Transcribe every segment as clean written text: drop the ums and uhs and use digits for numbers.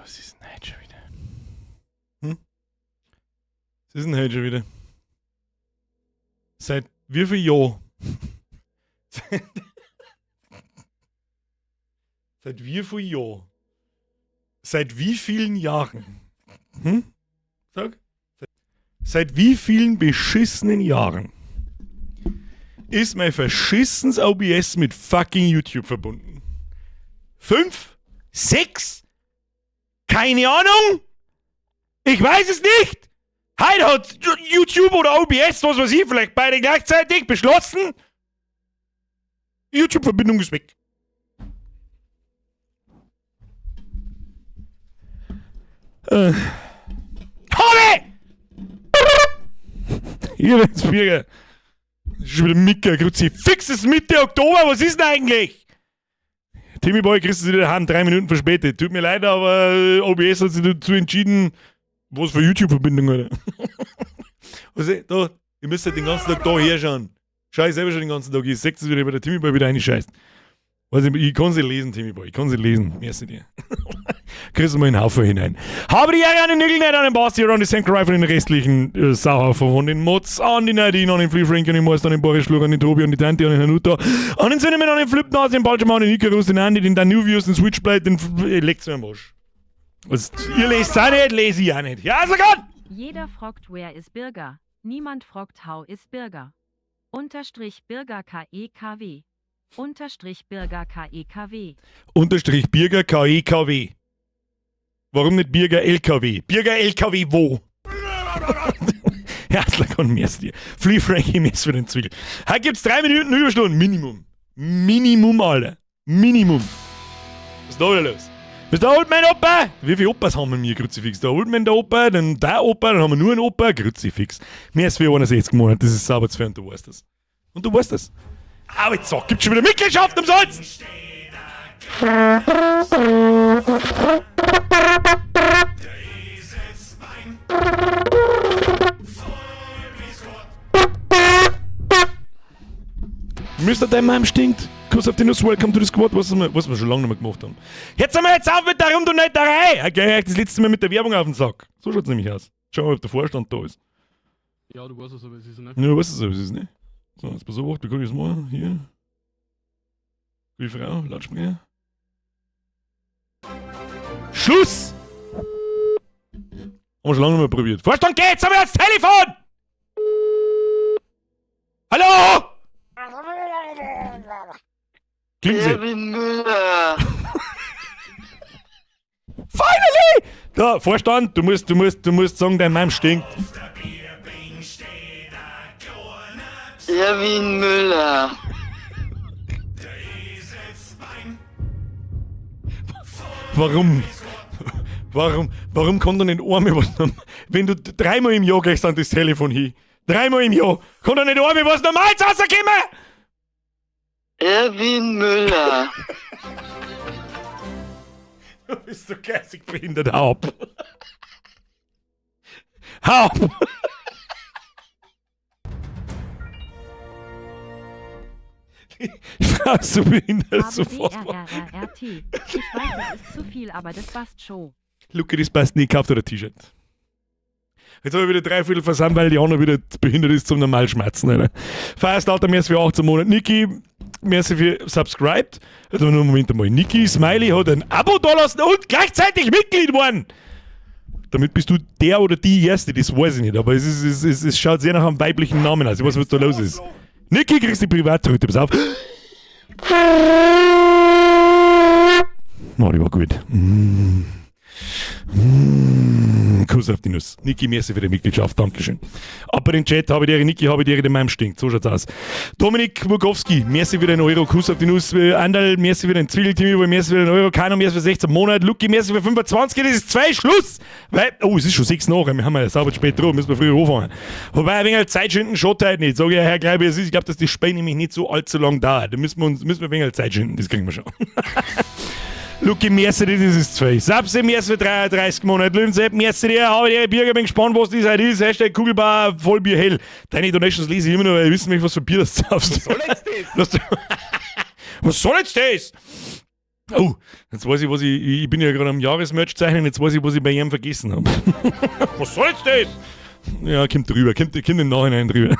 Was ist denn heute schon wieder? Hm? Was ist denn heute schon wieder? Seit wie viel Jahr? Seit wie viel Jahr? Seit wie vielen Jahren? Hm? Sag. Seit wie vielen beschissenen Jahren ist mein verschissenes OBS mit fucking YouTube verbunden? 5? 6? Keine Ahnung? Ich weiß es nicht! Heute hat YouTube oder OBS, was weiß ich, vielleicht beide gleichzeitig beschlossen, YouTube-Verbindung ist weg. Habe! Hier wird's Bürger. Schon wieder Micke, Kruzifix ist Mitte Oktober, was ist denn eigentlich? Timmy Boy, kriegst du wieder daheim 3 Minuten verspätet. Tut mir leid, aber OBS hat sich dazu entschieden, was für YouTube-Verbindung, Alter. Was, da, ihr müsst halt den ganzen Tag da herschauen. Schau ich selber schon den ganzen Tag. Ich seh es wieder, bei der Timmy Boy wieder reinscheißt. Weiß ich, ich kann sie lesen, Timmy Boy. Ich kann sie lesen. Merci dir. Kriegst du mal in den Haufen hinein. Habe die Ehre an den Nigel, an den Basti, an die Senker Rifle, den restlichen Sauhaufen von den Mods, an die Nadine, an den Flea Frank, an den Meister, an den Boris Schlur, an den Tobi, an die Tante, an den Hanuta, an den Cinnamon, an den Flipnase, den Balchaman, an den Icarus, den Andy, den Danuvius, den Switchblade, den leckt's mir am Arsch. Was, ihr lest auch nicht, lese ich auch nicht. Ja, also Gott! Jeder fragt, wer ist Birger. Niemand fragt, how ist Birger. Unterstrich Birger KEKW. Unterstrich Birger KEKW. Unterstrich Birger KEKW. Warum nicht Birger LKW? Birger LKW wo? Herzlich willkommen, merci dir. Flea Frankie, merci für den Zwiegel. Heute gibt's 3 Minuten Überstunden. Minimum. Minimum, Alter. Minimum. Was ist da wieder los? Was ist der Old Man Opa? Wie viele Opas haben wir mir, Kruzifix? Der Old Man, der Opa, dann der Opa, dann haben wir nur einen Opa, Kruzifix. Mehr als 461 Monate, das ist sauber zu fair und du weißt das. Und du weißt das. Au, jetzt sag, gibt's schon wieder Mitgliedschaft umsonst? Mister Dein Mom stinkt. Kuss auf die Nuss, welcome to the squad, was wir schon lange nicht mehr gemacht haben. Jetzt haben wir jetzt auf mit der Rumdonäterei! Okay, das letzte Mal mit der Werbung auf den Sack. So schaut's nämlich aus. Schauen wir mal, ob der Vorstand da ist. Ja, du weißt es, aber es ist, ne? Ja, du weißt es, aber es ist, ne? So, jetzt pass auf, wie kann ich das machen? Hier. Gute Frau, Lautsprecher. Schluss! Haben wir schon lange nicht mehr probiert. Vorstand, geht's! Haben wir ans Telefon! Hallo! Klingen Sie. Erwin Müller. Finally! Da, Vorstand, du musst sagen, dein Mann stinkt. Erwin Müller. Warum? Warum? Warum kann da nicht einmal was norm-, wenn du 3-mal im Jahr gehst an das Telefon hin? 3-mal im Jahr! Kann da nicht einmal was Normales rauskommen? Erwin Müller. Du bist so geistig behindert. Hau ab. Hau ab. Die Frau ist so behindert, A, so B, D, furchtbar. R, R, R, R, T. Ich weiß, es ist zu viel, aber das passt schon. Lucky, das passt nicht, kauft dir ein T-Shirt. Jetzt hab ich wieder 3/4 versammelt, weil die Anna wieder behindert ist zum Normalschmerzen. Alter. Firestarter, merci für 18 Monate. Niki, merci für subscribed. Also nur Moment einmal. Niki Smiley hat ein Abo da lassen und gleichzeitig Mitglied geworden. Damit bist du der oder die Erste, das weiß ich nicht. Aber es schaut sehr nach einem weiblichen Namen aus. Ich weiß nicht, was da los ist. Niki, kriegst die Privatrüte, pass auf. Oh, die war gut. Kuss auf die Nuss. Niki, merci für die Mitgliedschaft, Dankeschön. Aber den Chat habe ich dir, Niki, habe ich dir, der Meim stinkt. So schaut's aus. Dominik Murkowski, merci für den Euro, Kuss auf die Nuss. Anderl, merci für den Zwiebel, Timmy, merci für den Euro, Kano, merci für 16 Monate, Lucky, merci für 25, das ist 2, Schluss! Weil, oh, es ist schon 6 nach, wir haben ja sauber spät dran, müssen wir früher anfangen. Wobei, ein wenig Zeit schinden, schaut halt nicht. Sag ich, Herr Gleiber, es ist, ich glaub, dass die Spiel nämlich nicht so allzu lang dauert. Da müssen wir uns, müssen wir ein wenig Zeit schinden, das kriegen wir schon. Lucky, merci dir, das ist 2. Sapse, merci für 33 Monate. Löwensepp, merci dir. Habe dir, Birger, bin gespannt, was das heute ist. Hashtag Kugelbar, Vollbier hell. Deine Donations lese ich immer noch, weil ich wissen möchte, was für Bier das saufst. Was soll jetzt das? Was soll jetzt das? Oh, jetzt weiß ich, was ich. Ich bin ja gerade am Jahresmerch zeichnen, jetzt weiß ich, was ich bei ihm vergessen habe. Was soll's das? Ja, kommt drüber, kommt im Nachhinein drüber.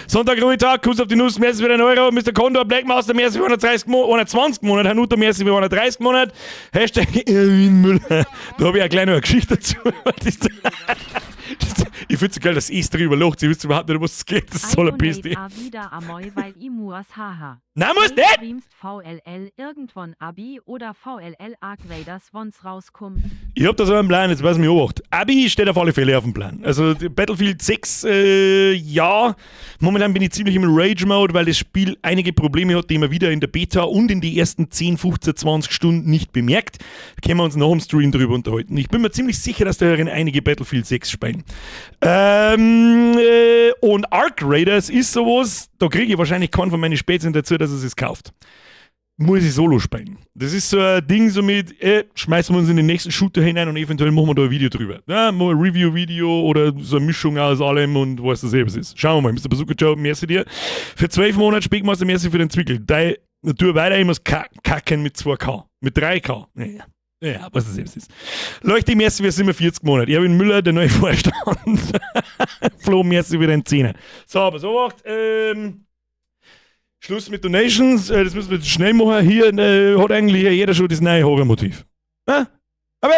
Sonntag, Ruhetag, Kuss auf die Nuss, merci für den Euro, Mr. Condor, Blackmaster, merci für 130 Mo 120 Monate, Hanuta, merci für 130 Monate, #ErwinMüller. Da habe ich auch gleich noch eine Geschichte dazu. Ich finde es so geil, dass ich drüber lacht. Sie wisst überhaupt nicht, um was es geht. Das ist so I ein donate Beste. a wieder amoi, weil i muas, haha. Nein, muss Hey, nicht! streamst VLL irgendwann Abi oder VLL Arc Raiders, wann's rauskommt? Ich hab das auf dem Plan, jetzt weiß ich mich obacht. Abi steht auf alle Fälle auf dem Plan. Also die Battlefield 6, ja, momentan bin ich ziemlich im Rage-Mode, weil das Spiel einige Probleme hat, die man wieder in der Beta und in die ersten 10, 15, 20 Stunden nicht bemerkt. Da können wir uns nach dem Stream drüber unterhalten. Ich bin mir ziemlich sicher, dass da herin einige Battlefield 6 spielen. Und Arc Raiders ist sowas, da kriege ich wahrscheinlich keinen von meinen Spätzchen dazu, dass er es kauft, muss ich solo spielen. Das ist so ein Ding, so mit, schmeißen wir uns in den nächsten Shooter hinein und eventuell machen wir da ein Video drüber. Ja, machen wir ein Review-Video oder so eine Mischung aus allem und was das eben ist. Schauen wir mal. Mr. Bazooka Joe, merci dir. Für 12 Monate Speckmaster, merci für den Zwickel. Dei Natur weiter, ich muss kacken mit 2K. Mit 3K. Ja. Ja, was das eben ist. Leuchte, merci für 47 Monate. Erwin Müller, der neue Vorstand. Flo, merci für den Zehner. So, aber so macht, Schluss mit Donations, das müssen wir jetzt schnell machen. Hier hat eigentlich jeder schon das neue Horror-Motiv. Hä? Aber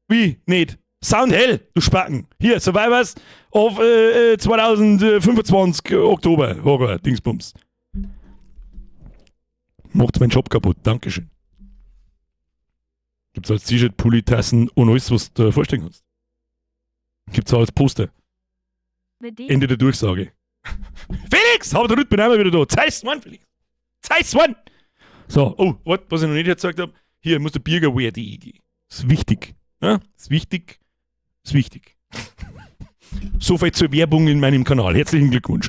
wie? Nicht? Sound Hell, du Spacken. Hier, Survivors of 2025 Oktober. Horror, Dingsbums. Macht meinen Job kaputt. Dankeschön. Gibt's als T-Shirt, Pulli, Tassen und alles, was du dir vorstellen kannst. Gibt's auch als Poster. BD Ende der Durchsage. Felix! Hab der Rüd bin einmal wieder da. Zeiss one, Felix. Zeiss one! So, oh, warte, was ich noch nicht gezeigt habe. Hier muss der Bürgerwehr.de gehen. Ist wichtig. Ja? Ist wichtig. Ist wichtig. So viel zur Werbung in meinem Kanal. Herzlichen Glückwunsch.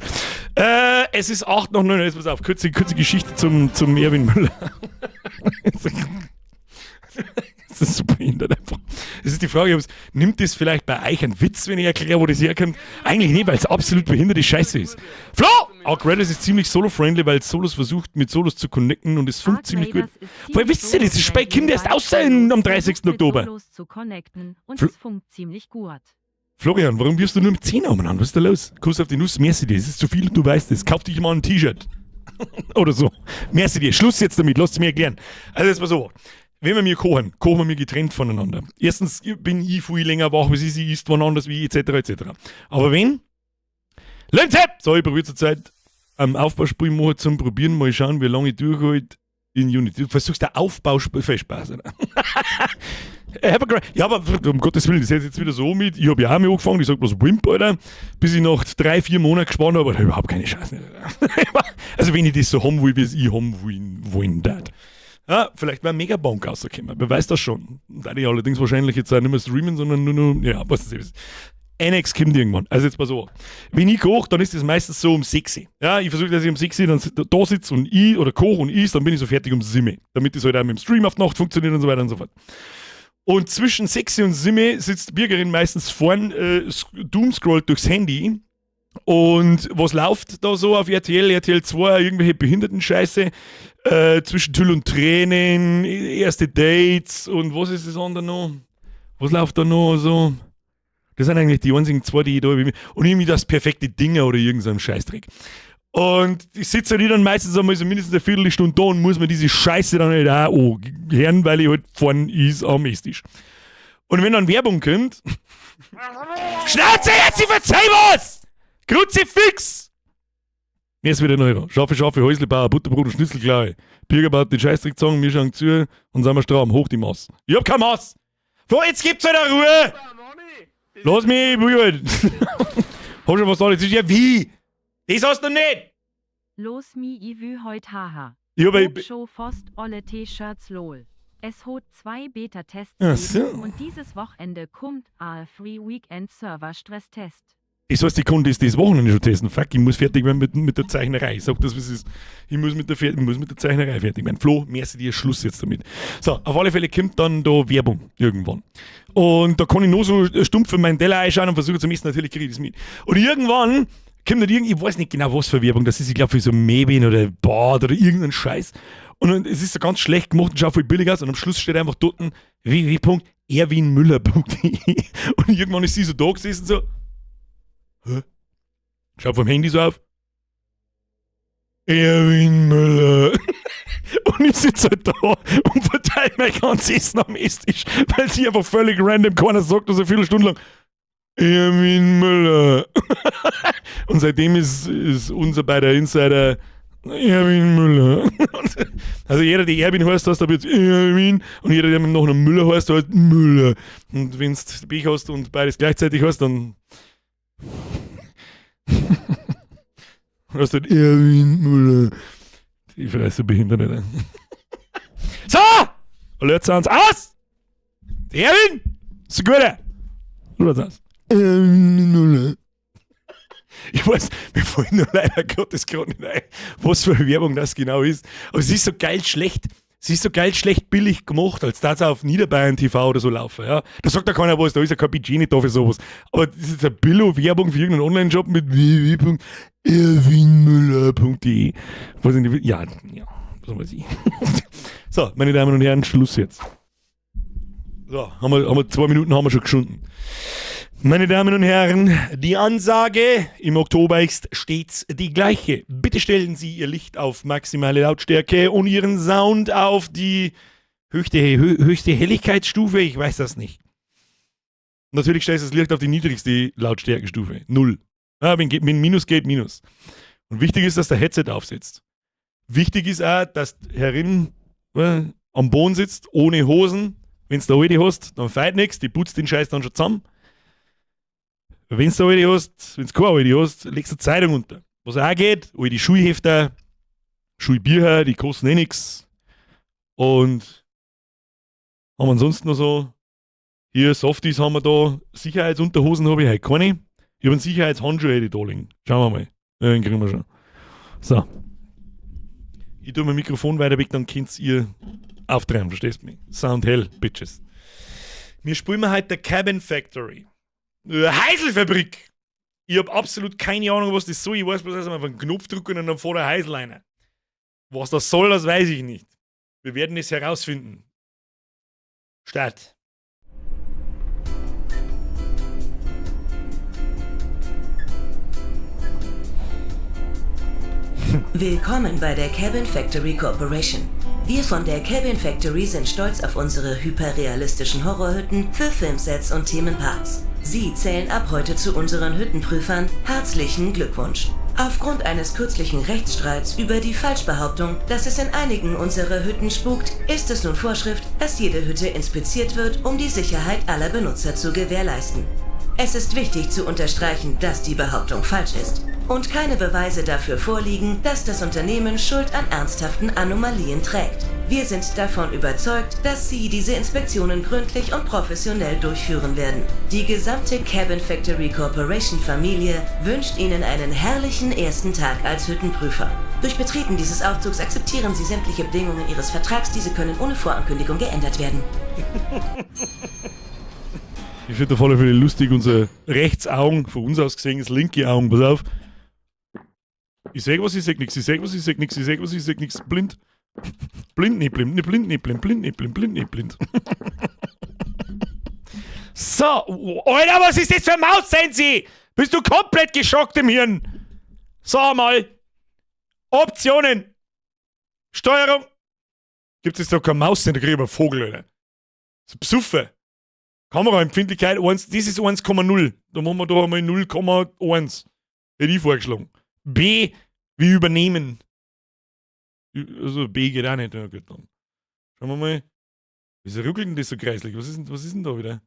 Es ist 8 nach 9. Jetzt pass auf, kurze, kurze Geschichte zum Erwin Müller. Das ist so behindert einfach. Es ist die Frage, nimmt das vielleicht bei euch einen Witz, wenn ich erkläre, wo das herkommt? Eigentlich nicht, weil es absolut behinderte Scheiße ist. Flo! Arc Raiders ist ziemlich solo-friendly, weil Solos versucht, mit Solos zu connecten und es Arc funkt ziemlich gut. Raiders ist Woher ziemlich wisst ihr das? Das Spiel kommt erst solo-friendly, aus am weil 30. versucht, mit Oktober. Solos zu connecten und Flo es funkt ziemlich gut. Florian, warum wirfst du nur mit 10 umeinander? Was ist da los? Kuss auf die Nuss, merci dir. Es ist zu viel, du weißt es. Kauf dich mal ein T-Shirt. Oder so. Merci dir. Schluss jetzt damit. Lass es mir erklären. Also, jetzt mal so. Wenn wir mir kochen, kochen wir mir getrennt voneinander. Erstens bin ich viel länger wach, wie sie isst, wann anders wie, etc., etc. Aber wenn? Lenze! So, ich probiere zurzeit am Aufbauspiel machen zum Probieren, mal schauen, wie lange ich durchhalte in Unity. Du versuchst der Aufbauspiel, viel Spaß, oder? Have a great, ja, aber um Gottes Willen, das ist jetzt wieder so mit. Ich habe ja auch mal angefangen, ich sag bloß Wimp, Alter, bis ich nach 3, 4 Monaten gespannt habe, aber überhaupt keine Chance. Also, wenn ich das so haben will, wie es ich haben wollen darf. Ja, vielleicht wäre Megabank rausgekommen, wer weiß das schon. Da ich allerdings wahrscheinlich jetzt auch nicht mehr streamen, sondern nur noch, ja, was das ist. Annex kommt irgendwann. Also jetzt mal so. Wenn ich koche, dann ist das meistens so um 6 Uhr. Ja, ich versuche, dass ich um 6 Uhr dann da sitze und ich oder koche und is, dann bin ich so fertig um 7 Uhr. Damit das halt auch mit dem Stream auf die Nacht funktioniert und so weiter und so fort. Und zwischen 6 und 7 sitzt die Birgerin meistens vorn, doomscrollt durchs Handy. Und was läuft da so auf RTL, RTL 2, irgendwelche Behinderten-Scheiße, zwischen Tüll und Tränen, erste Dates und was ist das andere noch? Was läuft da noch so? Das sind eigentlich die einzigen zwei, die ich da und irgendwie das perfekte Dinner oder irgend so ein Scheißdreck. Und ich sitze halt dann meistens einmal so mindestens eine Viertelstunde da und muss mir diese Scheiße dann halt auch anhören, weil ich halt vorn is am Esstisch. Und wenn dann Werbung kommt, Schnauze jetzt, ich verzeih was! Kruzifix! Mir ist wieder neu. Scharfe, scharfe Häuslebauer, Butterbrot und Schnitzel, glaube ich. Birger baut den Scheißdreck zusammen, wir schauen zu und sind wir stramm. Hoch die Maß. Ich hab keine Maß! Flo, jetzt gibt's halt eine Ruhe! Lass mich, Bruder! Hab schon was da. Ja, wie? Das hast du nicht! Los mi i wü heut, haha. Ich hab, Hab scho fost olle T-Shirts, lol. Es hot zwei Beta-Tests Ach so. geben und dieses Wochenende kommt a Free Weekend Server Stresstest. Das heißt, ich kann das Wochenende schon testen. Fuck, ich muss fertig werden mit der Zeichnerei. Ich sag das, wie es ist. Ich muss mit der Zeichnerei fertig werden. Flo, merci dir, Schluss jetzt damit. So, auf alle Fälle kommt dann da Werbung irgendwann. Und da kann ich nur so stumpf in meinen Teller einschauen und versuche zum Essen, natürlich kriege ich das mit. Und irgendwann kommt dann irgend, ich weiß nicht genau, was für Werbung das ist, ich glaube für so Mebin oder Bad oder irgendeinen Scheiß. Und dann, es ist so ganz schlecht gemacht und schaut voll billig aus. Und am Schluss steht einfach dort www.erwinmüller.de. Und irgendwann ist sie so da gesessen, so. Hä? Schaut vom Handy so auf. Erwin Müller. Und ich sitze halt da und verteile mein ganzes Essen am Esstisch, weil sie einfach völlig random keiner sagt, dass eine Viertelstunde lang Erwin Müller. Und seitdem ist unser beider Insider Erwin Müller. Also jeder, der Erwin heißt, heißt aber jetzt Erwin. Und jeder, der mit noch einem Müller heißt, heißt Müller. Und wenn du Pech hast und beides gleichzeitig hast, dann hast du halt Erwin Müller. Die Fresse behindert, Alter. So! Alert Sounds aus! Erwin! So gut! Alert Sounds. Erwin Müller. Ich weiß, mir fallen nur leider Gottes gerade nicht ein, was für eine Werbung das genau ist. Aber es ist so geil schlecht. Es ist so geil schlecht billig gemacht, als das auf Niederbayern TV oder so laufen. Ja? Da sagt ja keiner was, da ist ja kein Budget nicht da für sowas. Aber das ist eine Billo-Werbung für irgendeinen Online-Shop mit www.erwinmüller.de. Weiß ich nicht, ja, ja, was weiß ich. So, meine Damen und Herren, Schluss jetzt. So, haben wir 2 Minuten haben wir schon geschunden. Meine Damen und Herren, die Ansage im Oktober ist stets die gleiche. Bitte stellen Sie Ihr Licht auf maximale Lautstärke und Ihren Sound auf die höchste Helligkeitsstufe. Ich weiß das nicht. Natürlich stellst du das Licht auf die niedrigste Lautstärkenstufe. Null. Ja, wenn Minus geht, Minus. Und wichtig ist, dass der Headset aufsetzt. Wichtig ist auch, dass herin am Boden sitzt, ohne Hosen. Wenn du da alte hast, dann feit nichts, die putzt den Scheiß dann schon zusammen. Wenn du alte hast, wenn du keine alte hast, legst du Zeitung unter. Was auch geht, alte Schulhefter, Schulbücher, die kosten eh nichts. Und haben wir ansonsten noch so, hier Softies haben wir da, Sicherheitsunterhosen habe ich heute keine. Ich habe einen Sicherheitshandschuh hätte ich da liegen. Schauen wir mal. Ja, den kriegen wir schon. So. Ich tue mein Mikrofon weiter weg, dann könnt ihr auftreiben, verstehst du mich? Sound hell, Bitches. Wir spielen heute der Cabin Factory. Heiselfabrik! Ich habe absolut keine Ahnung, was das soll. Ich weiß bloß, dass man auf einen Knopf drücken und dann vor der Heisel rein. Was das soll, das weiß ich nicht. Wir werden es herausfinden. Start. Willkommen bei der Cabin Factory Corporation. Wir von der Cabin Factory sind stolz auf unsere hyperrealistischen Horrorhütten für Filmsets und Themenparks. Sie zählen ab heute zu unseren Hüttenprüfern. Herzlichen Glückwunsch. Aufgrund eines kürzlichen Rechtsstreits über die Falschbehauptung, dass es in einigen unserer Hütten spukt, ist es nun Vorschrift, dass jede Hütte inspiziert wird, um die Sicherheit aller Benutzer zu gewährleisten. Es ist wichtig zu unterstreichen, dass die Behauptung falsch ist und keine Beweise dafür vorliegen, dass das Unternehmen Schuld an ernsthaften Anomalien trägt. Wir sind davon überzeugt, dass Sie diese Inspektionen gründlich und professionell durchführen werden. Die gesamte Cabin Factory Corporation Familie wünscht Ihnen einen herrlichen ersten Tag als Hüttenprüfer. Durch Betreten dieses Aufzugs akzeptieren Sie sämtliche Bedingungen Ihres Vertrags. Diese können ohne Vorankündigung geändert werden. Ich finde auf alle Fälle lustig, unser Rechtsaugen, von uns aus gesehen, das linke Augen, pass auf. Ich seh was, ich seh nix, ich seh was, ich seh nix, ich seh was, ich seh nix. Blind. Blind, nicht blind, nicht blind, nicht blind, blind, nicht blind, blind, nicht blind. So, Alter, was ist das für ein Maus, Sensi? Bist du komplett geschockt im Hirn? Sag mal. Optionen. Steuerung. Gibt es doch keine Maus, da krieg ich aber einen Vogel, Alter. So Psuffe. Kameraempfindlichkeit 1, das ist 1,0. Da machen wir doch einmal 0,1. Hätte ich vorgeschlagen. B, wie übernehmen. Also B geht auch nicht. Ja, gut, dann. Schauen wir mal. Wieso ruckelt denn das so kreislig? Was ist denn da wieder?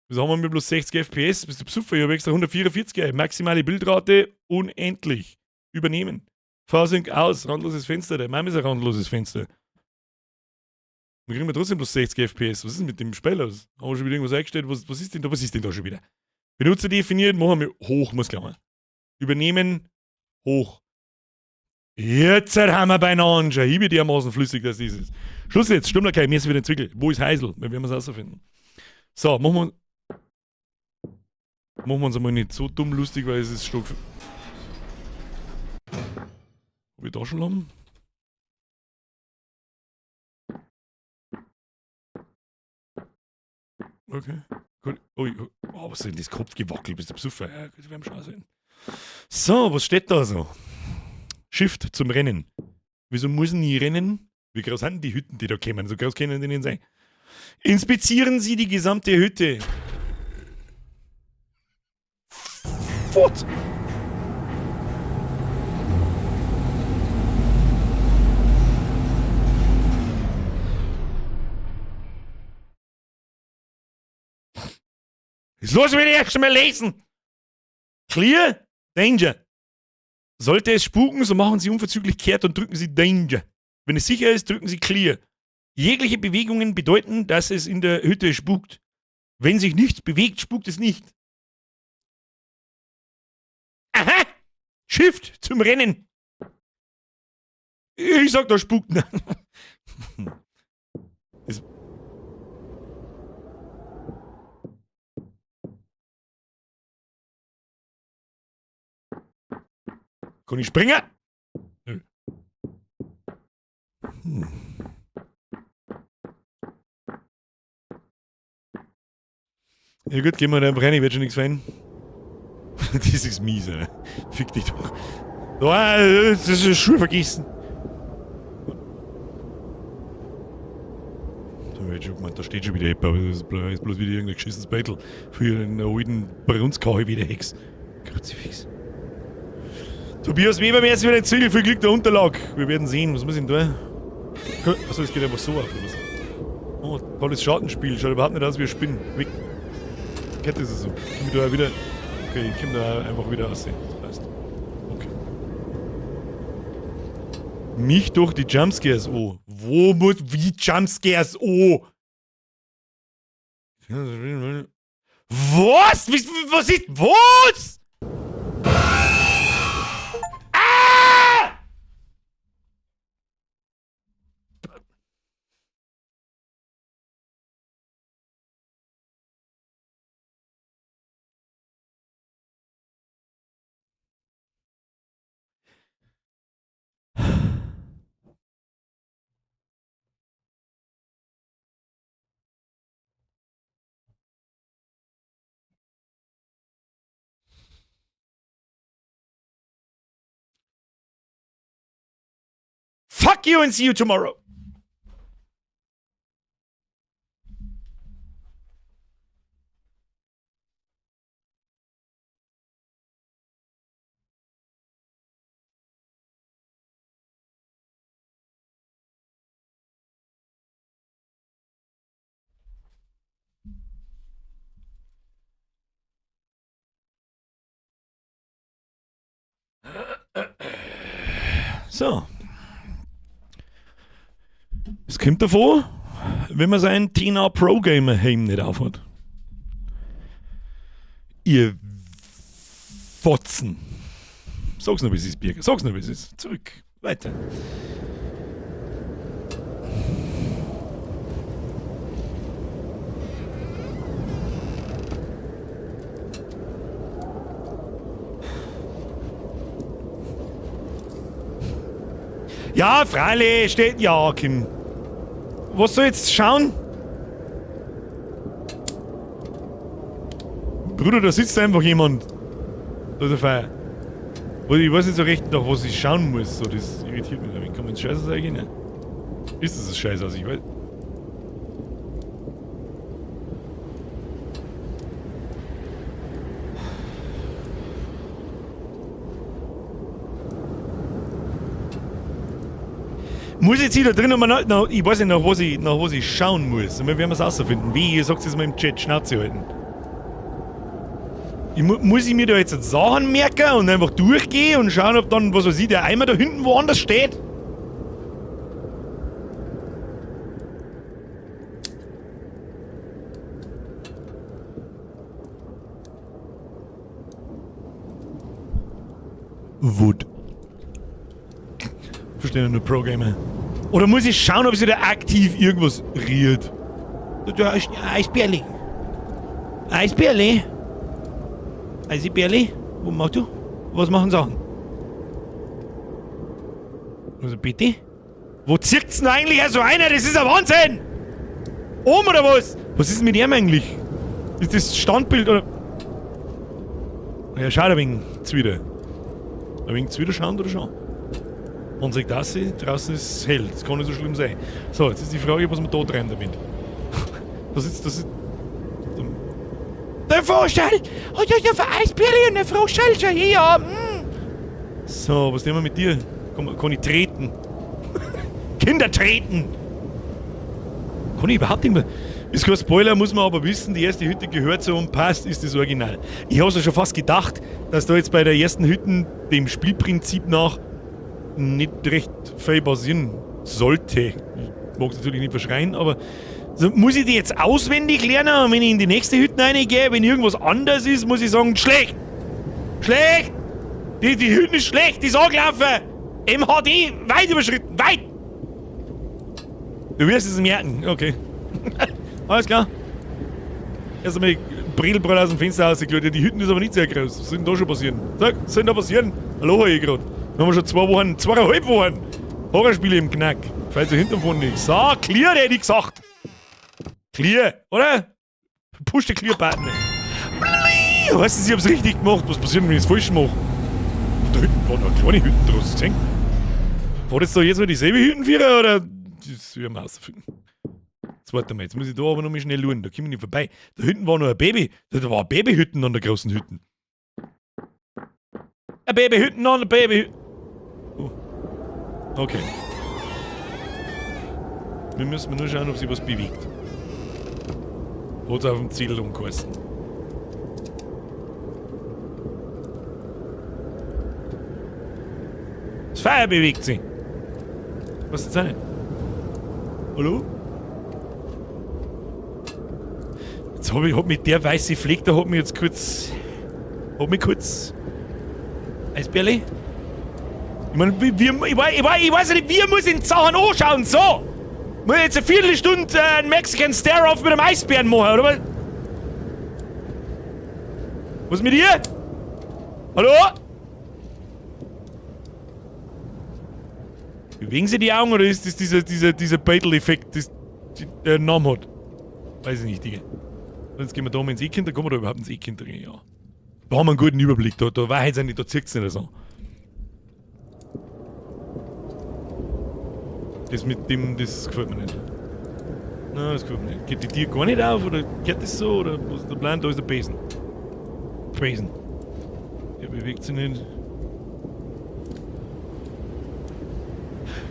Wieso haben wir mit bloß 60 FPS? Bist du Psuffer? Ich habe extra 144. Maximale Bildrate unendlich. Übernehmen. V-Sync aus, randloses Fenster. Der Mama ist ein randloses Fenster. Dann kriegen wir trotzdem bloß 60 FPS. Was ist denn mit dem Spiel los? Haben wir schon wieder irgendwas eingestellt? Was ist denn da? Was ist denn da schon wieder? Benutzer definiert, machen wir hoch, muss klar. Übernehmen, hoch. Jetzt haben wir beieinander. Schau, ich bin dermaßen flüssig, dass das ist. Schluss jetzt, Stummlerkeit, mir ist wieder entwickelt. Wo ist Heisel? Wir werden es rausfinden. So, machen wir uns einmal nicht so dumm lustig, weil es ist stark. Ob ich da schon haben? Okay. Gut. Ui, oh, was ist denn das Kopf gewackelt? Bist du besoffen? Ja, gut, wir werden schon sehen. So, was steht da so? Shift zum Rennen. Wieso muss ich nie rennen? Wie groß sind denn die Hütten, die da kommen? So groß können die nicht sein. Inspizieren Sie die gesamte Hütte. Fort! Jetzt los, will ich erst mal lesen. Clear? Danger. Sollte es spuken, so machen Sie unverzüglich kehrt und drücken Sie Danger. Wenn es sicher ist, drücken Sie Clear. Jegliche Bewegungen bedeuten, dass es in der Hütte spukt. Wenn sich nichts bewegt, spukt es nicht. Aha! Shift zum Rennen. Ich sag, da spukt. Das Kann ich springen? Nö. Ja gut, gehen wir da einfach rein, ich werd schon nichts finden. Das ist mies, Alter. Fick dich doch. Oh, das ist Schuhe vergessen. Da hab ich schon gemeint, da steht schon wieder jemand, aber das ist bloß wieder irgendein geschissenes Beutel für einen alten Brunzkache wie der Hex. Kruzifix. Tobias Weber, mir ist wieder Zügel, viel Glück der Unterlag. Wir werden sehen, was muss ich denn da? Achso, es geht einfach so auf, oder was? Oh, tolles Schattenspiel, schaut überhaupt nicht aus wie ein Spinnen. Weg. Kette ist es so. Komm ich da wieder. Okay, ich komm da einfach wieder aussehen. Das passt. Okay. Mich durch die Jumpscares, oh. Wo muss. Wie Jumpscares, oh? Was? Was ist. Was? Ah! Fuck you and see you tomorrow. So. Es kommt davor, wenn man seinen Tina Pro Gamer Helm nicht aufhat. Ihr Fotzen. Sag's noch, wie es ist, Birger. Sag's noch, wie es ist. Zurück. Weiter. Ja, freilich, steht. Ja, Kim. Was soll ich jetzt schauen? Bruder, da sitzt einfach jemand. Da ist der Feier. Ich weiß nicht so recht, nach was ich schauen muss. So, das irritiert mich. Kann man ins Scheißhaus eigentlich nicht? Ist das das Scheißhaus? Ich weiß. Muss ich jetzt hier da drin nochmal nach, ich weiß nicht, nach was ich schauen muss. Wir werden es rausfinden. Wie, ihr sagt es mal im Chat, Schnauze halten. Muss ich mir da jetzt Sachen merken und einfach durchgehen und schauen, ob dann, was weiß ich, der Eimer da hinten woanders steht? Wood. Verstehe nur Pro-Gamer. Oder muss ich schauen, ob sich da aktiv irgendwas rührt? Da ist ein Eisbärli. Eisbärli? Eisbärli? Wo machst du? Was machen Sachen? Also bitte? Wo zirkt's denn eigentlich so einer? Das ist ein Wahnsinn! Oben oder was? Was ist denn mit ihm eigentlich? Ist das Standbild oder? Ja, schau ein wenig zuwider. Ein wenig zuwider schauen oder schon? Man sagt das, draußen ist es hell, das kann nicht so schlimm sein. So, jetzt ist die Frage, was wir da treiben damit. Das ist. Das ist. Der Vorstell! Oh ja, ja, für Eisbären, der Vorstell schon hier! So, was nehmen wir mit dir? Kann ich treten? Kinder treten! Kann ich überhaupt nicht mehr. Ist kein Spoiler, muss man aber wissen, die erste Hütte gehört so und passt, ist das Original. Ich hab's ja schon fast gedacht, dass da jetzt bei der ersten Hütte dem Spielprinzip nach nicht recht viel passieren sollte. Ich mag's natürlich nicht verschreien, aber so, muss ich die jetzt auswendig lernen und wenn ich in die nächste Hütte reingehe, wenn irgendwas anders ist, muss ich sagen, schlecht! Schlecht! Die Hütte ist schlecht, die ist angelaufen! MHD, weit überschritten, weit! Du wirst es merken, okay. Alles klar. Erst einmal Brillenbrille aus dem Fenster rausgeschaut. Die Hütten ist aber nicht sehr groß. Was soll denn da schon passieren? Sag, was soll denn da passieren? Hallo, ich grad. Dann haben wir schon 2 Wochen, zweieinhalb Wochen Horrorspiele im Knack. Falls ihr hinterm vorne nicht. So, clear, hätte ich gesagt. Clear, oder? Push den Clear-Button. Weißt du, ich hab's richtig gemacht. Was passiert, wenn ich es falsch mache? Da hinten waren noch kleine Hütten draus, gesehen? War das da jetzt mal dieselbe Hüttenvierer oder? Das werden wir rausfinden. Jetzt warte mal, jetzt muss ich da aber noch mal schnell schauen, da komme ich nicht vorbei. Da hinten war noch ein Baby, da war eine Babyhütten an der großen Hütten. Ein Babyhütten an der Babyhütten. Oh. Okay. Wir müssen nur schauen, ob sich was bewegt. Hat's auf dem Ziel umgeheißen. Das Feuer bewegt sich. Was ist das denn? Hallo? Jetzt hab ich, hab mich der weiße Fleck, da hat mich jetzt kurz. Hat mich kurz. Eisbärli? Ich mein, wie, wie, ich, wei-, ich, wei-, ich weiß nicht, wie muss ich den Sachen anschauen, so! Muss ich jetzt eine Viertelstunde einen Mexican Stare-Off mit einem Eisbären machen, oder was? Was ist mit dir? Hallo? Bewegen sich die Augen oder ist das dieser Battle-Effekt, der einen Namen hat? Weiß ich nicht, Digga. Jetzt gehen wir da mal ins E-Kind, da kommen wir da überhaupt ins E-Kind rein, ja. Da haben wir einen guten Überblick, da war jetzt nicht, da zirkt's nicht so. Das mit dem, das gefällt mir nicht. Nein, das gefällt mir nicht. Geht die Tür gar nicht auf oder geht das so? Oder was ist der Plan? Da ist der Besen. Besen. Der bewegt sich nicht.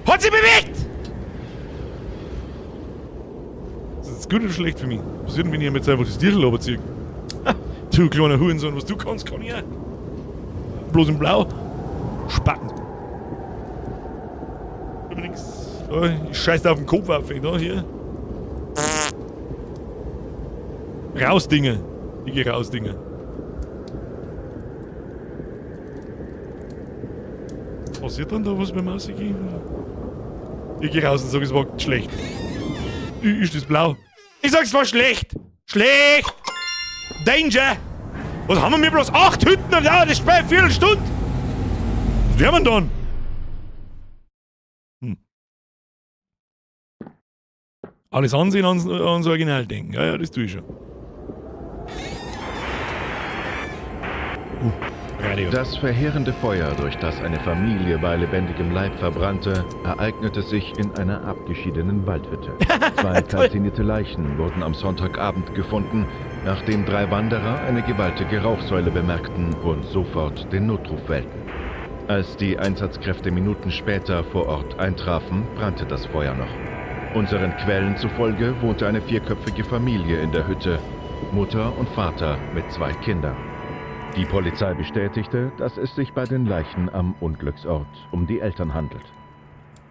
Hat sich bewegt! Das ist jetzt gut oder schlecht für mich? Was ist denn, wenn ich jetzt einfach das Dirndl runterziehe? Ha, du kleiner Hurensohn, was du kannst, kann ich auch. Bloß in Blau. Spacken. Nix. Oh, ich scheiß auf den Kopf auf, ey, da, hier. Raus, Dinge. Ich geh raus, Dinge. Passiert dann da was beim Rausgehen? Ich geh raus und sag, es war schlecht. Ist das blau? Ich sag, es war schlecht! Schlecht! Danger! Was haben wir mir bloß 8 Hütten und ja, das Spiel eine Viertelstunde? Was werden wir denn dann? Alles ansehen, ans Original denken. Ja, ja, das tue ich schon. Radio. Das verheerende Feuer, durch das eine Familie bei lebendigem Leib verbrannte, ereignete sich in einer abgeschiedenen Waldhütte. 2 kalzinierte Leichen wurden am Sonntagabend gefunden, nachdem 3 Wanderer eine gewaltige Rauchsäule bemerkten und sofort den Notruf wählten. Als die Einsatzkräfte Minuten später vor Ort eintrafen, brannte das Feuer noch. Unseren Quellen zufolge wohnte eine 4-köpfige Familie in der Hütte, Mutter und Vater mit 2 Kindern. Die Polizei bestätigte, dass es sich bei den Leichen am Unglücksort um die Eltern handelt.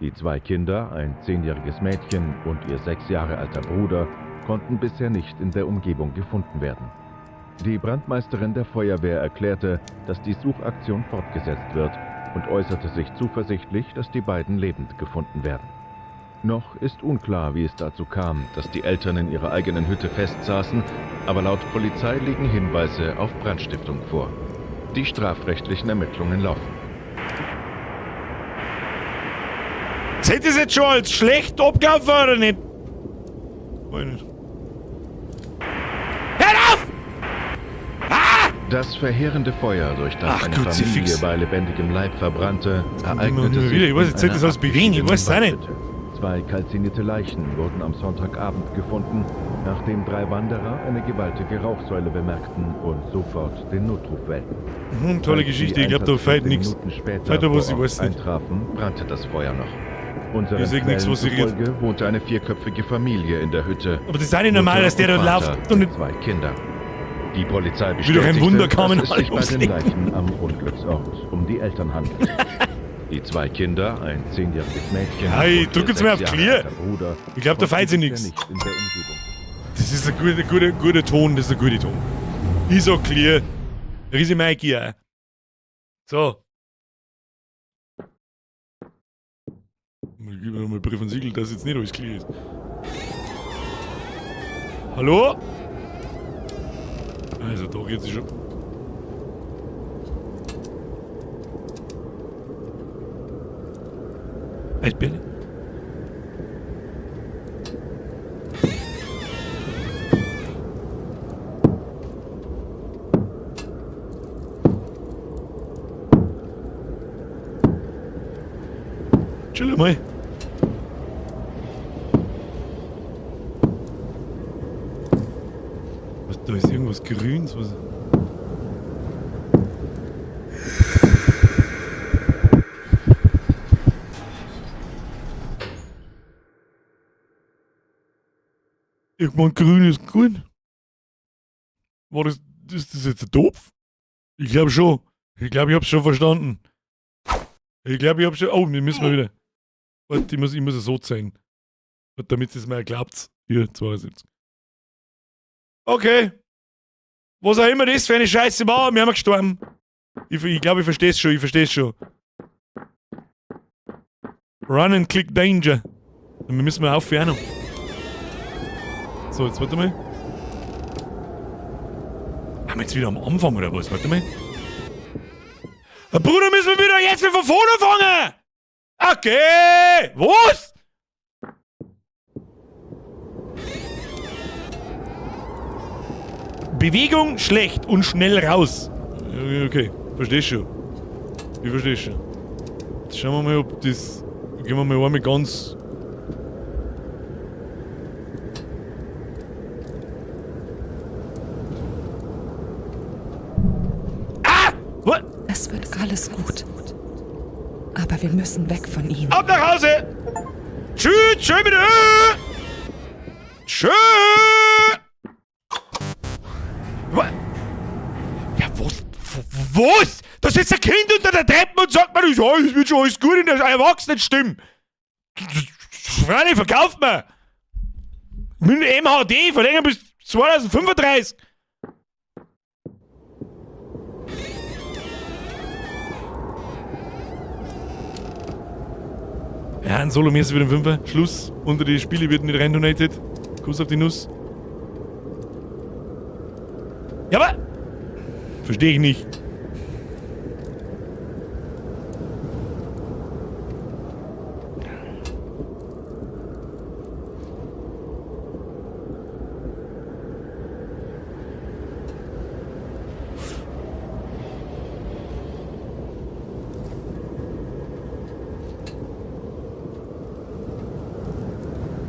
Die 2 Kinder, ein 10-jähriges Mädchen und ihr 6 Jahre alter Bruder, konnten bisher nicht in der Umgebung gefunden werden. Die Brandmeisterin der Feuerwehr erklärte, dass die Suchaktion fortgesetzt wird und äußerte sich zuversichtlich, dass die beiden lebend gefunden werden. Noch ist unklar, wie es dazu kam, dass die Eltern in ihrer eigenen Hütte festsaßen, aber laut Polizei liegen Hinweise auf Brandstiftung vor. Die strafrechtlichen Ermittlungen laufen. Seht ihr das jetzt schon als schlecht abgelaufen oder nicht? Weiß nicht. Hört auf! Das verheerende Feuer, durch das Ach, eine Kruzifix. Familie bei lebendigem Leib verbrannte, kommt immer ereignete wieder. sich Ich weiß in nicht, soll ich das einer alles bewegen? Ich weiß es auch nicht. abgeschiedenen Waldhütte. Zwei kalzinierte Leichen wurden am Sonntagabend gefunden, nachdem drei Wanderer eine gewaltige Rauchsäule bemerkten und sofort den Notruf wählten. Tolle Als die Geschichte, ich glaube, da fällt Einsatzkräfte nichts. Minuten später Fällt da was, vor ich weiß Ort nicht. eintrafen, brannte das Feuer noch. Unseren Ich seh nix, Quellen was sie redet. zufolge wohnte eine vierköpfige Familie in der Hütte. Aber das ist auch nicht normal, Mutter dass der und dort Vater läuft und nicht. zwei Kinder. Die Polizei Wie durch ein bestätigte, Wunder kamen dass es alle sich bei ums den Leben. Leichen am Unglücksort um die Eltern handelt. Die zwei Kinder, ein 10-jähriges Mädchen Hey, und drück ihr jetzt mal auf 6 Jahre Clear. alter Bruder, Ich glaub, da fällt sie konnten nix. bisher nicht in der Umgebung. Das ist ein guter, guter, guter Ton, das ist ein guter Ton. Ich sag clear. Riese Mike ja. So. Ich gebe nochmal Brief und Siegel, dass jetzt nicht alles clear ist. Hallo? Also, da geht's schon. Eisbälle? Chill mal. Was, da ist irgendwas Grünes. Was? Irgendwann grün ist gut. War das, ist das jetzt ein Topf? Ich glaube schon. Ich glaube, ich hab's schon verstanden. Ich glaube, ich hab schon. Oh, wir müssen mal wieder. Warte, ich muss es so zeigen. Warte, damit es mir glaubt. Hier, 72. Okay. Was auch immer das für eine Scheiße war, wir haben gestorben. Ich glaube, ich verstehe es schon, ich verstehe es schon. Run and click danger. Wir müssen mal aufhören. So, jetzt warte mal. Haben wir jetzt wieder am Anfang oder was? Warte mal. Bruder, müssen wir wieder jetzt wieder von vorne anfangen! Okay! Was? Bewegung schlecht und schnell raus. Okay, versteh schon. Ich versteh schon. Jetzt schauen wir mal, ob das. Gehen wir mal einmal ganz. Ah! What? Es wird alles gut. Aber wir müssen weg von ihm. Ab nach Hause! Tschüss, tschö mit Ö! Tschö! Ja, was? Was? Da sitzt ein Kind unter der Treppe und sagt mir, ja, es wird schon alles gut in der Erwachsenenstimme. Freilich, verkauft mir! Mit dem MHD verlängern bis 2035. Ja, ein Solo mäßig für den Fünfer. Schluss. Unter die Spiele wird nicht rein donated. Kuss auf die Nuss. Ja, aber. Verstehe ich nicht.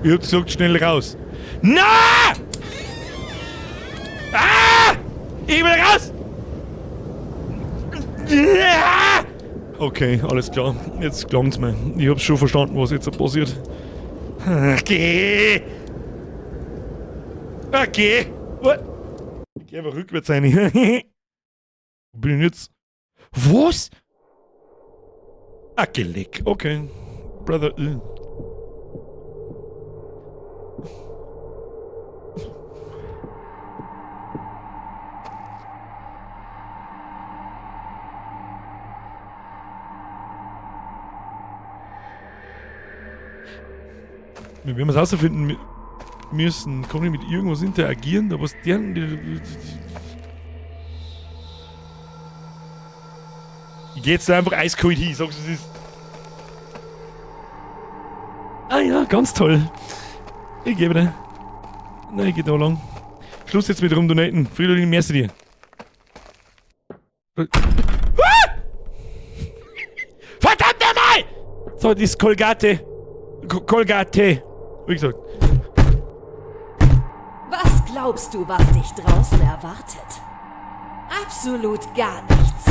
Ich hab gesagt, schnell raus. Na! Ah! Ich will raus! Ja! Okay, alles klar. Jetzt klang's mir. Ich hab's schon verstanden, was jetzt passiert. Okay. Okay. What? Ich geh einfach rückwärts rein. Wo bin ich jetzt? Was? Ah, Geleck. Okay. Brother. Wir werden es herausfinden müssen. Kann ich mit irgendwas interagieren? Aber was deren. Ich geh jetzt da einfach eiskalt hin, sagst du, es ist. Ah ja, ganz toll. Ich gebe dir. Nein, ich geh da lang. Schluss jetzt mit rumdonaten. Fridolin, merci dir. Ah! Verdammt nochmal! So, das ist Colgate. Colgate. Wie gesagt. Was glaubst du, was dich draußen erwartet? Absolut gar nichts.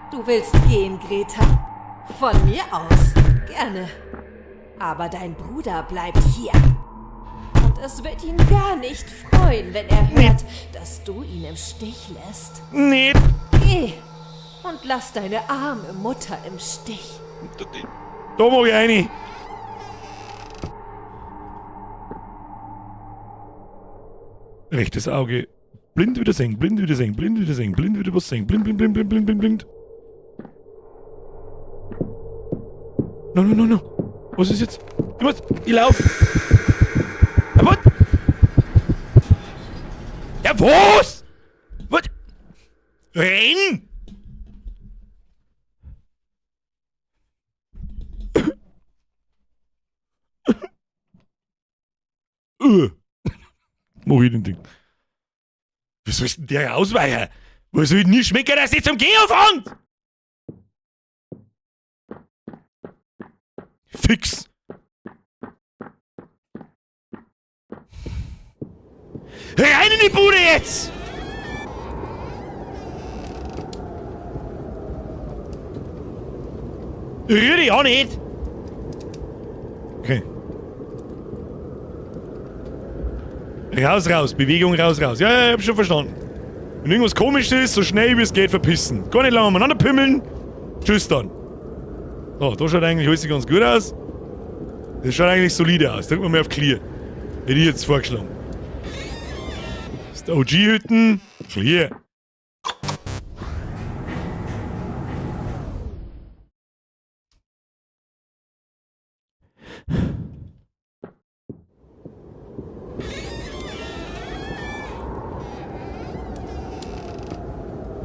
Du willst gehen, Greta? Von mir aus. Gerne. Aber dein Bruder bleibt hier. Und es wird ihn gar nicht freuen, wenn er hört, dass du ihn im Stich lässt. Nee. Geh und lass deine arme Mutter im Stich. Da mach ich rein. Rechtes Auge. Blind wieder sehen, blind wieder sehen, blind wieder sehen, blind wieder was sehen. Blind, blind, blind, blind, blind, blind, blind. No, no, no, no. Was ist jetzt? Ich muss. Ich lauf. Ja, was? Ja, was? Was? Renn! Mach ich den Ding. Wie soll denn der ausweichen? Wo soll ich nie schmecken, dass ich zum Gehen anfängt? Fix! Rein in die Bude jetzt! Rühr dich auch nicht! Okay. Raus, raus, Bewegung raus, raus. Ja, ja, ich hab schon verstanden. Wenn irgendwas komisch ist, so schnell wie es geht, verpissen. Gar nicht lange umeinander pimmeln. Tschüss dann. So, da schaut eigentlich alles ganz gut aus. Das schaut eigentlich solide aus. Drücken wir mal auf Clear. Hätte ich jetzt vorgeschlagen. Das ist der OG-Hütten. Clear.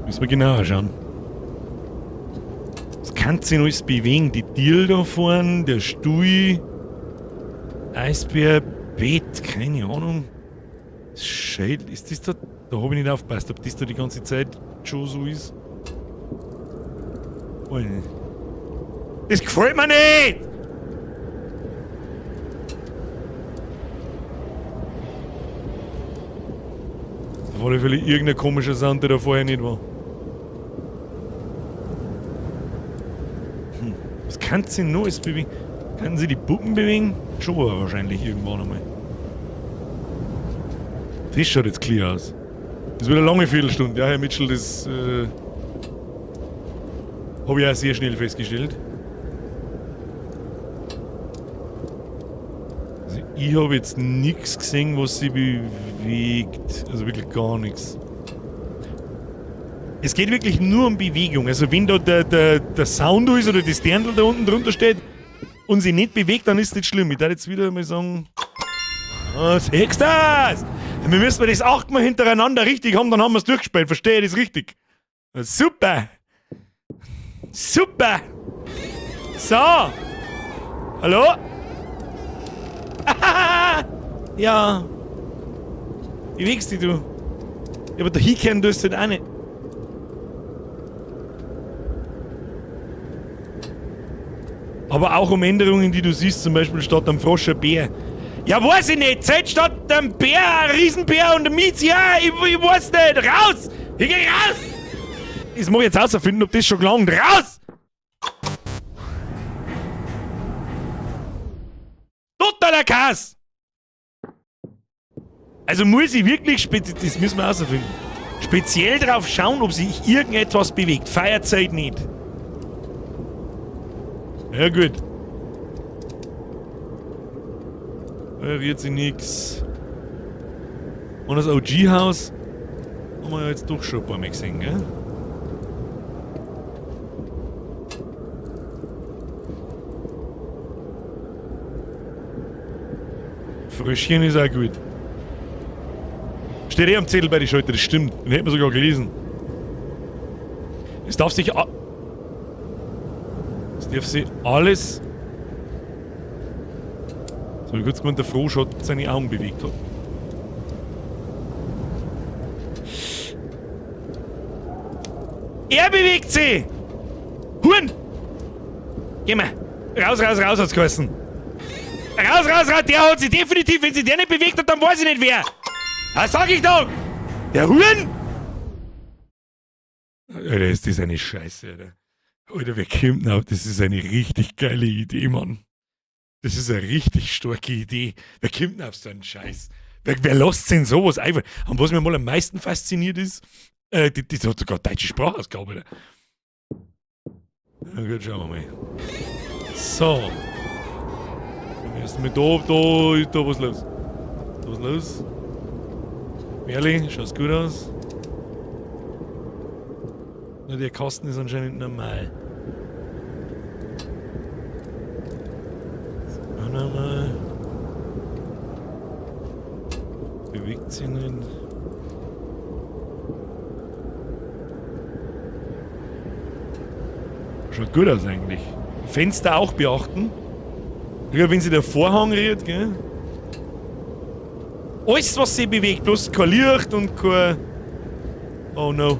Müssen wir genauer schauen. Das kann sich alles bewegen. Die Diel da vorne, der Stuhl, Eisbär, Bett, keine Ahnung. Das Schädel, ist das da? Da hab ich nicht aufgepasst, ob das da die ganze Zeit schon so ist. Weiß ich nicht. Das gefällt mir nicht! Auf alle Fälle irgendein komischer Sound, der da vorher nicht war. Was kann sie noch alles bewegen? Kann sie die Puppen bewegen? Schon aber wahrscheinlich irgendwann einmal. Das schaut jetzt clear aus. Das wird eine lange Viertelstunde. Ja, Herr Mitchell, das hab ich auch sehr schnell festgestellt. Also ich hab jetzt nix gesehen, was sie bewegt. Also wirklich gar nix. Es geht wirklich nur um Bewegung. Also wenn da der Sound ist oder das Dirndl da unten drunter steht und sie nicht bewegt, dann ist das nicht schlimm. Ich darf jetzt wieder mal sagen... Ah, siehst du das? Wir müssen das 8-mal hintereinander richtig haben, dann haben wir's durchgespielt. Verstehe ich das richtig? Super! Super! So! Hallo? Ja. Bewegst dich, du. Ja, aber da hinkehren tust du halt auch nicht. Aber auch um Änderungen, die du siehst, zum Beispiel statt am Frosch ein Bär. Ja, weiß ich nicht. Zeit statt am Bär, ein Riesenbär und ein Mietz. Ja, ich weiß nicht. Raus! Ich geh raus! Das muss ich jetzt rausfinden, ob das schon gelangt. Raus! Totaler Kass! Also muss ich wirklich das müssen wir rausfinden. Speziell drauf schauen, ob sich irgendetwas bewegt. Feierzeit nicht. Ja gut. Da rührt sich nix. Und das O G-Haus haben wir ja jetzt doch schon ein paar Mal gesehen, gell? Fröschchen ist auch gut. Steht eh am Zettel bei den Schalter, das stimmt. Den hätten wir sogar gelesen. Es darf sich a-, es darf sich alles. So, ich kurz gemeint, der Frosch hat seine Augen bewegt hat. Er bewegt sich! Huren! Geh mal! Raus, raus, raus hat's geheißen. Raus, raus, raus! Der hat sich definitiv, wenn sich der nicht bewegt hat, dann weiß ich nicht wer! Das sag ich doch! Der Huren! Alter, ist das eine Scheiße, Alter. Alter, wer kommt denn auf? Das ist eine richtig geile Idee, Mann. Das ist eine richtig starke Idee. Wer kommt denn auf so einen Scheiß? Wer lässt denn sowas einfach? Und was mir mal am meisten fasziniert ist, das hat sogar deutsche Sprachausgabe. Alter. Na gut, schauen wir mal. So. Erstmal da ist da was los. Da was los. Merli, schaut's gut aus. Na, der Kasten ist anscheinend normal. So, normal. Bewegt sich nicht. Schaut gut aus eigentlich. Fenster auch beachten. Ja, wenn sich der Vorhang rührt, gell? Alles, was sich bewegt, bloß kein Licht und kein... Oh no.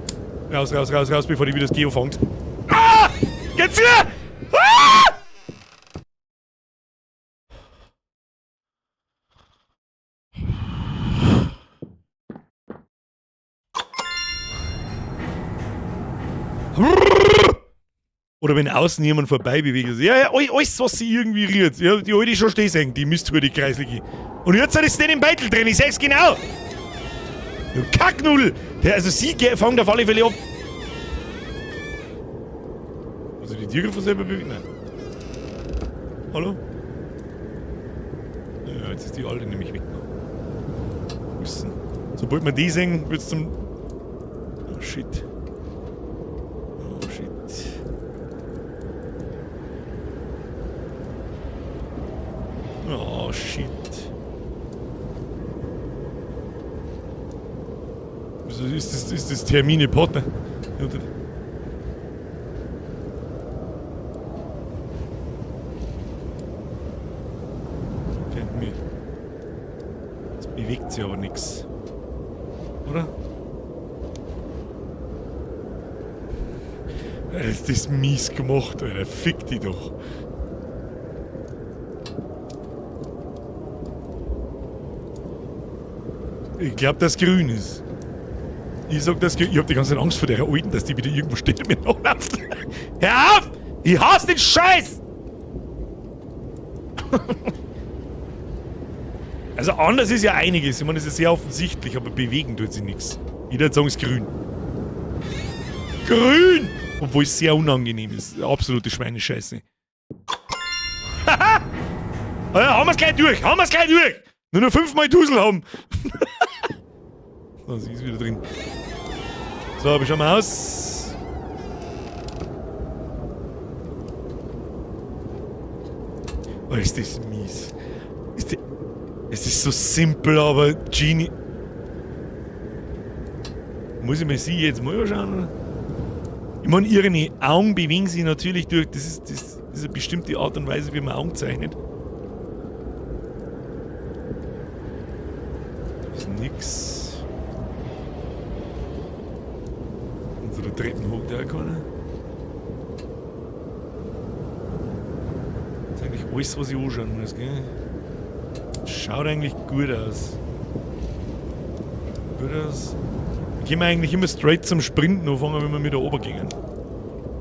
Raus, raus, raus, raus, bevor die wieder das Geo fängt. Ah! Geh zu! Ah! Oder wenn außen jemand vorbei bewegt. Ja, ja, alles, was sie irgendwie rührt. Ja, die alte schon stehen sehen, die Misthure, die Kreislige. Und jetzt ist es nicht im Beitel drin, ich sag's genau. Du Kacknudel! Der, also sie fängt auf alle Fälle ab. Also die Tiere von selber bewegen? Nein. Hallo? Ja, jetzt ist die alte nämlich weg. Wissen. Sobald wir die sehen, wird's zum... Oh shit. Oh shit. Oh shit. Wieso ist das Hermine Potter? Okay, mir. Jetzt bewegt sich aber nix. Oder? Das ist mies gemacht, Alter. Fick die doch. Ich glaub, dass grün ist. Ich sag, dass grün. Ich hab die ganze Zeit Angst vor der Alten, dass die wieder irgendwo steht und mir nachläuft. Hör auf! Ich hasse den Scheiß! Also anders ist ja einiges. Ich meine, das ist sehr offensichtlich, aber bewegen tut sich nix. Ich würde sagen, es ist grün. Grün! Obwohl es sehr unangenehm ist. Absolute Schweinescheiße. Haha! Ja, haben wir's gleich durch! Haben wir's gleich durch! Nur noch 5-mal Dusel haben! So, sie ist wieder drin. So, aber schauen wir aus. Oh, ist das mies. Es ist so simpel, aber Genie. Muss ich mir sie jetzt mal anschauen? Oder? Ich meine, ihre Augen bewegen sich natürlich durch. Das ist eine bestimmte Art und Weise, wie man Augen zeichnet. Das ist nix. Unsere Treppen hoch, der keiner. Das ist eigentlich alles, was ich anschauen muss, gell? Schaut eigentlich gut aus. Gut aus. Wir können eigentlich immer straight zum Sprinten anfangen, wenn wir mit der oben gehen.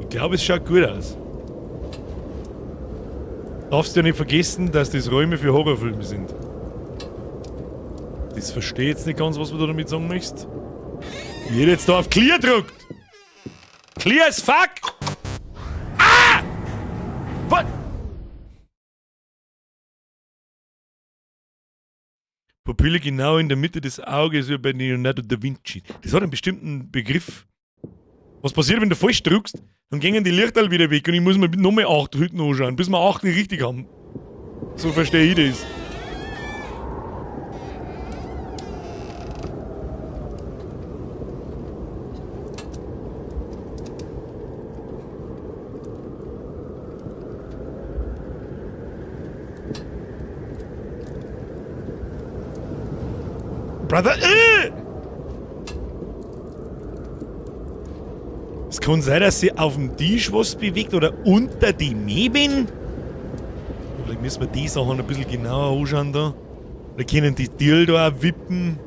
Ich glaube, es schaut gut aus. Darfst du ja nicht vergessen, dass das Räume für Horrorfilme sind. Das verstehe ich jetzt nicht ganz, was du da damit sagen möchtest. Ich hätte jetzt da auf Clear gedrückt. Clear as fuck! Ah! What? Pupille genau in der Mitte des Auges wie bei Leonardo da Vinci. Das hat einen bestimmten Begriff. Was passiert, wenn du falsch drückst? Dann gehen die Lichterl wieder weg und ich muss mir nochmal 8 Hütten anschauen, bis wir 8 richtig haben. So verstehe ich das. Brother, Es kann sein, dass sie auf dem Tisch was bewegt oder unter die Möbeln. Vielleicht müssen wir die Sachen ein bisschen genauer anschauen da. Oder können die Tiere da auch wippen.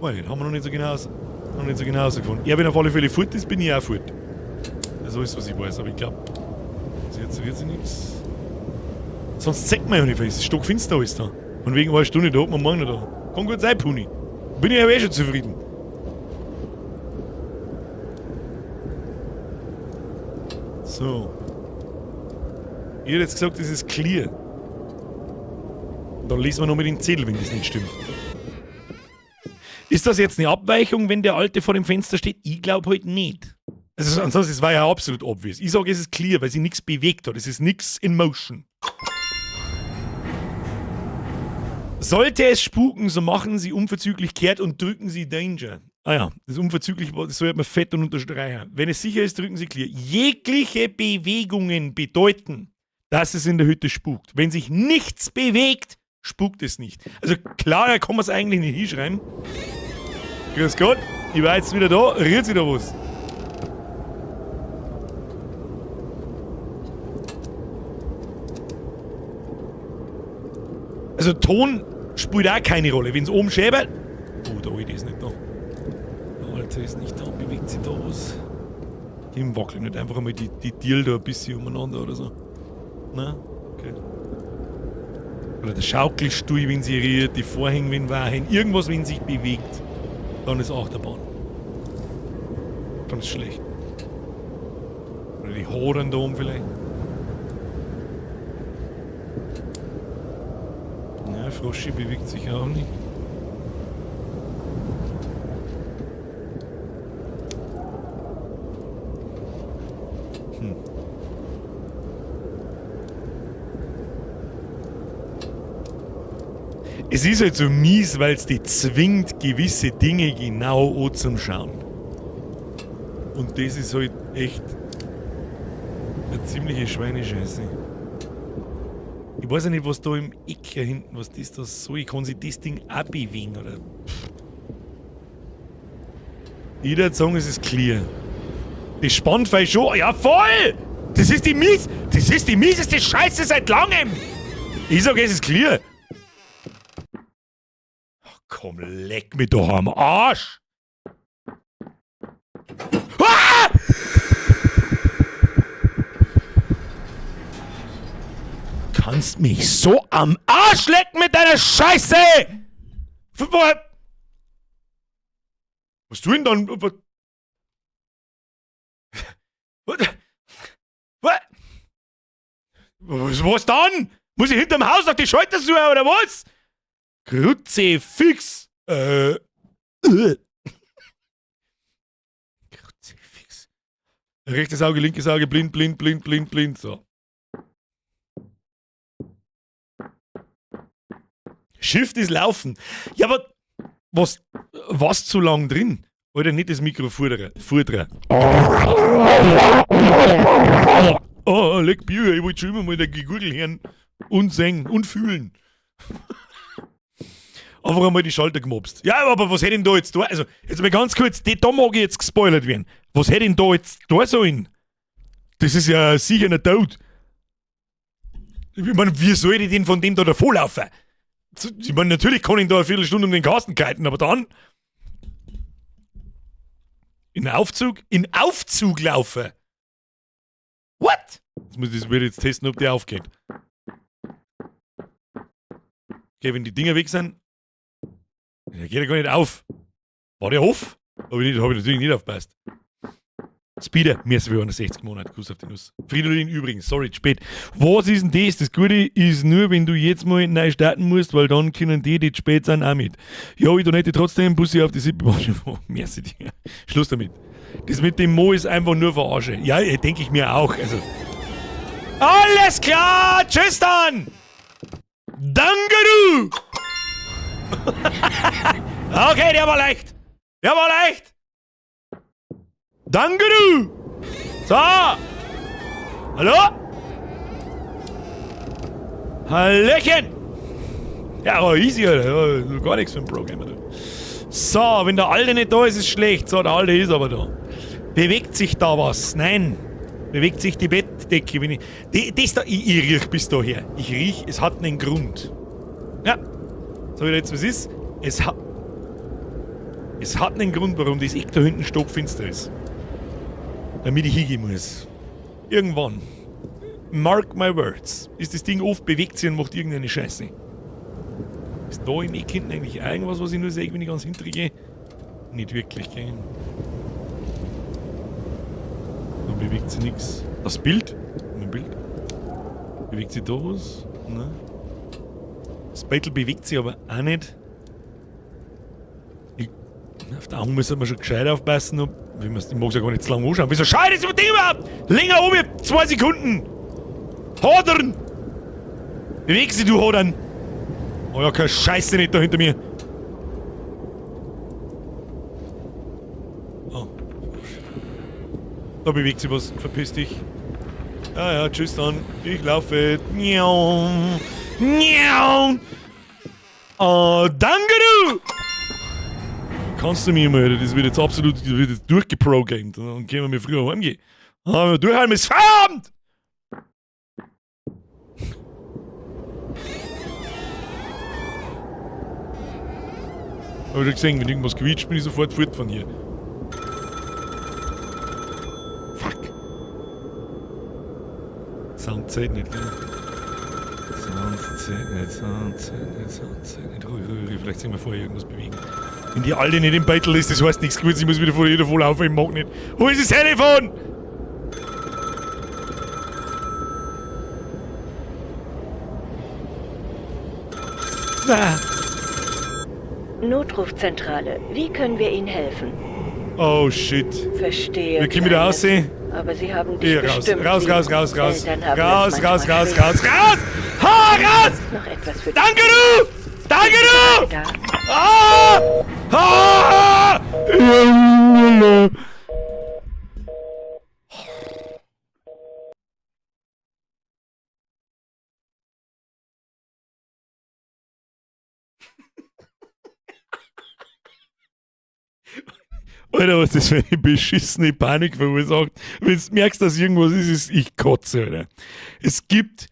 Weiß nicht, haben wir noch nicht so genau, noch nicht so genau herausgefunden. Ja, wenn auf alle Fälle fort ist, bin ich auch fort. Das ist alles, was ich weiß, aber ich glaub, bis jetzt wird sich nichts. Sonst zeigt man ja nicht, weil es ist stockfinster alles da. Von wegen einer Stunde, da hat man morgen noch da. Kann gut sein, Puni. Bin ich ja eh schon zufrieden. So. Ich hätte jetzt gesagt, das ist clear. Und dann lesen wir noch mit den Zettel, wenn das nicht stimmt. Ist das jetzt eine Abweichung, wenn der Alte vor dem Fenster steht? Ich glaub halt nicht. Also ansonsten, es war ja absolut obvious. Ich sag, es ist clear, weil sich nichts bewegt hat. Es ist nichts in motion. Sollte es spuken, so machen Sie unverzüglich kehrt und drücken Sie Danger. Ah ja, das unverzüglich, das sollte man fett und unterstreichen. Wenn es sicher ist, drücken Sie clear. Jegliche Bewegungen bedeuten, dass es in der Hütte spukt. Wenn sich nichts bewegt, spukt es nicht. Also klarer kann man's eigentlich nicht hinschreiben. Grüß Gott, ich war jetzt wieder da, rührt sich da was. Also Ton spielt auch keine Rolle. Wenn's oben schäbert... Oh, der Alte ist nicht da. Der Alte ist nicht da, bewegt sich da was. Dem wackeln nicht einfach einmal die Tiere da ein bisschen umeinander oder so. Na? Okay. Oder der Schaukelstuhl, wenn sie rührt, die Vorhänge, wenn wachen, irgendwas, wenn sich bewegt, dann ist Achterbahn. Dann ist schlecht. Oder die Hoden da oben vielleicht. Ja, Froschi bewegt sich auch nicht. Es ist halt so mies, weil's die zwingt, gewisse Dinge genau anzuschauen. Und das ist halt echt eine ziemliche Schweinescheiße. Ich weiß ja nicht, was da im Eck hier hinten, was das da soll. Ich kann sich das Ding auch bewegen, oder? Ich würd sagen, es ist clear. Das spannt vielleicht schon. Ja, voll! Das ist die mies, das ist die mieseste Scheiße seit langem! Ich sag, es ist clear. Ach komm, leck mich doch am Arsch! Ah! Kannst mich so am Arsch lecken mit deiner Scheiße! Was tu denn dann? Was dann? Muss ich hinterm Haus noch die Schalter suchen oder was? Kruzifix! Kruzifix. Rechtes Auge, linkes Auge, blind, blind, blind, blind, blind. So. Shift ist Laufen. Ja, aber was zu lang drin? Oder nicht das Mikro fordere. Oh, leck Bier, ich wollte schon immer mal der Gegurgel hören und singen und fühlen. Einfach einmal die Schalter gemobst. Ja, aber was hätte ich denn da jetzt da? Also, jetzt mal ganz kurz, die, da mag ich jetzt gespoilert werden. Was hätte ich denn da jetzt da sollen? Das ist ja sicher nicht tot. Ich meine, wie soll ich denn von dem da davonlaufen? Ich meine, natürlich kann ich da eine Viertelstunde um den Kasten kiten, aber dann in Aufzug? In Aufzug laufen? What? Jetzt muss ich das wieder jetzt testen, ob der aufgeht. Okay, wenn die Dinger weg sind. Der geht ja gar nicht auf. War der auf? Hab ich natürlich nicht aufgepasst. Speeder, mir ist 160 Monate, Kuss auf die Nuss. Fridolin übrigens, sorry, zu spät. Was ist denn das? Das Gute ist nur, wenn du jetzt mal neu starten musst, weil dann können die, die zu spät sind, auch mit. Ja, ich donate trotzdem, Bussi auf die Sippe. Merci dir. Schluss damit. Das mit dem Mo ist einfach nur Verarsche. Ja, denke ich mir auch. Also. Alles klar, tschüss dann! Danke du! Okay, der war leicht. Der war leicht. Danke du! So! Hallo? Hallöchen! Ja, aber easy, Alter. Ja, gar nichts für ein Programmer, du. So, wenn der Alte nicht da ist, ist es schlecht. So, der Alte ist aber da. Bewegt sich da was? Nein. Bewegt sich die Bettdecke? Wenn ich, die, das da, ich riech bis daher. Ich riech, es hat einen Grund. Ja. Sag ich dir jetzt, was ist? Es hat einen Grund, warum das Eck da hinten stockfinster ist. Damit ich hingehen muss. Irgendwann. Mark my words. Ist das Ding oft, bewegt sich und macht irgendeine Scheiße. Ist da im Eck hinten eigentlich irgendwas, was ich nur sehe, wenn ich ganz hinten gehe? Nicht wirklich, gell? Da bewegt sich nix. Das Bild? Mein Bild? Bewegt sich da was? Nein. Das Battle bewegt sich aber auch nicht. Auf der Augen müssen wir schon gescheit aufpassen. Ob, ich mag es ja gar nicht zu lange anschauen. Wieso schaut das Ding überhaupt? Länger oben, 2 Sekunden! Hodern! Beweg sie, du Hodern! Oh ja, keine Scheiße nicht da hinter mir. Oh. Da bewegt sich was. Verpiss dich. Ja, ja, tschüss dann. Ich laufe. Miau. Miau. Oh, danke du! Kannst du mir mal, Alter, das wird jetzt absolut, das wird jetzt durchgeprogrammt. Dann können wir mir früher heimgehen. Aber durchhalten ist Feierabend! Hab ich schon gesehen, wenn irgendwas quietscht, bin ich sofort fort von hier. Fuck. Sound zählt nicht, gell? Sound zählt nicht, Sound zählt nicht, Sound zählt nicht. Ruhig, ruhig, ruhig, vielleicht sehen wir vorher irgendwas bewegen. Wenn die Alte nicht im Battle ist, das heißt nichts Gutes, ich muss wieder vor jeder voll laufen, ich mag nicht. Wo ist das Telefon? Ah. Notrufzentrale, wie können wir Ihnen helfen? Oh shit. Verstehe. Wir können wieder Kleines. aussehen. Aber Sie haben dich Hier, raus, bestimmt raus, lieb. raus, raus, raus. Eltern haben Raus, es raus, manchmal raus, schwer. raus, raus! Ha, raus! Noch etwas für Danke du! Danke du! Da. Ah! Ah! Alter, was das für eine beschissene Panik verursacht. Wenn du merkst, dass irgendwas ist, ist ich kotze, Alter. Es gibt,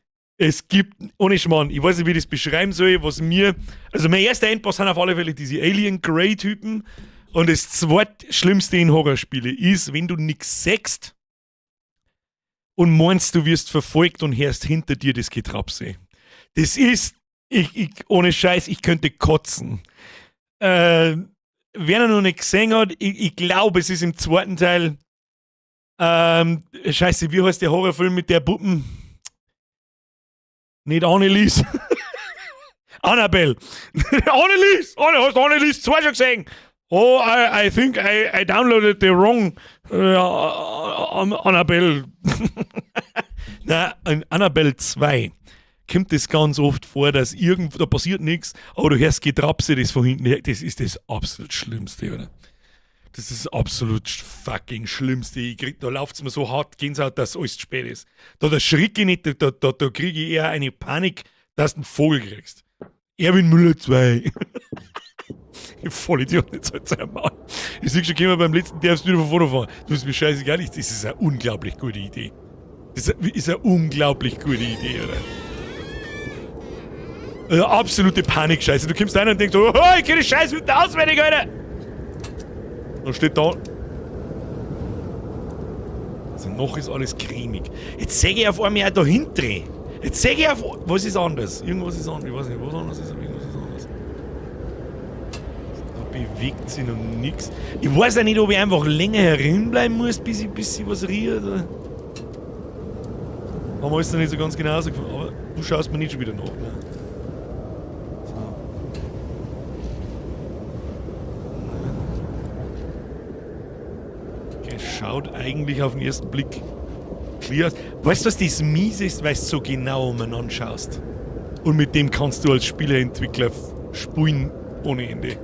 ohne Schmarrn, ich weiß nicht, wie ich das beschreiben soll, was mir, also mein erster Endboss sind auf alle Fälle diese Alien Grey Typen. Und das zweitschlimmste in Horrorspiele ist, wenn du nix sägst und meinst, du wirst verfolgt und hörst hinter dir das Getrapse. Das ist, ohne Scheiß, ich könnte kotzen. Wer ihn noch nicht gesehen hat, ich glaube, es ist im zweiten Teil. Scheiße, wie heißt der Horrorfilm mit der Puppen? Nicht Annelies. Annabelle. Annelies! Anne, hast du Annelies 2 schon gesehen? Oh, I think I downloaded the wrong Annabelle. Na, in Annabelle 2 kommt das ganz oft vor, dass irgendwo, da passiert nichts, aber du hörst Getrapse, das von hinten her, das ist das absolut Schlimmste, oder? Das ist das absolut fucking Schlimmste. Da läuft's mir so hart Gänsehaut, dass alles zu spät ist. Da schrick ich nicht, da krieg ich eher eine Panik, dass du einen Vogel kriegst. Erwin Müller 2. Ich Vollidiot, jetzt halt sein Maul. Ich seh schon, beim letzten darfst du wieder von vorne fahren. Du bist mir scheißegal, das ist eine unglaublich gute Idee. Das ist eine unglaublich gute Idee, oder? Also absolute Panikscheiße. Du kommst rein und denkst, oh, ich kenn die Scheiße mit auswendig, Alter! Dann steht da. Also noch ist alles cremig. Jetzt seh ich auf einmal auch da hinten. Jetzt seh ich auf. Was ist anders? Irgendwas ist anders. Ich weiß nicht, was anders ist, aber irgendwas ist anders. Da bewegt sich noch nix. Ich weiß ja nicht, ob ich einfach länger herinbleiben muss, bis ich was rührt. Oder? Haben wir alles noch nicht so ganz genau rausgefunden. Aber du schaust mir nicht schon wieder nach, ne? So. Okay, schaut eigentlich auf den ersten Blick clear aus. Weißt du, was das mies ist, weil du so genau umeinander schaust? Und mit dem kannst du als Spieleentwickler spulen ohne Ende.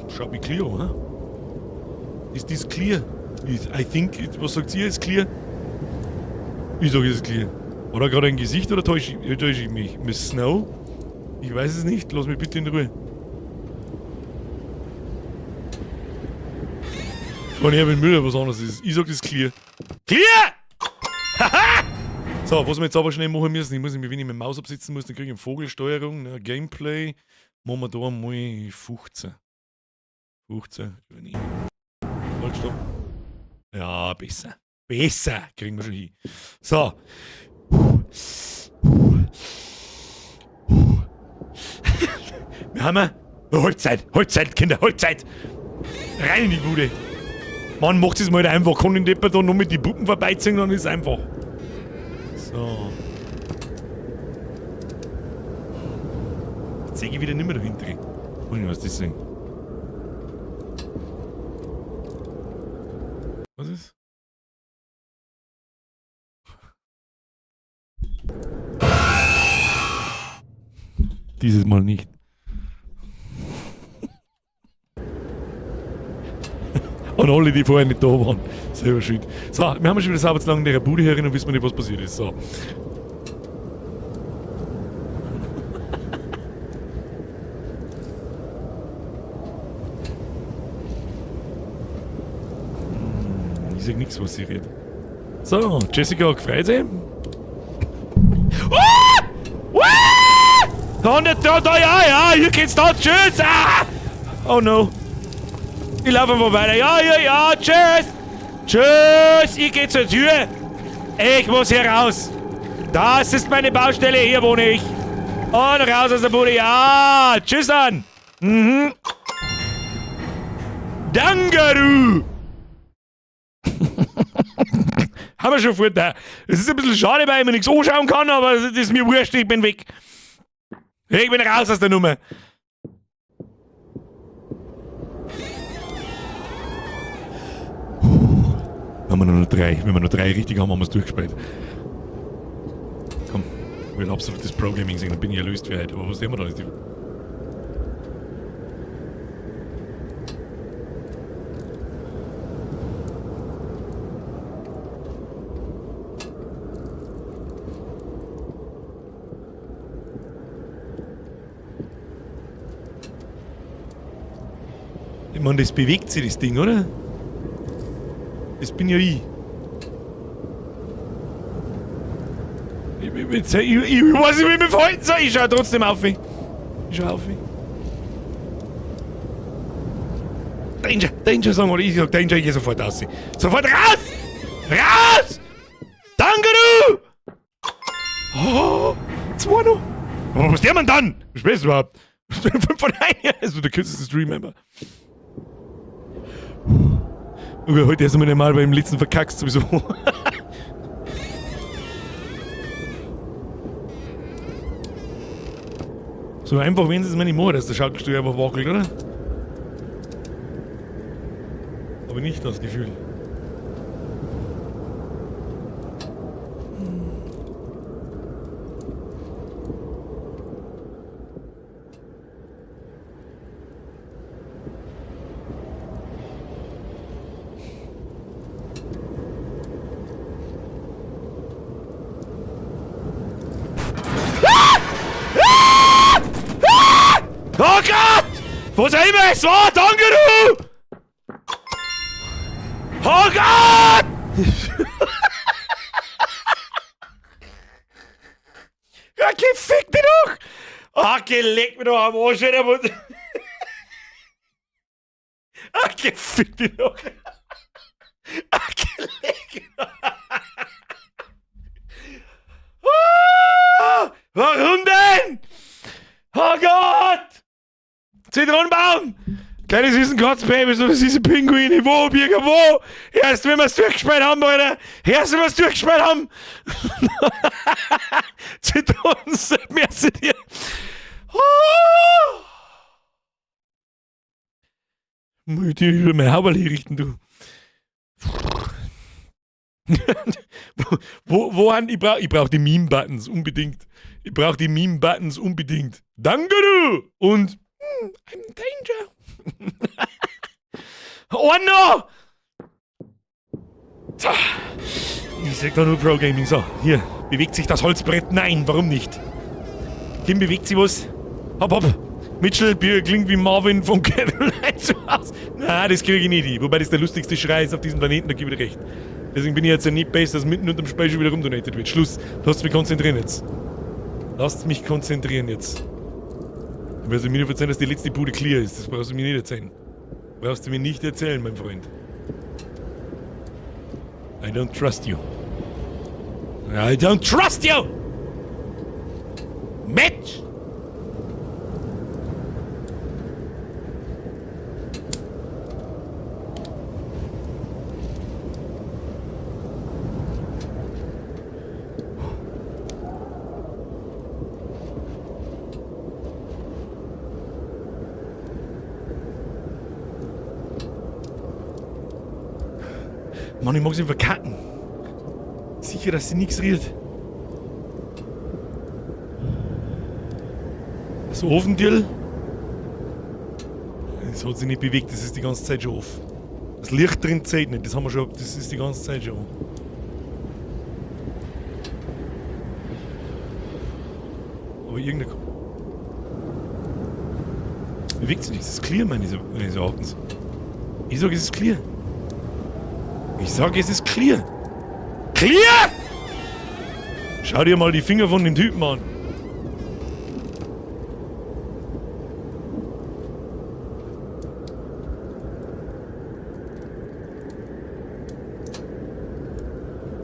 Schaut mich clear an, ne? Ist das clear? I think, was sagt ihr, ist clear? Ich sag, es ist clear. Hat er gerade ein Gesicht oder täusche ich mich? Miss Snow? Ich weiß es nicht, lass mich bitte in Ruhe. Von Erwin Müller was anderes ist. Ich sag, das ist clear. Clear! Haha! So, was wir jetzt aber schnell machen müssen, ich muss nämlich, wenn ich mit der Maus absitzen muss, dann kriege ich eine Vogelsteuerung, ne, Gameplay. Machen wir da mal 15. 15, übernehmen. Halt, stopp. Ja, besser. Besser kriegen wir schon hin. So. Wir haben eine Halbzeit, Halbzeit, Kinder, Halbzeit. Rein in die Bude. Mann, macht es mal einfach. Kann den Depper da noch mit die Puppen vorbeiziehen, dann ist es einfach. So. Jetzt sehe ich wieder nicht mehr dahinter. Weiß nicht, was das ist. Was ist? Dieses Mal nicht. Und alle, die vorher nicht da waren. Selber schuld. So, wir haben schon wieder sauber zu lange in der Bude herin und wissen wir nicht, was passiert ist. So. Ich sag nichts, was sie redet. So, Jessica gefreut sich. Ah! Ah! Da, da, da, ja, ja, hier geht's da, tschüss! Ah! Oh no. Ich laufe einfach weiter. Ja, ja, ja, tschüss! Tschüss! Ich geh zur Tür! Ich muss hier raus! Das ist meine Baustelle, hier wohne ich! Und raus aus der Bude, ja! Tschüss dann! Mhm. Danke, du! Haben wir schon Vorteil. Es ist ein bisschen schade, weil ich mir nichts anschauen kann, aber das ist mir wurscht, ich bin weg. Ich bin raus aus der Nummer. Haben wir nur noch drei. Wenn wir nur drei richtig haben, haben wir es durchgespielt. Komm, ich will absolutes Pro-Gaming sehen, dann bin ich erlöst für heute. Aber was sehen wir da nicht? Ich meine, das bewegt sich, das Ding, oder? Das bin ja ich. Ich weiß nicht, wie ich mich verhalten soll. Ich schau trotzdem auf. Ich schau auf. Danger, Danger, sagen wir. Ich sag Danger, ich geh sofort raus. Sofort raus! Raus! Danke, du! Oh, zwei noch. Aber was der man dann? Was spielst du überhaupt? 5 von 1. Das ist der kürzeste Stream ever. Okay, heute erst einmal mal beim letzten verkackst sowieso. So einfach, wenn sie es mir nicht machen, dass der Schaukelstuhl einfach wackelt, oder? Aber nicht das Gefühl. Oh Gott! Was auch immer es war, danke du! Oh Gott! Ja, gefick dich doch! Ach, geleck mich doch am Arsch, Alter. Ach, gefick dich doch! Ach, geleck mich doch! Ah, warum denn? Oh Gott! Zitronenbaum! Kleine süßen Kotzbabys oder süße Pinguine. Wo, Birger, wo? Erst wenn wir's durchgespielt haben, Alter! Erst wenn wir's durchgespielt haben! Zitronensaft, merci dir! Oh! Muss ich dir über mein Haberli richten, du. Wo an? Ich brauch die Meme-Buttons unbedingt. Ich brauch die Meme-Buttons unbedingt. Danke, du! Und I'm in danger. Oh no! So. Ich sag da nur Pro Gaming. So, hier. Bewegt sich das Holzbrett? Nein, warum nicht? Kim, bewegt sich was? Hopp, hopp. Mitchell, Bier klingt wie Marvin von Caroline zu Hause. Na, das kriege ich nicht hin. Wobei das der lustigste Schrei ist auf diesem Planeten, da gebe ich dir recht. Deswegen bin ich jetzt ja nicht besser, dass mitten unterm Spiel schon wieder rumdonated wird. Schluss. Lasst mich konzentrieren jetzt. Lasst mich konzentrieren jetzt. Du wirst mir nicht erzählen, dass die letzte Bude clear ist. Das brauchst du mir nicht erzählen. Brauchst du mir nicht erzählen, mein Freund. I don't trust you. I don't trust you! Mitch! Mann, ich mag sie verkacken. Sicher, dass sie nichts rührt. Das Ofendirl. Das hat sich nicht bewegt, das ist die ganze Zeit schon offen. Das Licht drin zählt nicht, das haben wir schon, das ist die ganze Zeit schon. Aber irgendeine. Bewegt sich nichts, das ist clear, meines Erachtens. Ich sag, es ist clear. Ich sag, es ist clear. Clear! Schau dir mal die Finger von dem Typen an.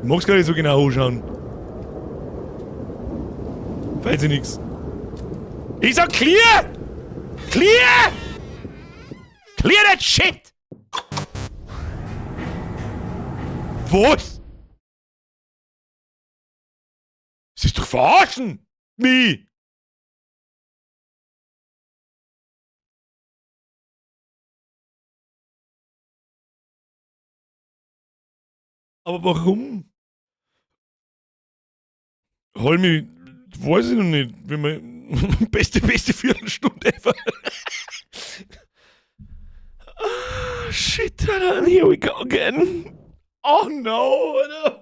Ich mag's gar nicht so genau anschauen. Weiß ich nix. Ich sag clear! Clear! Clear that shit! Was? Das ist doch verarschen! Mich! Aber warum? Hol mich, weiß ich noch nicht, wenn man beste Viertelstunde ever. Ah, shit, Alter, here we go again. Oh no, Alter.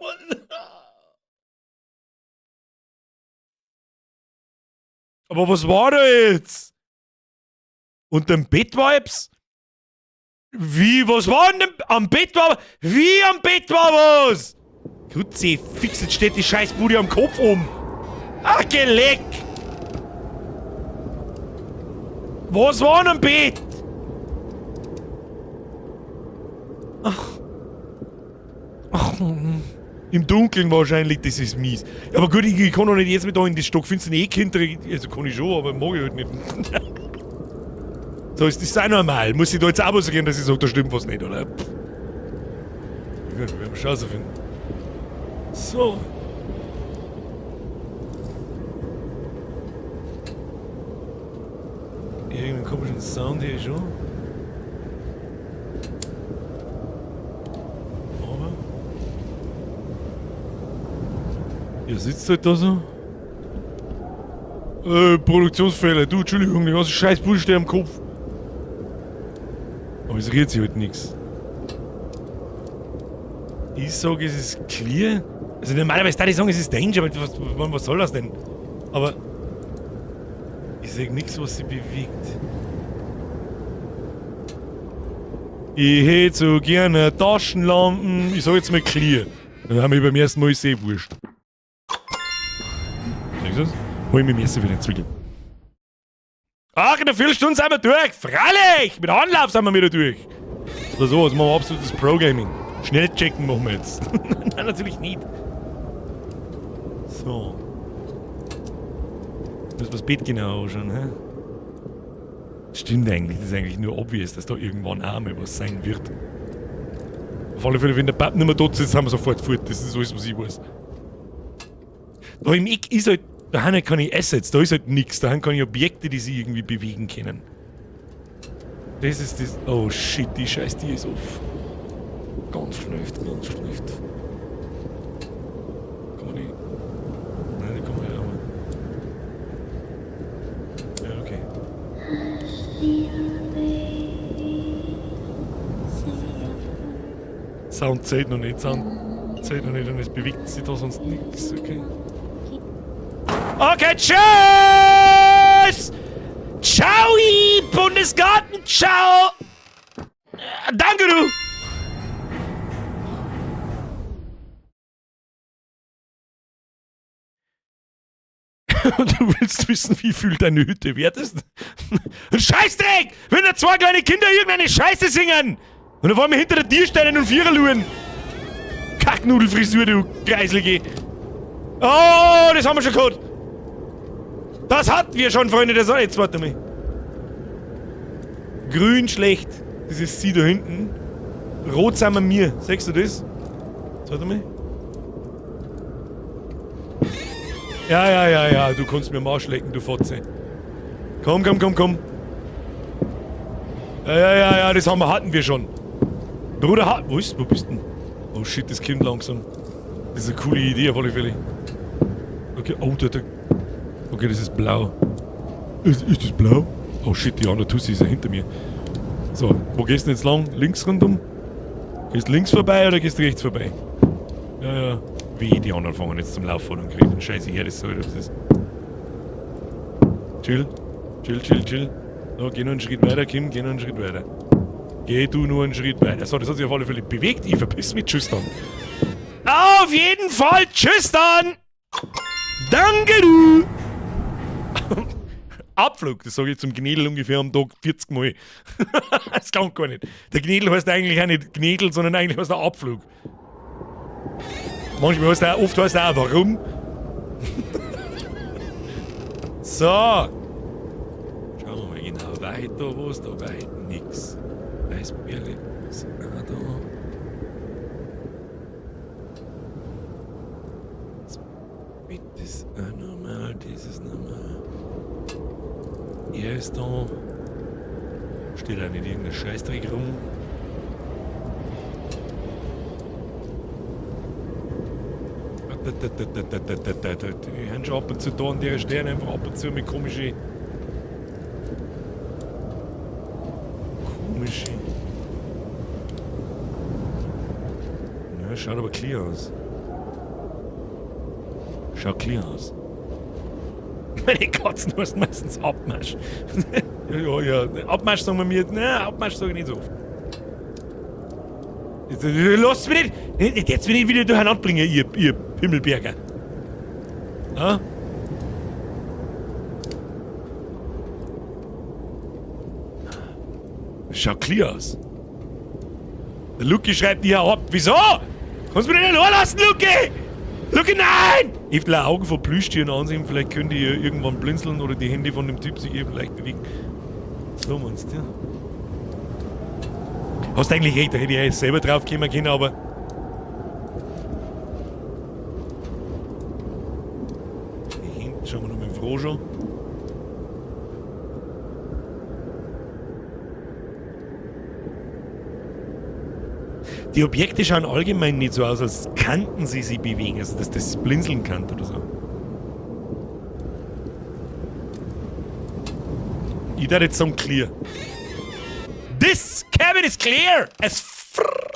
Aber was war da jetzt? Unterm Bett war etwas? Wie, was war denn am Bett war? Wie am Bett war was? Kruzifix, jetzt steht die Scheißbude am Kopf um. Ach, Geleck! Was war denn am Bett? Ach. Ach. Im Dunkeln wahrscheinlich, das ist mies. Aber gut, ich kann doch nicht jetzt mit da in das Stockfinster eh Kinder. Also kann ich schon, aber mag ich halt nicht. So, ist das auch normal? Muss ich da jetzt auch was reden, dass ich sage, da stimmt was nicht, oder? Pff. Ja, gut, werden wir schon rausfinden. So. Irgendeinen komischen Sound hier schon. Aber. Ihr sitzt halt da so. Produktionsfehler. Du, Entschuldigung, die ganze scheiß Bude am Kopf. Aber es rührt sich halt nix. Ich sag, es ist clear. Also normalerweise da ich sagen, es ist Danger, aber was soll das denn? Aber ich seh nix, was sich bewegt. Ich hätte so gerne Taschenlampen. Ich sag jetzt mal clear. Dann haben wir beim ersten Mal sehr wurscht. Siehst du das? Hol ich mir Messer für den Zwickel. Ach, in einer Viertelstunde sind wir durch. Freilich! Mit Anlauf sind wir wieder durch. Oder so, also machen wir absolutes Pro-Gaming. Schnell checken machen wir jetzt. Nein, natürlich nicht. So. Müssen wir das Bett genau anschauen, hä? Stimmt eigentlich, das ist eigentlich nur obvious, dass da irgendwann auch mal was sein wird. Auf alle Fälle, wenn der Bab nicht mehr dort sitzt, haben wir sofort fort. Das ist alles, was ich weiß. Da im Eck ist halt, da haben halt keine Assets, da ist halt nix. Da haben keine Objekte, die sich irgendwie bewegen können. Das ist das. Oh shit, die scheiß die ist off. Ganz schlecht, ganz schlecht. Kann man nicht. Nein, die kann man nicht aber. Ja, okay. Sound zählt noch nicht, Sound zählt noch nicht und es bewegt sich da sonst nichts, okay. Okay, tschüss! Tschüss! Ciao, Bundesgarten, ciao! Danke, du! Und du willst wissen, wie viel deine Hütte wert ist? Scheißdreck! Wenn da zwei kleine Kinder irgendeine Scheiße singen! Und dann wollen wir hinter der Tür stehen und Vierer luren! Kacknudelfrisur, du Greiselige! Oh, das haben wir schon gehabt! Das hatten wir schon, Freunde der Sonne. Jetzt warte mal. Grün schlecht. Das ist sie da hinten. Rot sind wir mir. Siehst du das? Jetzt warte mal. Ja, ja, ja, ja. Du kannst mir am Arsch lecken, du Fotze. Komm, komm, komm, komm. Ja, ja, ja, ja, das haben wir, hatten wir schon. Bruder, hat. Wo ist? Wo bist du denn? Oh shit, das kommt langsam. Das ist eine coole Idee auf alle Fälle. Okay, oh, da. Okay, das ist blau. Ist das blau? Oh shit, die andere Tussi ist ja hinter mir. So, wo gehst du denn jetzt lang? Links rundum? Gehst du links vorbei oder gehst du rechts vorbei? Ja, ja. Wie, die anderen fangen jetzt zum Laufen an und kriegen den Scheiße her, das soll das ist. Chill. Chill, chill, chill. So, geh nur einen Schritt weiter, Kim, geh nur einen Schritt weiter. Geh du nur einen Schritt weiter. So, das hat sich auf alle Fälle bewegt. Ich verpiss mich. Tschüss dann. Auf jeden Fall, tschüss dann! Danke du! Abflug, das sage ich zum Gnädel ungefähr am Tag 40 Mal. Das kann gar nicht. Der Gnädel heißt eigentlich auch nicht Gnädel, sondern eigentlich heißt er Abflug. Manchmal heißt er, oft heißt er auch warum. So. Schauen wir mal genau weiter, was da weit nix. Weißbärle ist auch da. Das Bett ist auch normal, das ist normal. Er ist da. Steht da nicht irgendein Scheißdreck rum. Die haben schon ab und zu da an der Sterne einfach ab und zu mit komische. Komische. Ja, schaut aber clear aus. Schaut clear aus. Meine Katzen heißen meistens Abmarsch. Ja, ja, Abmarsch sagen wir mir. Nein, Abmarsch sage ich nicht so oft. Jetzt, lasst mich nicht. Jetzt will ich wieder durcheinander bringen, ihr Pimmelberger. Ja? Schaut clear aus. Der Lucky schreibt hier ab. Wieso? Kannst du mich nicht allein lassen, Lucky? Lucky, nein! Ich hab die Augen von Plüschtieren ansehen, vielleicht können die ja irgendwann blinzeln oder die Hände von dem Typ sich eben leicht bewegen. So meinst du, ja? Hast eigentlich recht, da hätte ich ja selber drauf kommen können, aber. Die Hände schauen wir noch mit dem Froh schon. Die Objekte schauen allgemein nicht so aus, als könnten sie sich bewegen, also dass das blinzeln kann oder so. Ich darf jetzt sagen clear. This cabin is clear as frrr.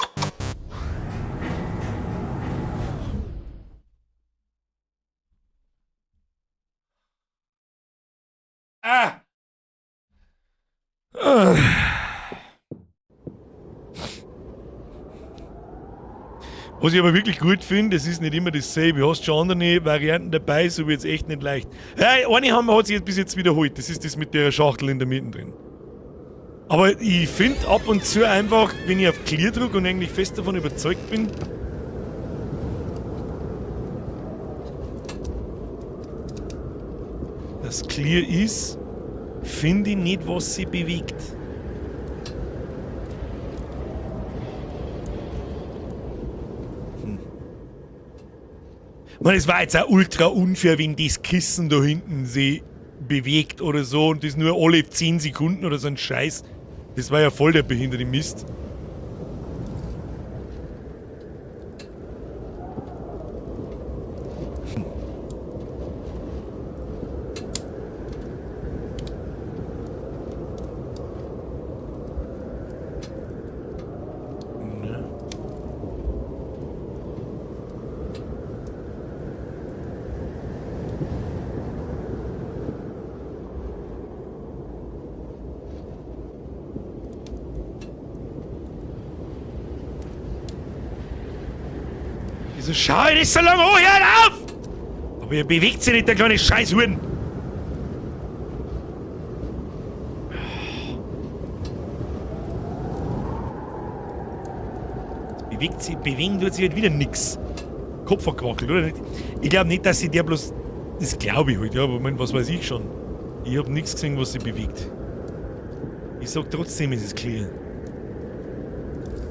Ah. Ah. Was ich aber wirklich gut finde, es ist nicht immer dasselbe. Du hast schon andere Varianten dabei, so wird's echt nicht leicht. Ja, eine haben wir, hat sich jetzt bis jetzt wiederholt. Das ist das mit der Schachtel in der Mitte drin. Aber ich find ab und zu einfach, wenn ich auf Clear drück und eigentlich fest davon überzeugt bin, dass Clear ist, finde ich nicht, was sie bewegt. Ich meine, es war jetzt auch ultra unfair, wenn das Kissen da hinten sich bewegt oder so und das nur alle 10 Sekunden oder so ein Scheiß. Das war ja voll der behinderte Mist. Wieso schau ich das so lange an? Hör auf! Aber ihr bewegt sich nicht, der kleine Scheißhuren! Bewegt sich, bewegen tut sich halt wieder nix. Kopf verquackelt, oder nicht? Ich glaube nicht, dass sie der bloß. Das glaube ich halt, ja, aber ich mein, was weiß ich schon. Ich habe nichts gesehen, was sie bewegt. Ich sag trotzdem, es ist clear.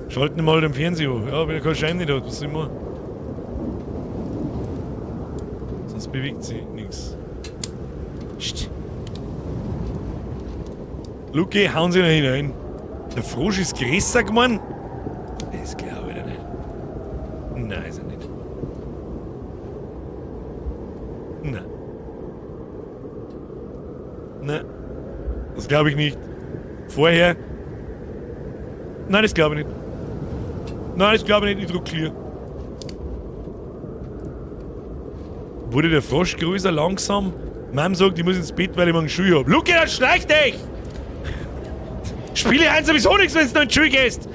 Schalten mal den Fernseher an. Ja, wenn er keinen Schein nicht hat, was soll ich machen? Sonst bewegt sich nichts. Psst. Luki, hauen Sie noch hinein. Der Frosch ist größer geworden? Das glaube ich nicht. Nein, ist er nicht. Nein. Nein. Das glaube ich nicht. Vorher. Nein, das glaube ich nicht. Nein, das glaube ich nicht. Ich drück clear. Wurde der Frosch größer langsam? Mom sagt, ich muss ins Bett, weil ich morgen Schule hab. Luki, dann schleich dich! Spiele eins sowieso nichts, wenn du noch in die Schule gehst!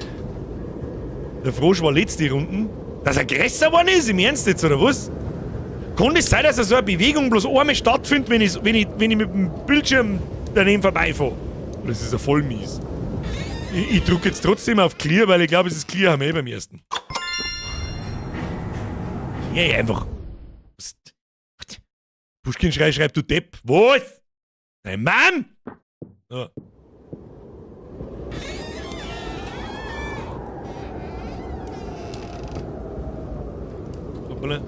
Der Frosch war letzte Runden. Dass er größer geworden ist, im Ernst jetzt, oder was? Kann es sein, dass so eine Bewegung bloß einmal stattfindet, wenn ich mit dem Bildschirm daneben vorbeifahre? Das ist ja voll mies. Ich drücke jetzt trotzdem auf Clear, weil ich glaube, es ist Clear haben wir eh beim ersten. Ja, yeah, einfach. Puschkin schrei, schreibt du Depp. Was? Dein Mann? Ja. Hoppala.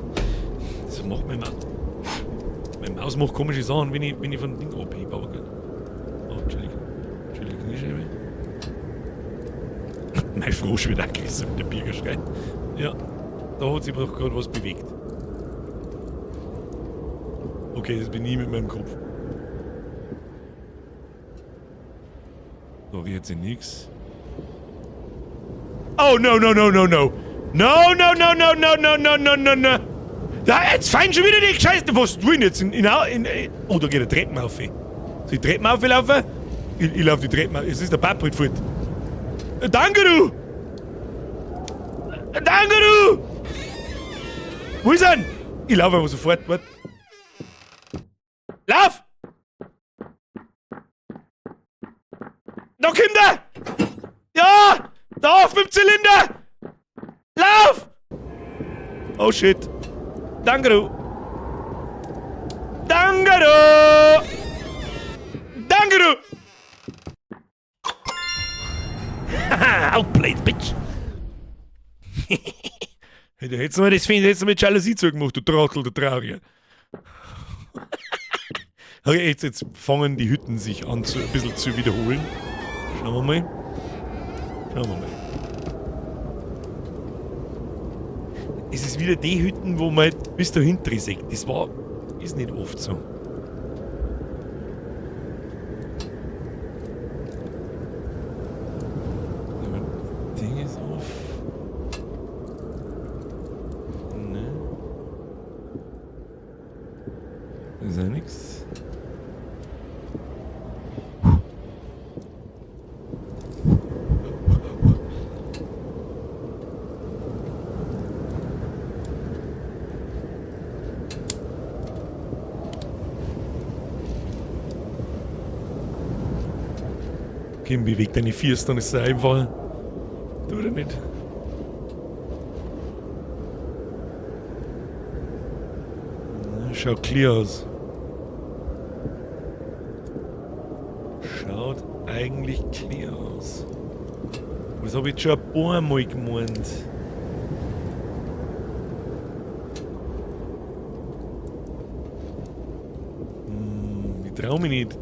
Das macht meine Maus. Meine Maus macht komische Sachen, wenn ich von dem Ding abhebe, aber gut. Oh, Entschuldigung. Entschuldigung, Kniescheibe. Mein Frosch wird auch größer mit dem Bürgerschrei. Ja, da hat sich doch gerade was bewegt. Okay, das bin ich mit meinem Kopf. Da rührt sich nix. Oh, no, no, no, no, no. No, no, no, no, no, no, no, no, no, no. Da, jetzt fallen schon wieder die Scheiße. Was tue ich denn jetzt? Oh, da geht eine Treppen auf. Soll ich die Treppen auflaufen? Ich laufe die Treppen auf. Es ist der Papa halt fort. Danke, du! Danke, du! Wo ist er? Ich laufe aber sofort. Warte. Lauf! Da kommt er! Ja! Da auf mit dem Zylinder! Lauf! Oh shit. Danke, du! Danke, du! Danke, du! Haha, outplayed, bitch! Hey, du hättest mal das Fenster hättest du mit Jalousie zugemacht, du Trottel, du Trauriger. Okay, jetzt fangen die Hütten sich an, ein bisschen zu wiederholen. Schauen wir mal. Schauen wir mal. Es ist wieder die Hütten, wo man halt bis dahinter sieht. Das ist nicht oft so. Ding ist auf. Ne. Ist ja nix. Kim, beweg deine Füße, dann ist es einfach. Tut er nicht. Na, schaut clear aus. Schaut eigentlich clear aus. Das hab ich jetzt schon ein paar Mal gemeint. Ich trau mich nicht.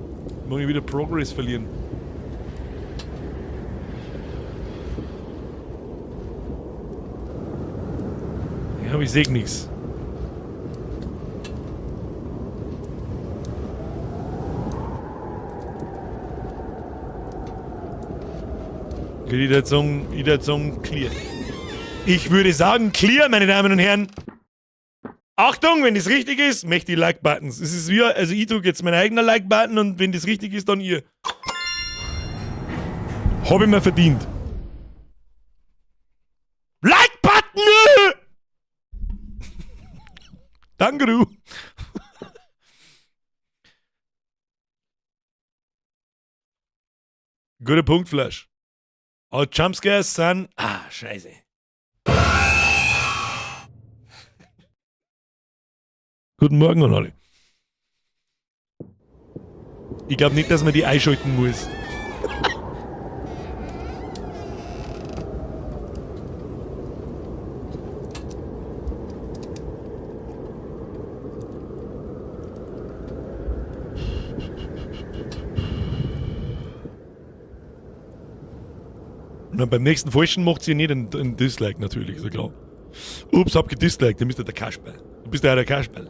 Ich mag wieder Progress verlieren. Ja, aber ich seh nix. Ich würde sagen, clear. Ich würde sagen, clear, meine Damen und Herren. Achtung, wenn das richtig ist, möchte ich Like-Buttons. Es ist wie, also ich drücke jetzt meinen eigenen Like-Button und wenn das richtig ist, dann ihr. Hab ich mir verdient. Like-Button! Guter Punkt, Flash. Aber Jumpscares sind. Ah, scheiße. Guten Morgen an alle. Ich glaube nicht, dass man die einschalten muss. Und dann beim nächsten falschen macht sie nicht einen Dislike natürlich, ist ja klar. Ups, hab gedisliked, dann bist du der Kasperl. Du bist ja der Kasperl.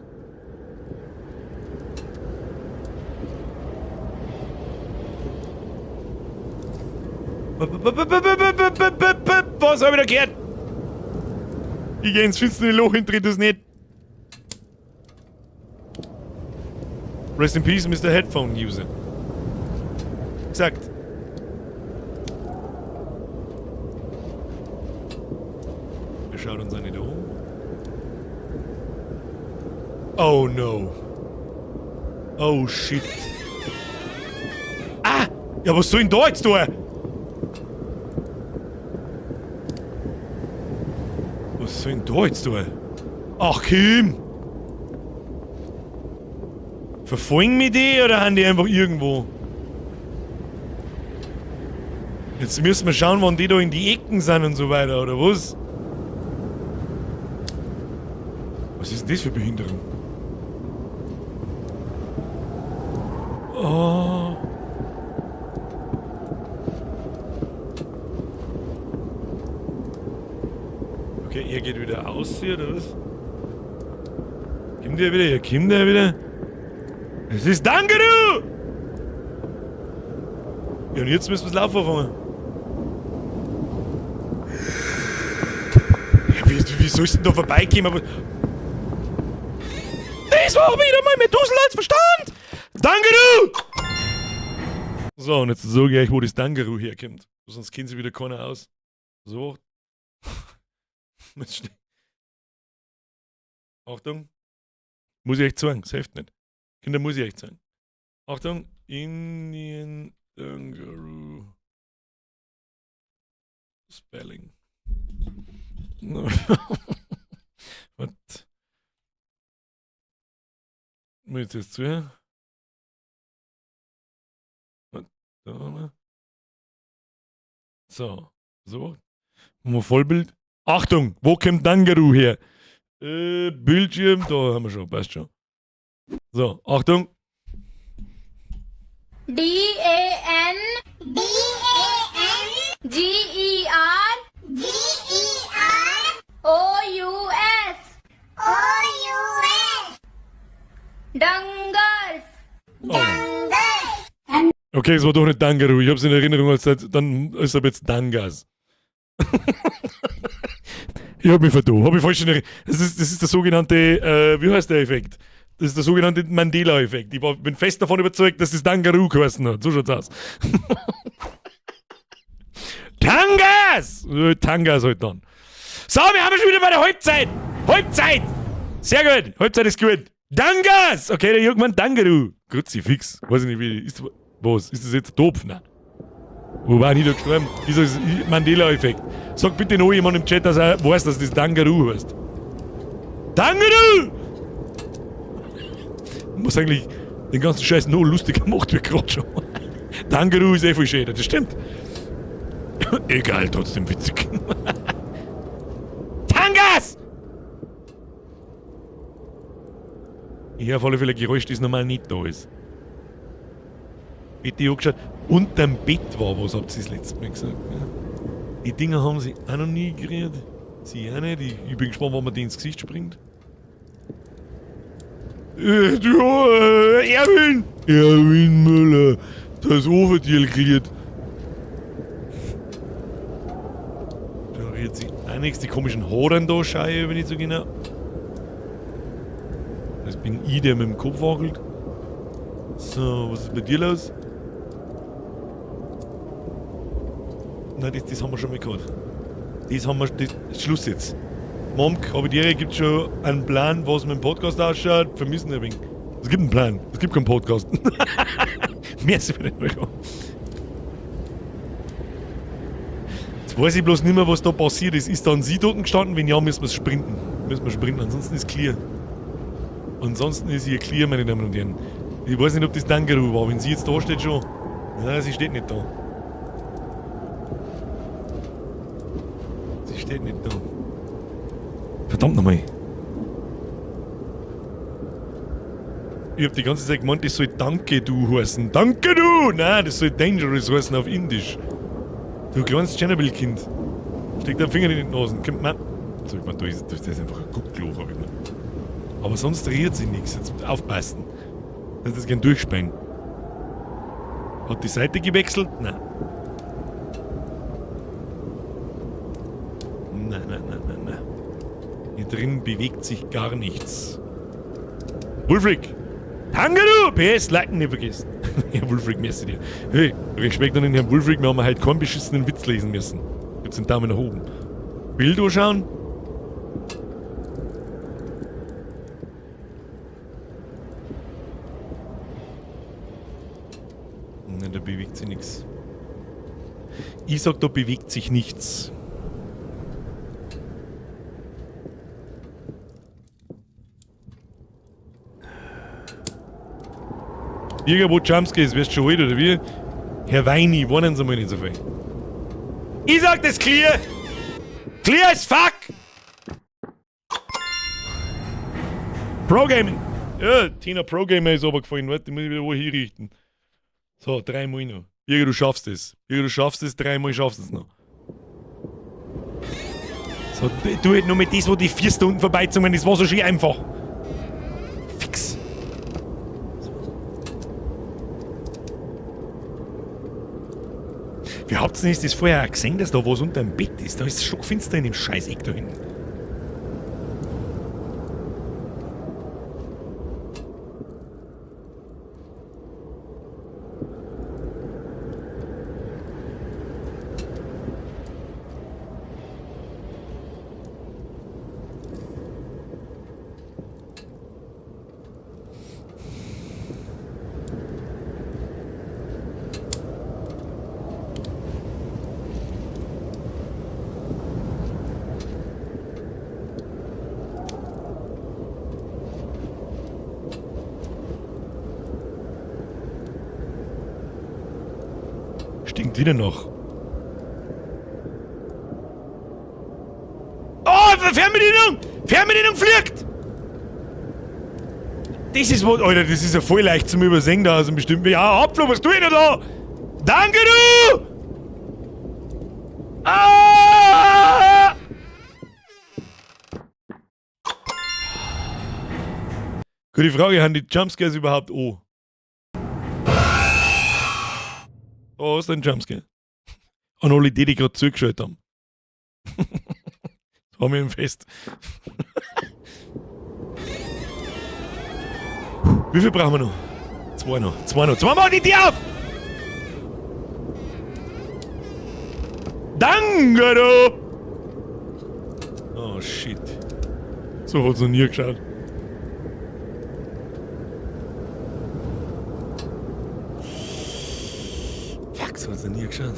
Was hab ich da gehört? Ich geh ins finstere Loch und dreh das nicht. Rest in Peace, Mr. Headphone User. Gesagt. Wir schauen uns eine da um. Oh no. Oh shit. Ah! Ja, was soll denn da jetzt tun? Was soll denn da jetzt tun? Ach, Kim! Verfolgen mich die oder haben die einfach irgendwo? Jetzt müssen wir schauen, wann die da in die Ecken sind und so weiter, oder was? Was ist denn das für Behinderung? Oh. Okay, er geht wieder aus hier, oder was? Kommt der wieder? Ja, kommt der wieder? Es ist Dangaroo! Ja, und jetzt müssen wir das Laufen anfangen. Ja, wie sollst du denn da vorbeikommen? Aber das war wieder mal Methuselah als Verstand! Dangaroo! So, und jetzt sage ich euch, wo das Dangaroo herkommt. Sonst kennt sich wieder keiner aus. So. Achtung. Muss ich echt sagen, das hilft nicht. Kinder, muss ich echt sagen. Achtung, Indian Dangaroo. Spelling. Was? Muss ich jetzt zuhören? Was? Da haben wir. So. So. Machen wir Vollbild. Achtung, wo kommt Dangaroo her? Bildschirm, da haben wir schon, passt schon. So, Achtung. D A N D A N G E R G E R O U S O U S. Dangers. Oh. Okay, es war doch nicht Dangaroo. Ich hab's in Erinnerung, als das, dann ist aber jetzt Dangas. Ich hab mich vertan. Hab ich falsch in Erinnerung. Das ist der sogenannte, wie heißt der Effekt? Das ist der sogenannte Mandela-Effekt. Ich bin fest davon überzeugt, dass das Dangaroo geheißen hat. So schaut's aus. Tangas! Tangas halt dann. So, wir haben schon wieder bei der Halbzeit. Halbzeit! Sehr gut. Halbzeit ist gut. Dangas! Okay, der Jungmann Dangaroo. Kruzifix. Weiß ich nicht, wie. Ist, was? Ist das jetzt Topf? Nein. Wo war ich da gestorben? Ist das Mandela-Effekt? Sag bitte noch jemand im Chat, dass er weiß, dass das Dangaroo heißt. Dangaroo! Muss eigentlich den ganzen Scheiß noch lustiger gemacht wird gerade schon. Dangaroo ist eh viel schöner, das stimmt. Egal, trotzdem witzig. Tangas! Ich höre auf alle Fälle ein Geräusch, das normal nicht da ist. Bitte, ich hab geschaut, unterm Bett war was, habt ihr das letzte Mal gesagt. Ja. Die Dinger haben sie auch noch nie gerührt. Sie auch nicht. Ich bin gespannt, wann man denen ins Gesicht springt. Du Erwin! Erwin Müller, das Ofentier gliert. Da rührt sich auch nichts. Die komischen Haaren da schaue ich, wenn ich so genau. Das bin ich, der mit dem Kopf wackelt. So, was ist bei dir los? Nein, das haben wir schon mal gehabt. Das haben wir, das, Schluss jetzt. Monk, aber dir gibt schon einen Plan, was mit dem Podcast ausschaut. Vermissen ein wenig. Es gibt einen Plan. Es gibt keinen Podcast. Mehr ist wieder nicht mehr. Jetzt weiß ich bloß nicht mehr, was da passiert ist. Ist dann sie dort gestanden? Wenn ja, müssen wir sprinten. Müssen wir sprinten, ansonsten ist clear. Ansonsten ist hier clear, meine Damen und Herren. Ich weiß nicht, ob das Dangaroo war. Wenn sie jetzt da steht schon. Nein, sie steht nicht da. Sie steht nicht da. Verdammt nochmal. Ich hab die ganze Zeit gemeint, das soll Danke du heißen. Danke du! Nein, das soll Dangerous heißen auf Indisch. Du kleines Tschernobyl-Kind. Steck deinen Finger in die Nase. Kommt man. So, ich mein, da ist, das ist einfach ein Guckloch, hab ich mir. Aber sonst rührt sich nichts. Jetzt aufpassen. Das ist gern durchspeien. Hat die Seite gewechselt? Nein. Nein, nein, nein, nein, nein. Hier drin bewegt sich gar nichts. Wulfric! Tangaru! PS, liken nicht vergessen. Herr Wulfric, merci dir. Hey, Respekt an den Herrn Wulfric, wir haben heute keinen beschissenen Witz lesen müssen. Gibt's den Daumen nach oben. Bild anschauen? Nein, da bewegt sich nichts. Ich sag, da bewegt sich nichts. Irgendwo Jumpscares, wirst du schon alt, oder wie? Herr Weini, warnen Sie mal nicht so viel. Ich sag das clear! Clear as fuck! Pro Gaming! Ja, Tina Pro Gamer ist runtergefallen. Warte, ich muss mich wieder wo hinrichten. So, dreimal noch. Birger, du schaffst es. Birger, du schaffst es, dreimal schaffst du es noch. So, du halt nur mit das, wo die 4 Stunden vorbeizogen, das war so schön einfach. Fix. So. Wie habt ihr denn das vorher auch gesehen, dass da was unter dem Bett ist? Da ist es stockfinster in dem Scheißeck da hinten. Stinkt wieder noch. Oh, Fernbedienung! Fernbedienung fliegt! Das ist was, Alter, das ist ja voll leicht zum Übersehen da aus dem bestimmten. Ja, Abflug, was tue ich denn da? Danke, du! Ah! Gute Frage, haben die Jumpscares überhaupt O? Oh, hast du einen Jumpscare? An alle die, die gerade zugeschaut haben. Das war mir im Fest. Wie viel brauchen wir noch? 2 noch. 2 noch. 2 mal die Tür auf! Danke, du! Oh, shit. So hat's noch nie geschaut. Fuck, so hat's noch nie geschaut.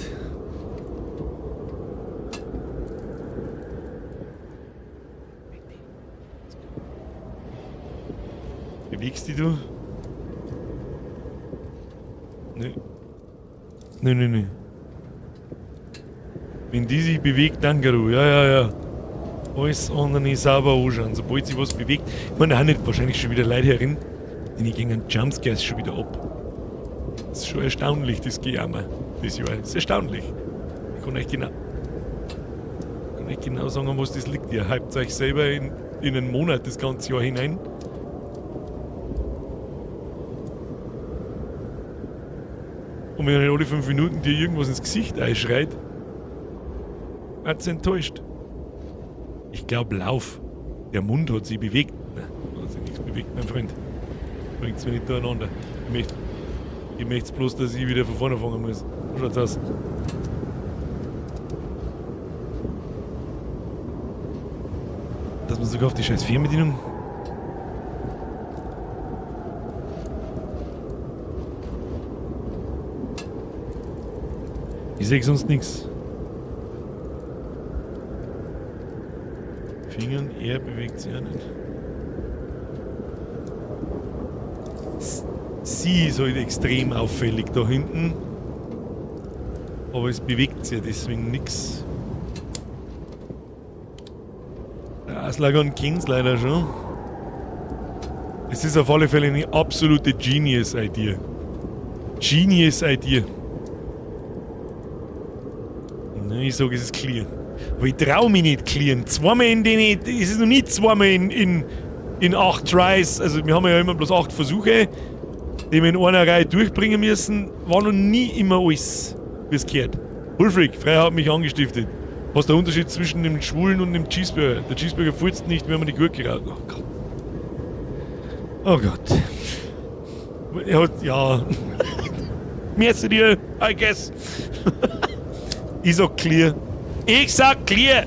Bewegst dich du? Nö. Nö, nö, nö. Wenn die sich bewegt, dann Garu. Ja, ja, ja. Alles andere sauber anschauen. Sobald sich was bewegt. Ich meine, da haben nicht wahrscheinlich schon wieder Leute herin, denn die gehen Jumpscares schon wieder ab. Das ist schon erstaunlich, das Gejammer. Das Jahr. Das ist erstaunlich. Ich kann euch genau sagen, an was das liegt. Ihr hypt euch selber in einen Monat das ganze Jahr hinein. Und wenn alle 5 Minuten dir irgendwas ins Gesicht einschreit, hat's enttäuscht. Ich glaub, lauf. Der Mund hat sich bewegt. Nein, hat sich nichts bewegt, mein Freund. Bringt's mir nicht durcheinander. Ich möchte bloß, dass ich wieder von vorne fangen muss. So schaut's aus. Dass man sogar auf die scheiß Fernbedienung. Ich seh sonst nix. Fingern, er bewegt sich auch nicht. Sie ist halt extrem auffällig da hinten. Aber es bewegt sich ja deswegen nichts. Aslagon kennt's leider schon. Es ist auf alle Fälle eine absolute Genius-Idee. Genius-Idee. Ne, ich sag, es ist clear. Aber ich trau mich nicht clearen. Zweimal in den. Es ist noch nicht zweimal in 8 Tries. Also, wir haben ja immer bloß 8 Versuche, die wir in einer Reihe durchbringen müssen. War noch nie immer alles, wie es gehört. Ulfric, Frei hat mich angestiftet. Was ist der Unterschied zwischen dem Schwulen und dem Cheeseburger? Der Cheeseburger furzt nicht, wenn man die Gurke raucht. Oh Gott. Oh Gott. Er hat, ja. Merci dir, I guess. Ich sag clear. Ich sag clear!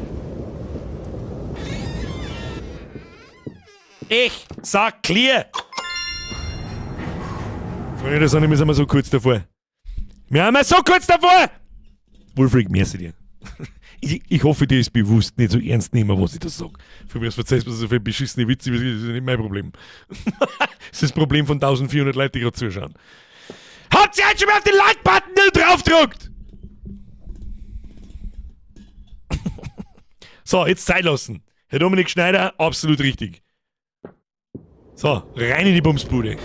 Ich sag clear! Freunde der Sonne, wir sind wir so kurz davor. Wir haben so kurz davor! Wolfric, merci dir. Ich hoffe, dir ist bewusst, nicht so ernst nehmen, was ich da sag. Für mich verzeihst du so viel beschissene Witze, das ist nicht mein Problem. Das ist das Problem von 1400 Leuten, die gerade zuschauen. Habt ihr jetzt schon mal auf den Like-Button draufgedrückt? So, jetzt Zeit lassen. Herr Dominik Schneider, absolut richtig. So, rein in die Bumsbude.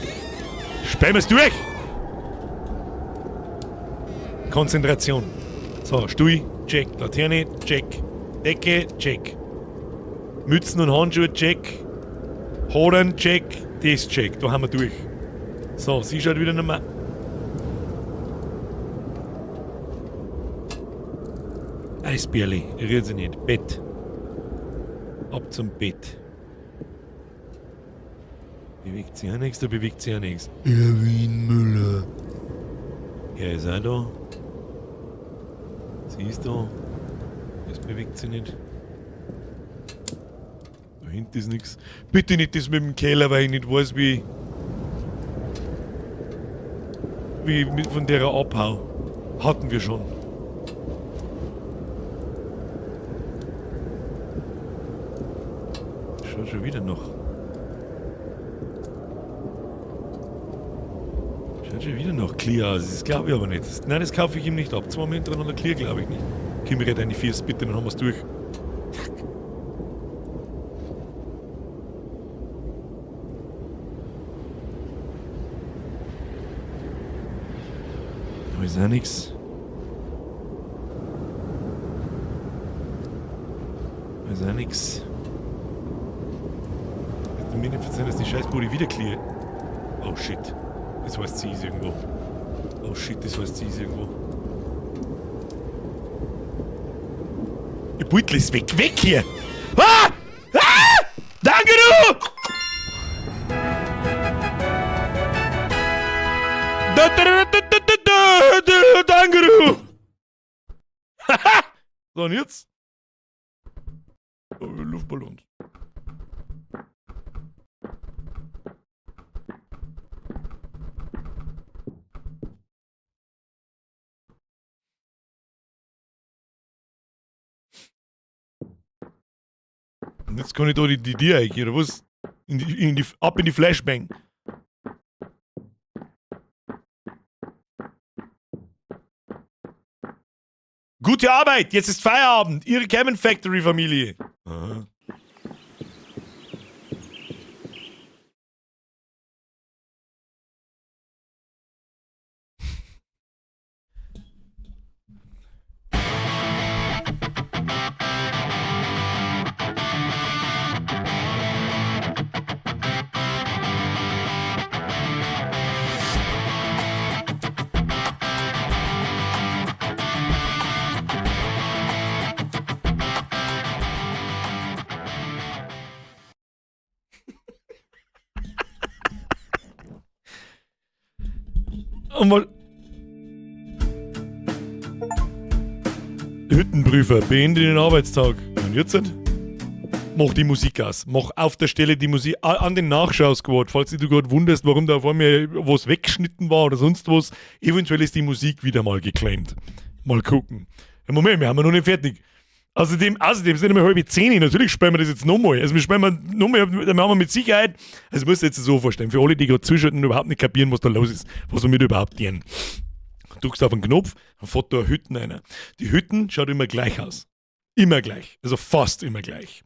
Sperren wir's durch! Konzentration. So, Stuhl, check. Laterne, check. Decke, check. Mützen und Handschuhe, check. Hoden, check. Das, check. Da haben wir durch. So, sie schaut wieder nochmal. Eisbärli, rührt sich nicht. Bett. Ab zum Bett. Bewegt sich auch nichts, da bewegt sich auch nichts. Erwin Müller. Er ist auch da. Sie ist da. Das bewegt sich nicht. Da hinten ist nichts. Bitte nicht das mit dem Keller, weil ich nicht weiß, wie ich mit von der abhau. Hatten wir schon. Schaut schon wieder noch. Schaut schon wieder noch clear aus. Das glaube ich aber nicht. Nein, das kaufe ich ihm nicht ab. Zweimal hintereinander clear, glaube ich nicht. Kimi, deine Fiers, bitte, dann haben wir's durch. Fuck. Da ist auch nix. Da ist auch nix. Hätte mir nicht verzeihen, dass die Scheißbude wieder clear. Oh shit. Das heißt, sie ist irgendwo. Oh shit, das heißt, sie ist irgendwo. Ihr Beutel ist weg. Weg hier! Ah! Ah! Danke, du! Da, da, da, da, da, da, da, danke, du! Haha! So, und jetzt? Oh, Luftballons. Und jetzt kann ich da die Tür eingehen, oder was? Ab in die Flashbang. Gute Arbeit, jetzt ist Feierabend. Ihre Cabin Factory Familie. Aha. Und mal Hüttenprüfer, beende den Arbeitstag. Und jetzt? Mach die Musik aus. Mach auf der Stelle die Musik an den Nachschau-Squad. Falls du gerade wunderst, warum da vor mir was weggeschnitten war oder sonst was. Eventuell ist die Musik wieder mal geclaimt. Mal gucken. Moment, wir haben ja noch nicht fertig. Außerdem, außerdem sind immer 9:30. Natürlich spielen wir das jetzt nochmal. Also wir spielen wir nochmal, dann haben wir mit Sicherheit, also musst du jetzt so vorstellen, für alle, die gerade zuschauen und überhaupt nicht kapieren, was da los ist, was wir mit überhaupt dienen. Drückst auf den Knopf, dann fährt da eine Hütten einer. Die Hütten schaut immer gleich aus. Immer gleich. Also fast immer gleich.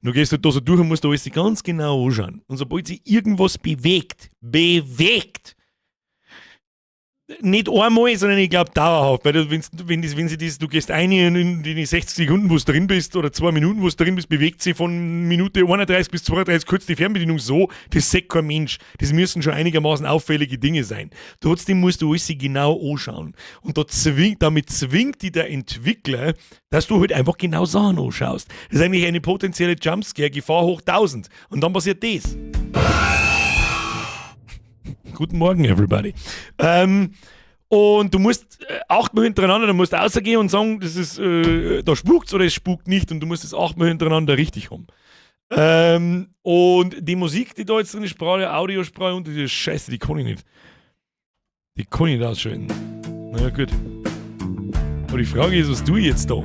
Und du gehst halt da so durch und musst da alles ganz genau anschauen. Und sobald sich irgendwas bewegt, bewegt, nicht einmal, sondern ich glaube dauerhaft, weil du, wenn's, wenn, das, wenn sie das, du gehst ein in die 60 Sekunden, wo du drin bist, oder 2 Minuten, wo du drin bist, bewegt sich von Minute 31 bis 32 kurz die Fernbedienung so, das sieht kein Mensch. Das müssen schon einigermaßen auffällige Dinge sein. Trotzdem musst du alles genau anschauen. Und damit zwingt dich der Entwickler, dass du halt einfach genau Sachen anschaust. Das ist eigentlich eine potenzielle Jumpscare-Gefahr hoch 1000. Und dann passiert das. Guten Morgen, everybody. Und du musst achtmal hintereinander, du musst rausgehen und sagen, das ist, da spukt's oder es spukt nicht, und du musst es achtmal hintereinander richtig haben. Und die Musik, die da jetzt drin ist, Sprache, Audiosprache und diese Scheiße, die kann ich nicht. Die kann ich nicht ausschalten. Na ja, gut. Aber die Frage ist, was tue ich jetzt da?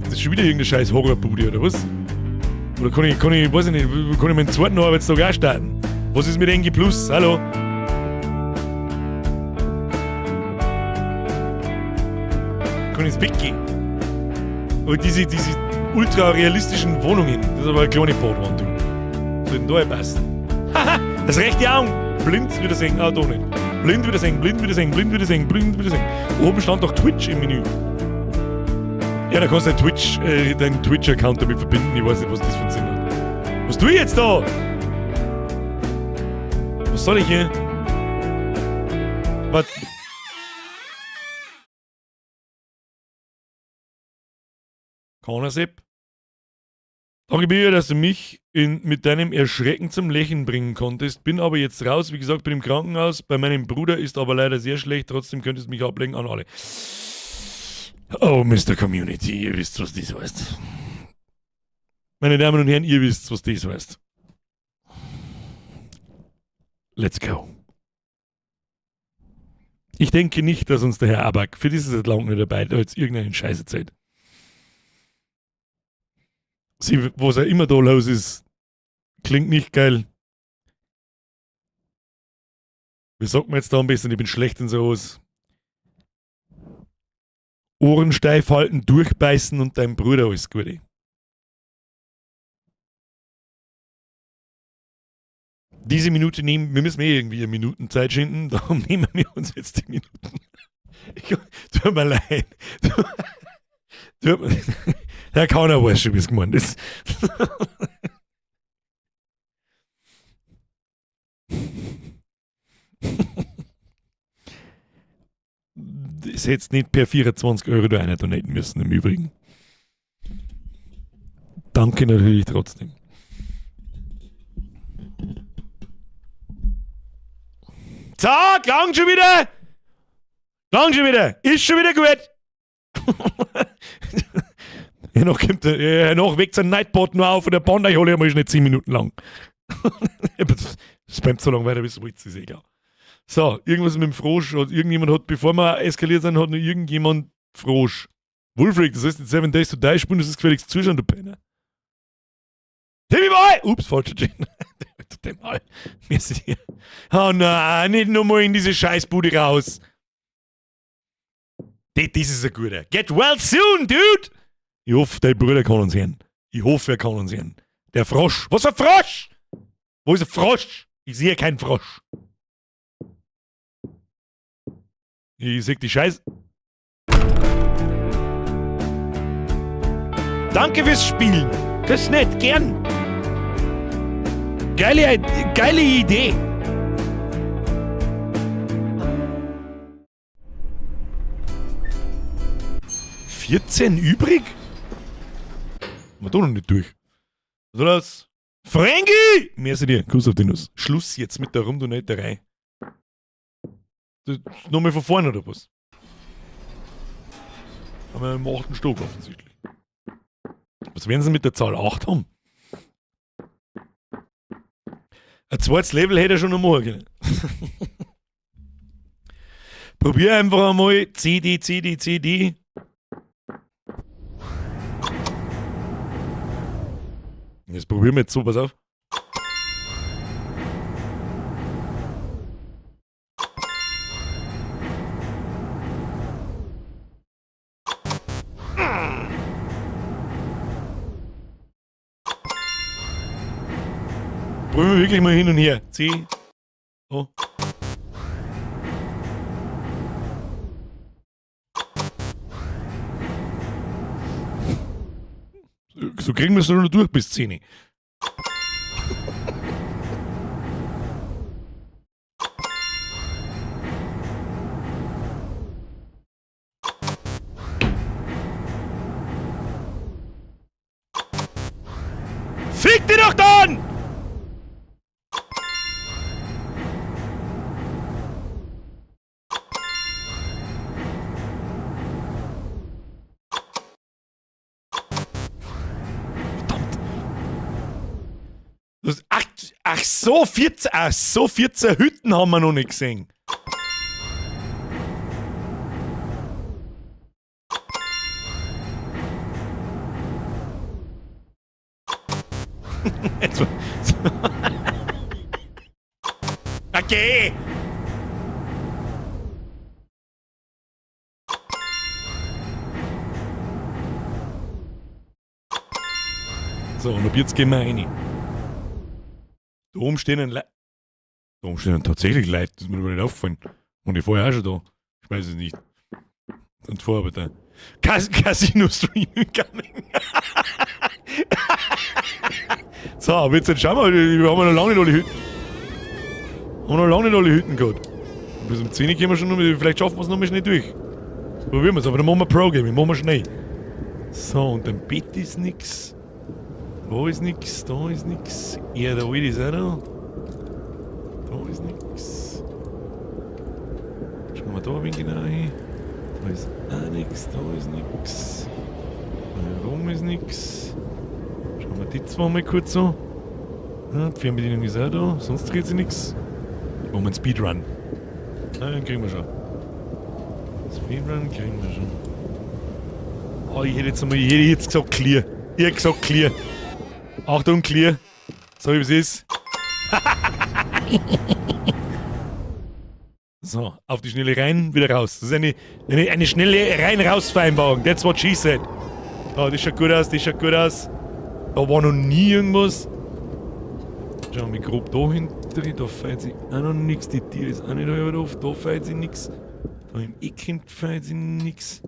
Das ist schon wieder irgendeine scheiß Horrorbude, oder was? Oder kann ich, weiß ich nicht, kann ich meinen zweiten Arbeitstag auch starten? Was ist mit NG Plus? Hallo? Kann ich ins Bett gehen? Aber diese ultra realistischen Wohnungen, das ist aber eine kleine Badwanne, du. Soll denn da passen? Haha, das rechte Augen! Blind wieder sehen, ah, da nicht. Blind wieder sehen, blind wieder sehen, blind wieder sehen, blind wieder sehen. Oben stand doch Twitch im Menü. Ja, da kannst du deinen Twitch-Account damit verbinden. Ich weiß nicht, was das für einen Sinn hat. Was tue ich jetzt da? Was soll ich hier? Was? Sepp. Danke mir, dass du mich mit deinem Erschrecken zum Lächeln bringen konntest. Bin aber jetzt raus. Wie gesagt, bin im Krankenhaus. Bei meinem Bruder ist aber leider sehr schlecht. Trotzdem könntest du mich ablenken an alle. Oh, Mr. Community, ihr wisst, was das heißt. Meine Damen und Herren, ihr wisst, was das heißt. Let's go. Ich denke nicht, dass uns der Herr Abak, für das ist er lang nicht dabei, da jetzt irgendeinen Scheiß erzählt. Sie, was er immer da los ist, klingt nicht geil. Wie sagt man jetzt da am besten? Ich bin schlecht in sowas. Ohren steif halten, durchbeißen und deinem Bruder alles Gute. Diese Minute nehmen, wir müssen eh irgendwie eine Minutenzeit schinden, darum nehmen wir uns jetzt die Minuten. Ich, tut mir leid. Herr Kauner weiß schon, wie es gemeint ist. Das hättest nicht per 24 € da einer donaten müssen, im Übrigen. Danke natürlich trotzdem. So, klang schon wieder! Klang schon wieder! Ist schon wieder gut! Ja, noch kommt der, ja, noch weckt sein Nightbot nur auf und der Panda, ich hole einmal schnell 10 Minuten lang. Spammt so lange weiter, bis es ist eh klar. So, irgendwas mit dem Frosch und irgendjemand hat, bevor wir eskaliert sind, hat noch irgendjemand Frosch. Wolfric, das heißt in Seven Days to Die spielen, das ist gefälligst zuschauen, du Penner. Timmy Boy! Ups, falscher Channel. Oh nein, nicht nochmal in diese Scheißbude raus. Das ist ein guter. Get well soon, dude! Ich hoffe, dein Bruder kann uns hören. Ich hoffe, er kann uns hören. Der Frosch. Was für ein Frosch? Wo ist der Frosch? Ich sehe keinen Frosch. Ich seh die Scheiße. Danke fürs Spielen. Das ist nett, gern. Geile, geile Idee. 14 übrig? Haben wir da noch nicht durch. Was soll das? Frankie! Merci dir. Kuss auf die Nuss. Schluss jetzt mit der Rumdonaterei. Nochmal von vorne oder was? Haben wir im achten Stock offensichtlich. Was werden sie mit der Zahl 8 haben? Ein zweites Level hätte er schon noch machen können. Probier einfach einmal C, D, C, D, C, D. Jetzt probieren wir jetzt so, pass auf. Probieren wir wirklich mal hin und her. C. O. So kriegen wir es nur noch durch bis 10. Fick dich doch dann! Verdammt. Das, ach, ach so, 14, ach so, 14 Hütten haben wir noch nicht gesehen. Jetzt mal- Okay. So, und ab jetzt gehen wir rein. Da oben stehen ein Le Da oben stehen tatsächlich Leute, das ist mir aber nicht aufgefallen. Und ich vorher auch schon da. Ich weiß es nicht. Und vorher aber da. Casino Stream incoming. So, aber jetzt schauen wir, wir haben noch lange nicht alle Hütten. Haben noch lange nicht alle Hütten gehabt. Bis um 10 Uhr gehen wir schon noch, vielleicht schaffen wir es noch mal schnell durch. Probieren wir es, aber dann machen wir Pro-Gaming, machen wir schnell. So, und am Bett ist nix. Da ist nix, da ist nix. Ja, da ist auch noch. Da ist nix. Schauen wir da ein wenig genau hin. Da ist auch nix, da ist nix. Da rum ist nix. Schauen wir die zwei mal kurz an. Ja, die Fernbedienung ist auch da, sonst dreht sich nix. Machen wir einen Speedrun. Na, den kriegen wir schon. Speedrun kriegen wir schon. Oh, ich hätte jetzt einmal, ich hätte jetzt gesagt clear. Ich hätte gesagt clear. Achtung, clear. So wie es ist. So, auf die Schnelle rein, wieder raus. Das ist eine schnelle Rein-Raus-Vereinbarung. That's what she said. Oh, das schaut gut aus, das schaut gut aus. Da war noch nie irgendwas. Schauen wir mal grob da hinten. Da fällt sich auch noch nix. Die Tür ist auch nicht halb auf. Da fällt sich nix. Da im Eck fällt sich nix.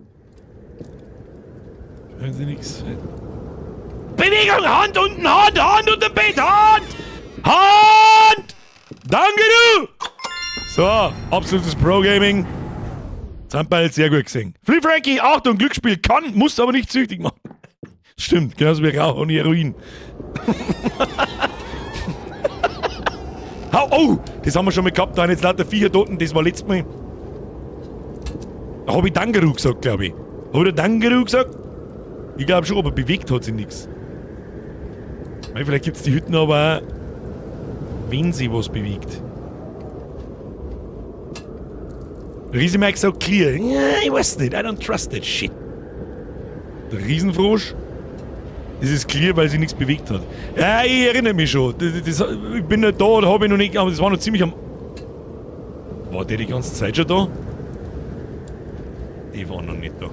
Fällt sich nix. Bewegung! Hand unten! Hand! Hand unter dem Bett! Hand! Hand! Danke du! So, absolutes Pro-Gaming. Zamperl, sehr gut gesehen. Free Frankie, Achtung, Glücksspiel kann, muss aber nicht süchtig machen. Stimmt, genauso wie Rauch und Heroin. Hau, oh, das haben wir schon mal gehabt, da haben jetzt lauter Viecher dort, das war letztes Mal. Da hab ich Dangeru gesagt, glaub ich. Hab ich da Dangeru gesagt? Ich glaub schon, aber bewegt hat sich nix. Mei, vielleicht gibt's die Hütten aber auch, wenn sie was bewegt. Riese Mike sagt clear. Ja, ich weiß nicht, I don't trust that shit. Der Riesenfrosch. Es ist clear, weil sie nichts bewegt hat. Ja, ich erinnere mich schon. Ich bin nicht da, da hab ich noch nicht, aber das war noch ziemlich am... War der die ganze Zeit schon da? Die war noch nicht da.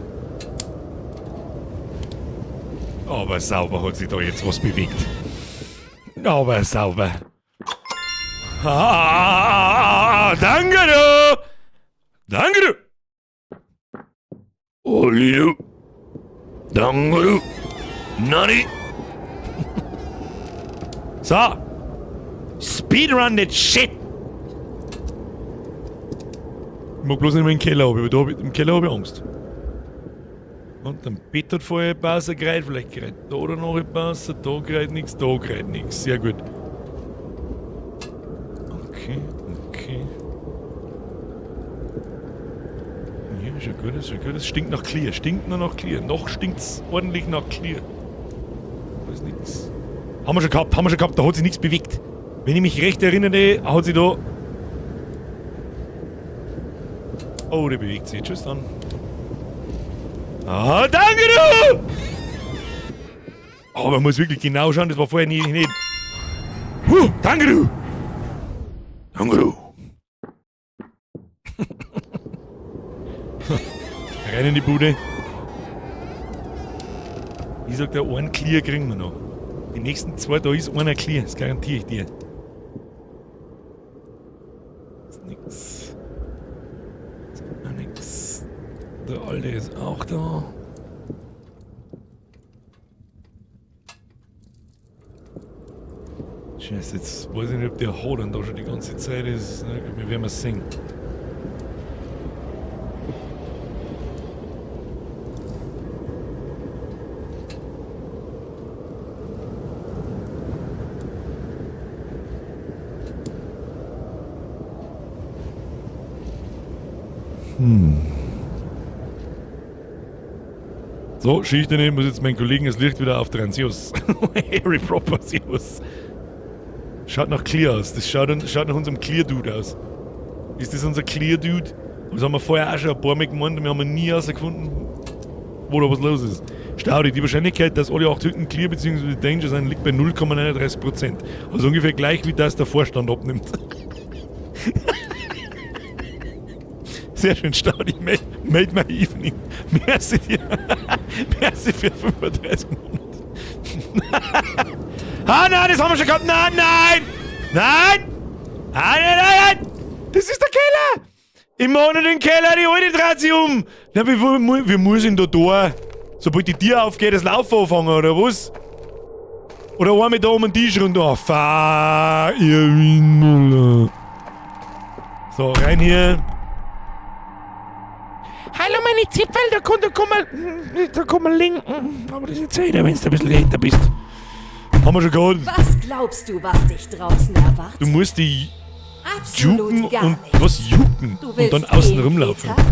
Aber sauber hat sich da jetzt was bewegt. Aber sauber. Ah, danke du! Danke du! Oli du! Danke du! Nani! So! Speedrun that shit! Ich mag bloß nicht mehr in den Keller runter, aber im Keller hab ich Angst. Und dann Bett hat vorher besser gereiht, vielleicht gereiht da oder noch besser, da gereiht nix, da gereiht nix. Sehr gut. Okay, okay. Ja, schon gut, ist schon gut. Es stinkt nach Clear, stinkt nur nach Clear. Noch stinkt's ordentlich nach Clear. Da ist nix. Haben wir schon gehabt, haben wir schon gehabt, da hat sich nichts bewegt. Wenn ich mich recht erinnere, hat sich da... Oh, der bewegt sich. Tschüss dann. Ah, danke du! Aber man muss wirklich genau schauen, das war vorher nie, nicht. Huh, danke du! Danke du! Rein in die Bude. Ich sag dir, einen Clear kriegen wir noch. Die nächsten zwei, da ist einer Clear, das garantiere ich dir. Ist nix. Ist auch nix. Der Alte ist auch da. Scheiße, jetzt weiß ich nicht, ob der Hodern da schon die ganze Zeit ist. Wir werden es sehen. So, Schicht muss jetzt meinen Kollegen das Licht wieder aufdrehen. Servus. Harry Proper, servus. Schaut nach Clear aus. Das schaut nach unserem Clear Dude aus. Ist das unser Clear Dude? Das haben wir vorher auch schon ein paar Mal gemeint und wir haben nie herausgefunden, wo da was los ist. Staudi, die Wahrscheinlichkeit, dass alle 8 Hütten Clear bzw. Danger sind, liegt bei 0,39%. Also ungefähr gleich wie das der Vorstand abnimmt. Sehr schön, Staudi. Made my evening. Merci dir. Merci für 35 Monate. Ah nein, das haben wir schon gehabt. Nein, nein! Nein! Nein, nein, nein, nein! Das ist der Keller! Ich mach nicht den Keller, die alte dreht sich um! Na, wie muss ich denn da tun? Sobald die Tür aufgeht, das Laufen anfangen, oder was? Oder einmal da um den Tisch runter. Oh, fuck, ihr Windmüller. So, rein hier. Hallo meine Zipfel, da kommt ein Link. Aber das ist jetzt wenn du ein bisschen älter bist. Haben wir schon gehabt. Was glaubst du, was dich draußen erwartet? Du musst die Absolut juken gar und nichts. was juken Du und willst dann außen gehen, rumlaufen. Peter?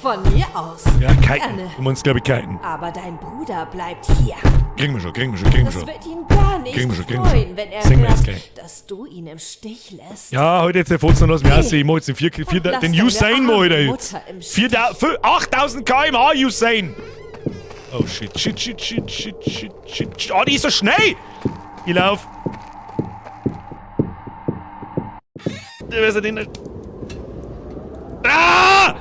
Von mir aus. Ja, kiten. Gerne. Du meinst, glaube ich, kiten. Aber dein Bruder bleibt hier. Kriegen wir schon, kriegen wir schon, kriegen wir Das schon. wird ihn gar nicht Kriegen wir schon, kriegen wir schon. freuen, wenn er Singen wir jetzt hört, gleich. dass du ihn im Stich lässt. Ja, heute jetzt der Fotzen lass mich Hey. aussehen. Ich mach jetzt den, vier, vier, Und lass den deine Usain mach ich da arme jetzt. Mutter im 8000 km/h Usain. Oh shit, shit, shit, shit, shit, shit, shit, shit. Oh, die ist so schnell! Ich lauf. Ah!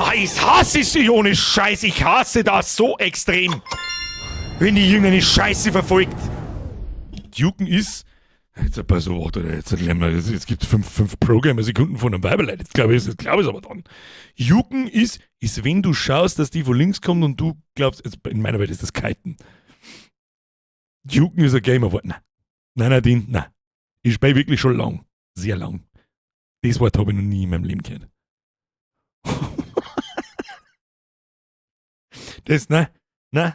Ah, ich hasse sie ohne Scheiß. Ich hasse das so extrem. Wenn die irgendeine Scheiße verfolgt. Duken ist. Jetzt pass auf, warte, jetzt erklären wir, jetzt gibt's 5 Programmer-Sekunden von einem Weiberleid. Jetzt glaube ich, jetzt glaub ich's aber dann. Juken ist, wenn du schaust, dass die von links kommt und du glaubst, jetzt, in meiner Welt ist das Kiten. Juken ist ein Gamer-Wort. Nein. Nein, Nadine, nein. Ich spiele wirklich schon lang. Sehr lang. Das Wort habe ich noch nie in meinem Leben gehört. Das, nein, nein.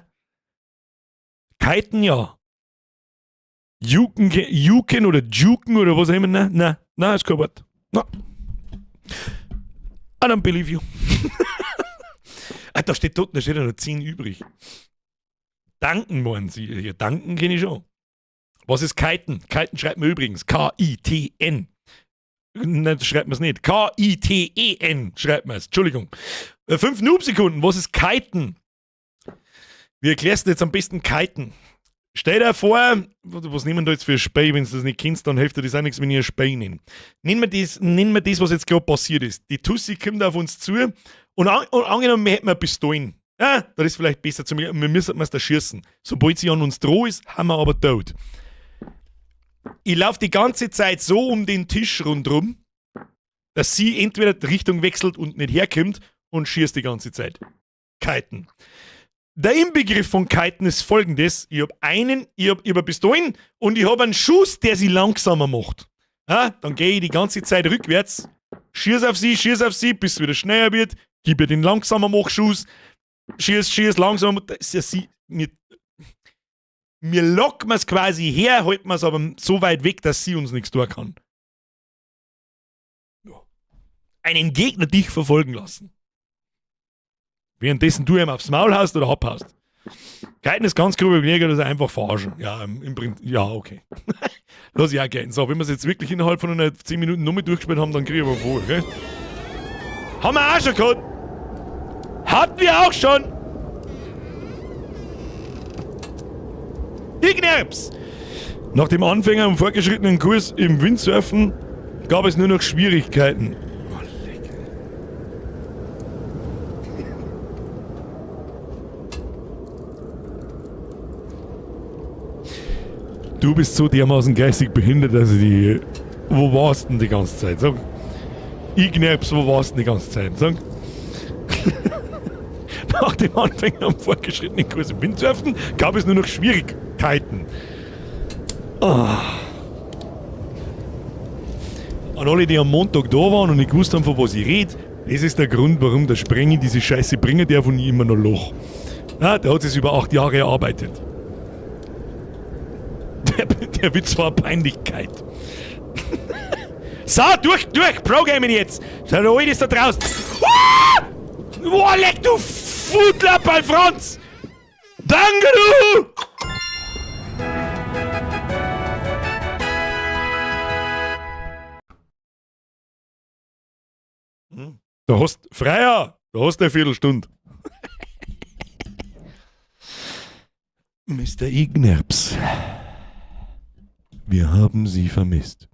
Kiten ja. Juken, Juken oder Juken oder was auch immer, nein, nein, nein, ist kein Wort. Nein. I don't believe you. Ah, da steht dort, da steht ja noch 10 übrig. Danken wollen sie. Ja, danken kenne ich schon. Was ist Kiten? Kiten schreibt man übrigens. K-I-T-N. Nein, das schreibt man es nicht. K-I-T-E-N schreibt man es. Entschuldigung. 5 Noob-Sekunden. Was ist Kiten? Wie erklärst du jetzt am besten Kiten? Stell dir vor, was nehmen wir da jetzt für Spey, wenn du das nicht kennst, dann hilft dir das auch nichts, wenn ich ein Spey nenne. Nennen wir das, was jetzt gerade passiert ist. Die Tussi kommt auf uns zu und, angenommen, wir hätten eine Pistolen. Ja, das ist vielleicht besser zu mir, wir müssen es da schießen. Sobald sie an uns droh ist, haben wir aber tot. Ich laufe die ganze Zeit so um den Tisch rundrum, dass sie entweder die Richtung wechselt und nicht herkommt und schießt die ganze Zeit. Kiten. Der Inbegriff von Kiten ist folgendes: Ich hab ich hab eine Pistolen und ich hab einen Schuss, der sie langsamer macht. Ja, dann geh ich die ganze Zeit rückwärts, schieß auf sie, bis es wieder schneller wird, gib ihr den langsamer Machschuss, schieß, langsam. Das ist ja sie, mir locken wir's quasi her, halten wir's aber so weit weg, dass sie uns nichts tun kann. Ja. Einen Gegner dich verfolgen lassen. Währenddessen du ihm aufs Maul haust oder abhaust. Kiten ist ganz grob überlegt, das ist einfach verarschen. Ja, im Prinzip, ja, okay. Lass ich auch gelten. So, wenn wir es jetzt wirklich innerhalb von einer 10 Minuten nochmal durchgespielt haben, dann kriege ich aber voll, okay? Haben wir auch schon gehabt. Hatten wir auch schon. Ignerps! Nach dem Anfänger- und fortgeschrittenen Kurs im Windsurfen gab es nur noch Schwierigkeiten. Oh, leck. Du bist so dermaßen geistig behindert, dass ich die. Wo warst denn die ganze Zeit? Sag. Ignerps, wo warst denn die ganze Zeit? Sag. Nach dem Anfänger und fortgeschrittenen Kurs im Windsurfen gab es nur noch Schwierigkeiten. Oh. An alle, die am Montag da waren und nicht gewusst haben, von was ich rede, das ist der Grund, warum der Sprengi diese Scheiße bringen darf und ich immer noch loch. Ja, der hat es über 8 Jahre erarbeitet. Der Witz war Peinlichkeit. So, durch, durch, Programming jetzt! Schau, der Alte ist da draußen. Ah! Boah, leck du Futlappal, Franz! Danke, du! Da hast Freier, da hast du eine Viertelstunde. Mr. Ignerps, wir haben Sie vermisst.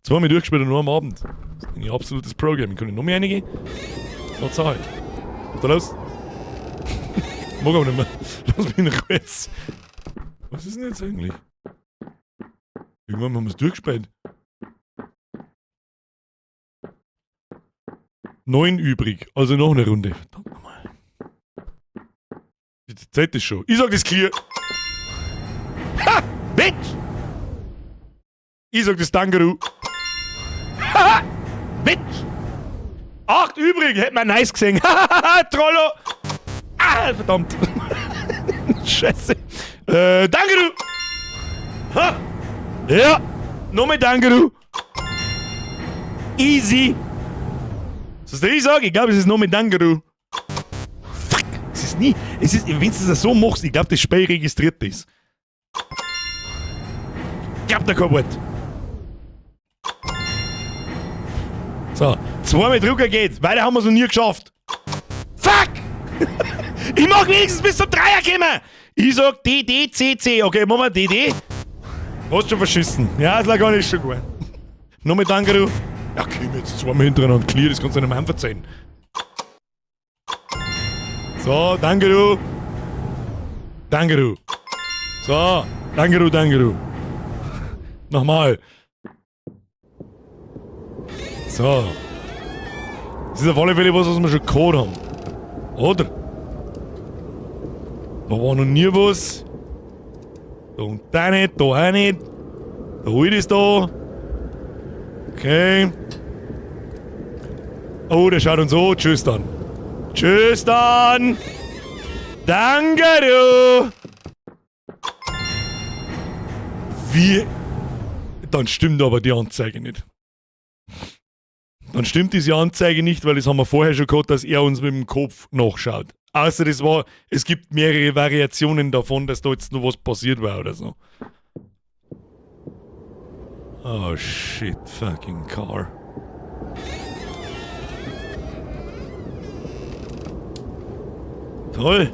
Zweimal durchgespielt und nur am Abend. Das ist ein absolutes Programming. Kann ich noch mehr reingehen? Tatsache. Was ist da los? Mag aber nicht mehr. Lass mich noch jetzt. Was ist denn jetzt eigentlich? Irgendwann haben wir es durchgespielt. 9 übrig. Also noch eine Runde. Verdammt nochmal. Die Zeit ist schon. Ich sag das clear. Ha! Bitch! Ich sag das Dangeru. Ha! Bitch! 8 übrig. Hätte man nice gesehen. Trollo! Ah, verdammt. Scheiße. Dangeru! Ha! Ja! Nochmal Dangeru. Easy. Was soll ich sagen? Ich glaube, es ist nur mit Dangeru. Fuck! Es ist nie. Es ist, wenn du das so machst, ich glaube, das Spiel registriert das. Glaubt da kein Wort. So, zweimal Drucker geht. Weiter haben wir es noch nie geschafft. Fuck! Ich mach wenigstens bis zum Dreier kommen! Ich sag D, D, C, C. Okay, machen wir D, D. Hast schon verschissen. Ja, ist gar nicht schon gut. Nochmal Dangeru. Ja, komm jetzt zweimal hintereinander clear, das kannst du nicht mehr verzeihen. So, danke du. Danke du. So, danke du, danke du. Nochmal. So. Das ist auf alle Fälle was, was wir schon gehabt haben. Oder? Da war noch nie was. Da und da nicht, da auch nicht. Da hol ich das da. Okay. Oh, der schaut uns so. Tschüss dann. Tschüss dann. Danke, du. Wie? Dann stimmt aber die Anzeige nicht. Dann stimmt diese Anzeige nicht, weil das haben wir vorher schon gehabt, dass er uns mit dem Kopf nachschaut. Außer das war, es gibt mehrere Variationen davon, dass da jetzt noch was passiert war oder so. Oh shit, fucking car. Toll.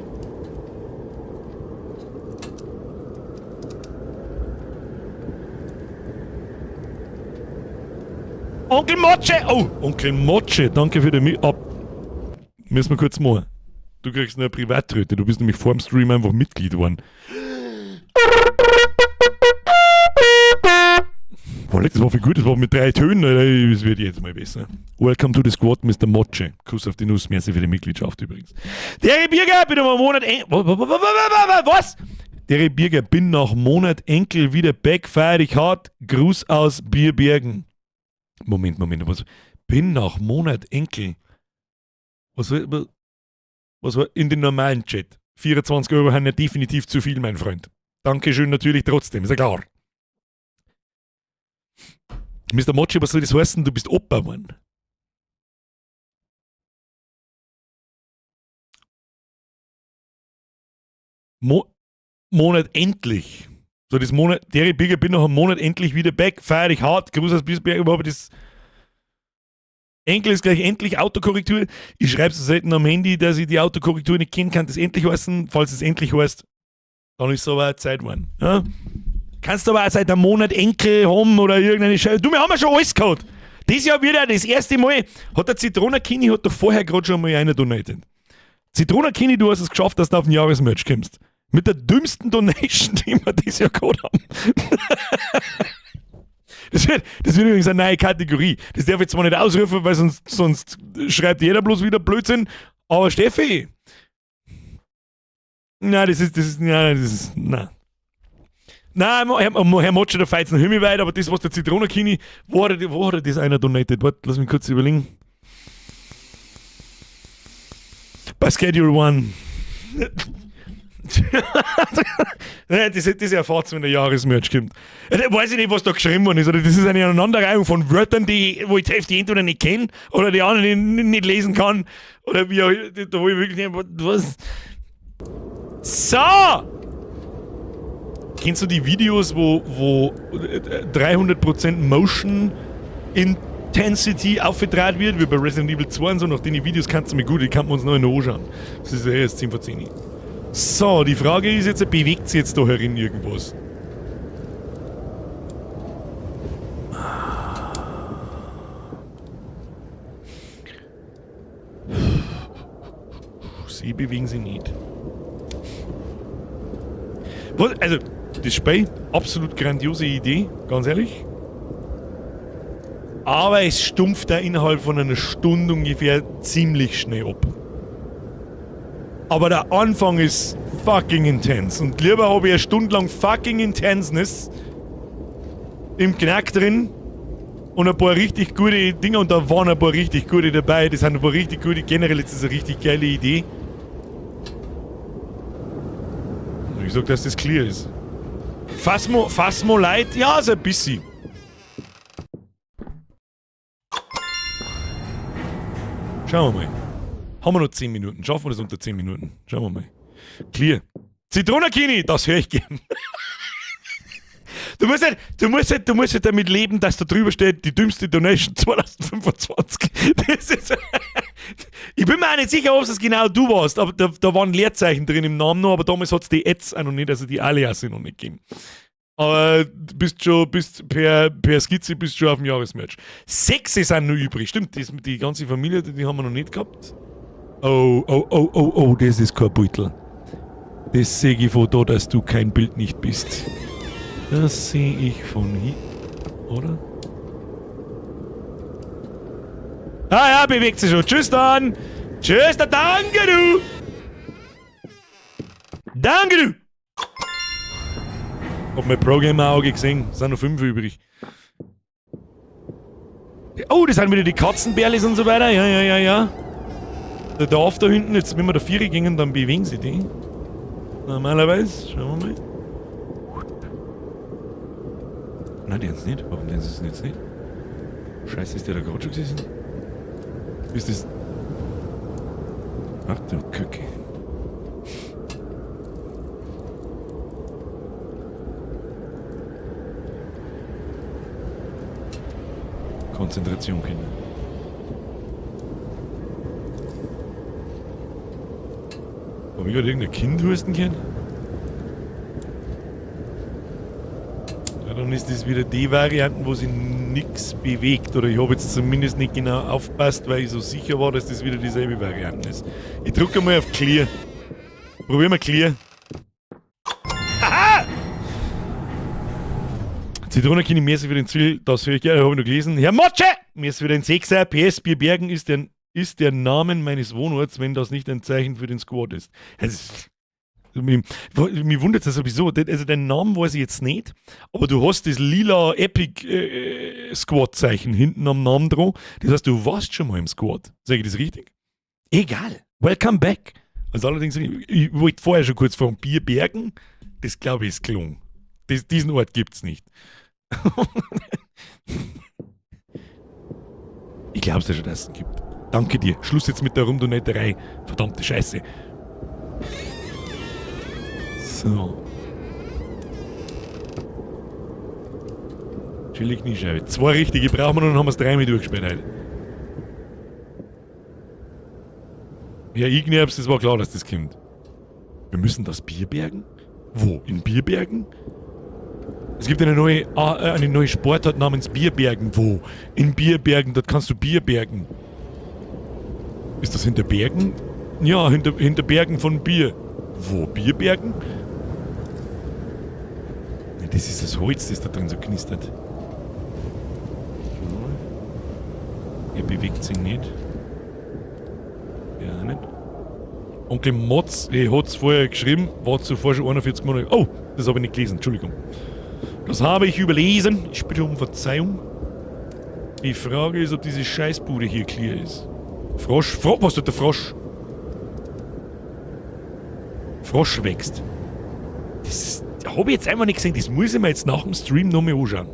Onkel Motsche! Oh, Onkel Motsche, danke für den Ab. Müssen wir kurz machen. Du kriegst eine Privattröte, du bist nämlich vor dem Stream einfach Mitglied geworden. Boah, das war viel gut, das war mit 3 Tönen, Alter. Das wird jetzt mal besser. Welcome to the squad, Mister Motsche. Kuss auf die Nuss, merci für die Mitgliedschaft übrigens. Der Birger, bin am Monat was? Der Birger, bin nach Monat Enkel wieder back, feier dich hart. Gruß aus Bierbergen. Moment, Moment, was? Bin nach Monat Enkel. Was war in den normalen Chat? 24 Euro haben ja definitiv zu viel, mein Freund. Dankeschön natürlich trotzdem, ist ja klar. Mister Motschi, was soll das heißen? Du bist Opa, Mann. Monat endlich. So, das Monat, der Birger, bin nach einem Monat endlich wieder back, feier dich hart, Gruß aus Bisberg, aber das. Enkel ist gleich endlich Autokorrektur. Ich schreibe so selten am Handy, dass ich die Autokorrektur nicht kenne, kann das endlich heißen. Falls es endlich heißt, dann ist es aber auch Zeit geworden. Ja? Kannst aber auch seit einem Monat Enkel haben oder irgendeine Scheiße. Du, wir haben ja schon alles gehabt. Das Jahr wieder das erste Mal hat der Zitronakini hat doch vorher gerade schon mal einer donated. Zitronakini, du hast es geschafft, dass du auf den Jahresmerch kommst. Mit der dümmsten Donation, die wir dieses Jahr gehabt haben. Das wird übrigens eine neue Kategorie. Das darf ich zwar nicht ausrufen, weil sonst schreibt jeder bloß wieder Blödsinn. Aber Steffi! Nein, das ist, nein. Nein, Herr Motscher, der feizt noch Himmel weit, aber das, was der Zitronakini, wo hat er das einer donated? Warte, lass mich kurz überlegen. Bei Schedule One. Das erfahrt wenn der Jahresmerch kommt. Weiß ich nicht, was da geschrieben worden ist. Oder das ist eine Aneinanderreihung von Wörtern, wo ich die Hälfte entweder nicht kenne oder die anderen nicht lesen kann. Oder wie auch, da wo ich wirklich nicht, was? So! Kennst du die Videos, wo 300% Motion Intensity aufgetragen wird, wie bei Resident Evil 2 und so? Nach den Videos kannst du mir gut, die kann man uns noch in anschauen. Das ist ja erst 10 vor 10. So, die Frage ist jetzt, bewegt sich jetzt da herin irgendwas? Sie bewegen sich nicht. Was? Also, das Spiel, absolut grandiose Idee, ganz ehrlich. Aber es stumpft da innerhalb von einer Stunde ungefähr ziemlich schnell ab. Aber der Anfang ist fucking intense. Und lieber habe ich eine Stunde lang fucking Intenseness im Knack drin und ein paar richtig gute Dinger. Und da waren ein paar richtig gute dabei. Das sind ein paar richtig gute. Generell ist das eine richtig geile Idee. Und ich sag, dass das clear ist. Phasmo Light? Ja, so ein bisschen. Schauen wir mal. Haben wir noch 10 Minuten? Schaffen wir das unter 10 Minuten? Schauen wir mal. Clear. Zitronakini, das höre ich gern. Du musst halt damit leben, dass da drüber steht, die dümmste Donation 2025. Das ist, ich bin mir auch nicht sicher, ob es genau du warst, aber da waren Leerzeichen drin im Namen noch, aber damals hat es die Ads auch noch nicht, also die Alias noch nicht gegeben. Aber du bist schon, per Skizze bist schon auf dem Jahresmatch. 6 sind noch übrig, stimmt, die ganze Familie, die haben wir noch nicht gehabt. Oh, oh, oh, oh, oh, das ist kein Beutel. Das sehe ich von da, dass du kein Bild nicht bist. Das sehe ich von hier, oder? Ah ja, bewegt sich schon. Tschüss dann. Tschüss, dann. Danke du. Danke du. Hab mein Pro-Gamer-Auge gesehen. Es sind noch 5 übrig. Oh, das sind wieder die Katzenbärlis und so weiter. Ja, ja, ja, ja. Der Dorf da hinten, jetzt wenn wir da 4 gingen, dann bewegen sie die. Normalerweise. Schauen wir mal. Nein, die haben's nicht. Warum denn sie es jetzt nicht? Scheiße, ist der da gerade schon gesessen? Ist das... Ach du Kacke. Konzentration, Kinder. Hab ich gerade irgendein Kind husten können? Ja, dann ist das wieder die Variante, wo sich nichts bewegt. Oder ich habe jetzt zumindest nicht genau aufgepasst, weil ich so sicher war, dass das wieder dieselbe Variante ist. Ich drücke mal auf Clear. Probieren wir Clear. Aha! Zitronenkind, mir ist wieder den Ziel, das höre ich gerne, habe ich noch gelesen. Herr Motsche! Mir ist wieder ein 6er. PS Bierbergen ist der Name meines Wohnorts, wenn das nicht ein Zeichen für den Squad ist. Also, mich wundert es sowieso. Also den Namen weiß ich jetzt nicht, aber du hast das lila Epic Squad-Zeichen hinten am Namen dran. Das heißt, du warst schon mal im Squad. Sag ich das richtig? Egal. Welcome back. Also allerdings, ich wollte vorher schon kurz von Bierbergen. Das glaube ich ist gelungen. Diesen Ort gibt's nicht. Ich glaube es ja schon, dass es ihn gibt. Danke dir. Schluss jetzt mit der Rumdonetterei. Verdammte Scheiße. So. Chillig Kniescheibe. 2 richtige brauchen wir noch, dann haben wir es 3 mit durchgespielt heute. Ja, Ignerbs, das war klar, dass das kommt. Wir müssen das Bier bergen? Wo? In Bierbergen? Es gibt eine neue Sportart namens Bierbergen. Wo? In Bierbergen, dort kannst du Bier bergen. Ist das hinter Bergen? Ja, hinter Bergen von Bier. Wo? Bierbergen? Ja, das ist das Holz, das da drin so knistert. Er bewegt sich nicht. Ja, nicht. Onkel Motz, er hat's vorher geschrieben, war zuvor schon 41 Monate. Oh, das habe ich nicht gelesen, Entschuldigung. Das habe ich überlesen. Ich bitte um Verzeihung. Die Frage ist, ob diese Scheißbude hier clear ist. Frosch, was tut der Frosch? Frosch wächst. Das habe ich jetzt einfach nicht gesehen. Das muss ich mir jetzt nach dem Stream nochmal anschauen.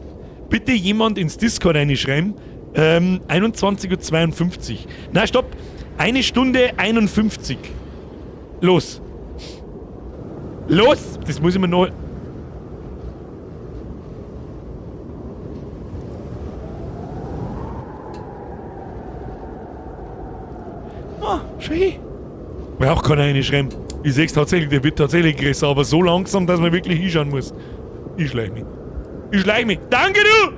Bitte jemand ins Discord reinschreiben. 21:52 Uhr. Na, stopp! 1 Stunde 51. Los! Los! Das muss ich mir noch... Ah, schön. Braucht keiner reinschreiben. Ich seh's tatsächlich, der wird tatsächlich größer, aber so langsam, dass man wirklich hinschauen muss. Ich schleich mich. Ich schleich mich. Danke, du!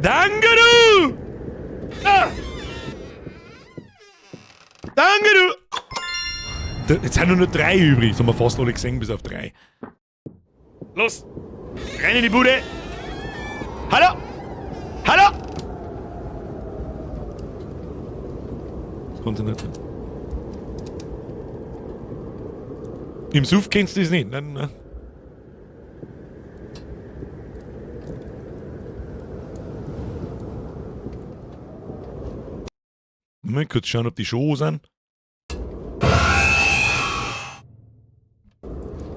Danke, du! Ah! Danke, du! Da, jetzt sind nur noch 3 übrig. Das haben wir fast alle gesehen, bis auf 3. Los! Rein in die Bude! Hallo! Hallo! Konzentration. Im Suff kennst du das nicht. Nein, nein. Mal kurz schauen, ob die schon sind.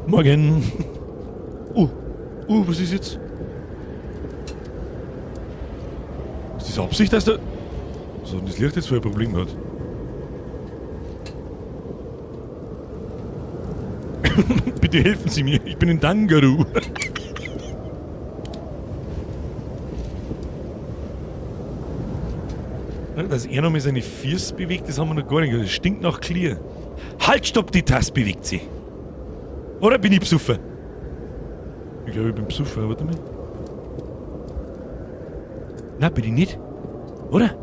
Morgen. Oh, oh, was ist jetzt? Ist das Absicht, dass der... Was hat denn das Licht jetzt für ein Problem hat? Bitte helfen Sie mir, ich bin in Dangaroo. Dass er noch mal seine Füße bewegt, das haben wir noch gar nicht gehört. Das stinkt nach Clear. Halt, stopp, die Tasse bewegt sich. Oder bin ich besoffen? Ich glaube, ich bin besoffen. Warte mal. Nein, bin ich nicht. Oder?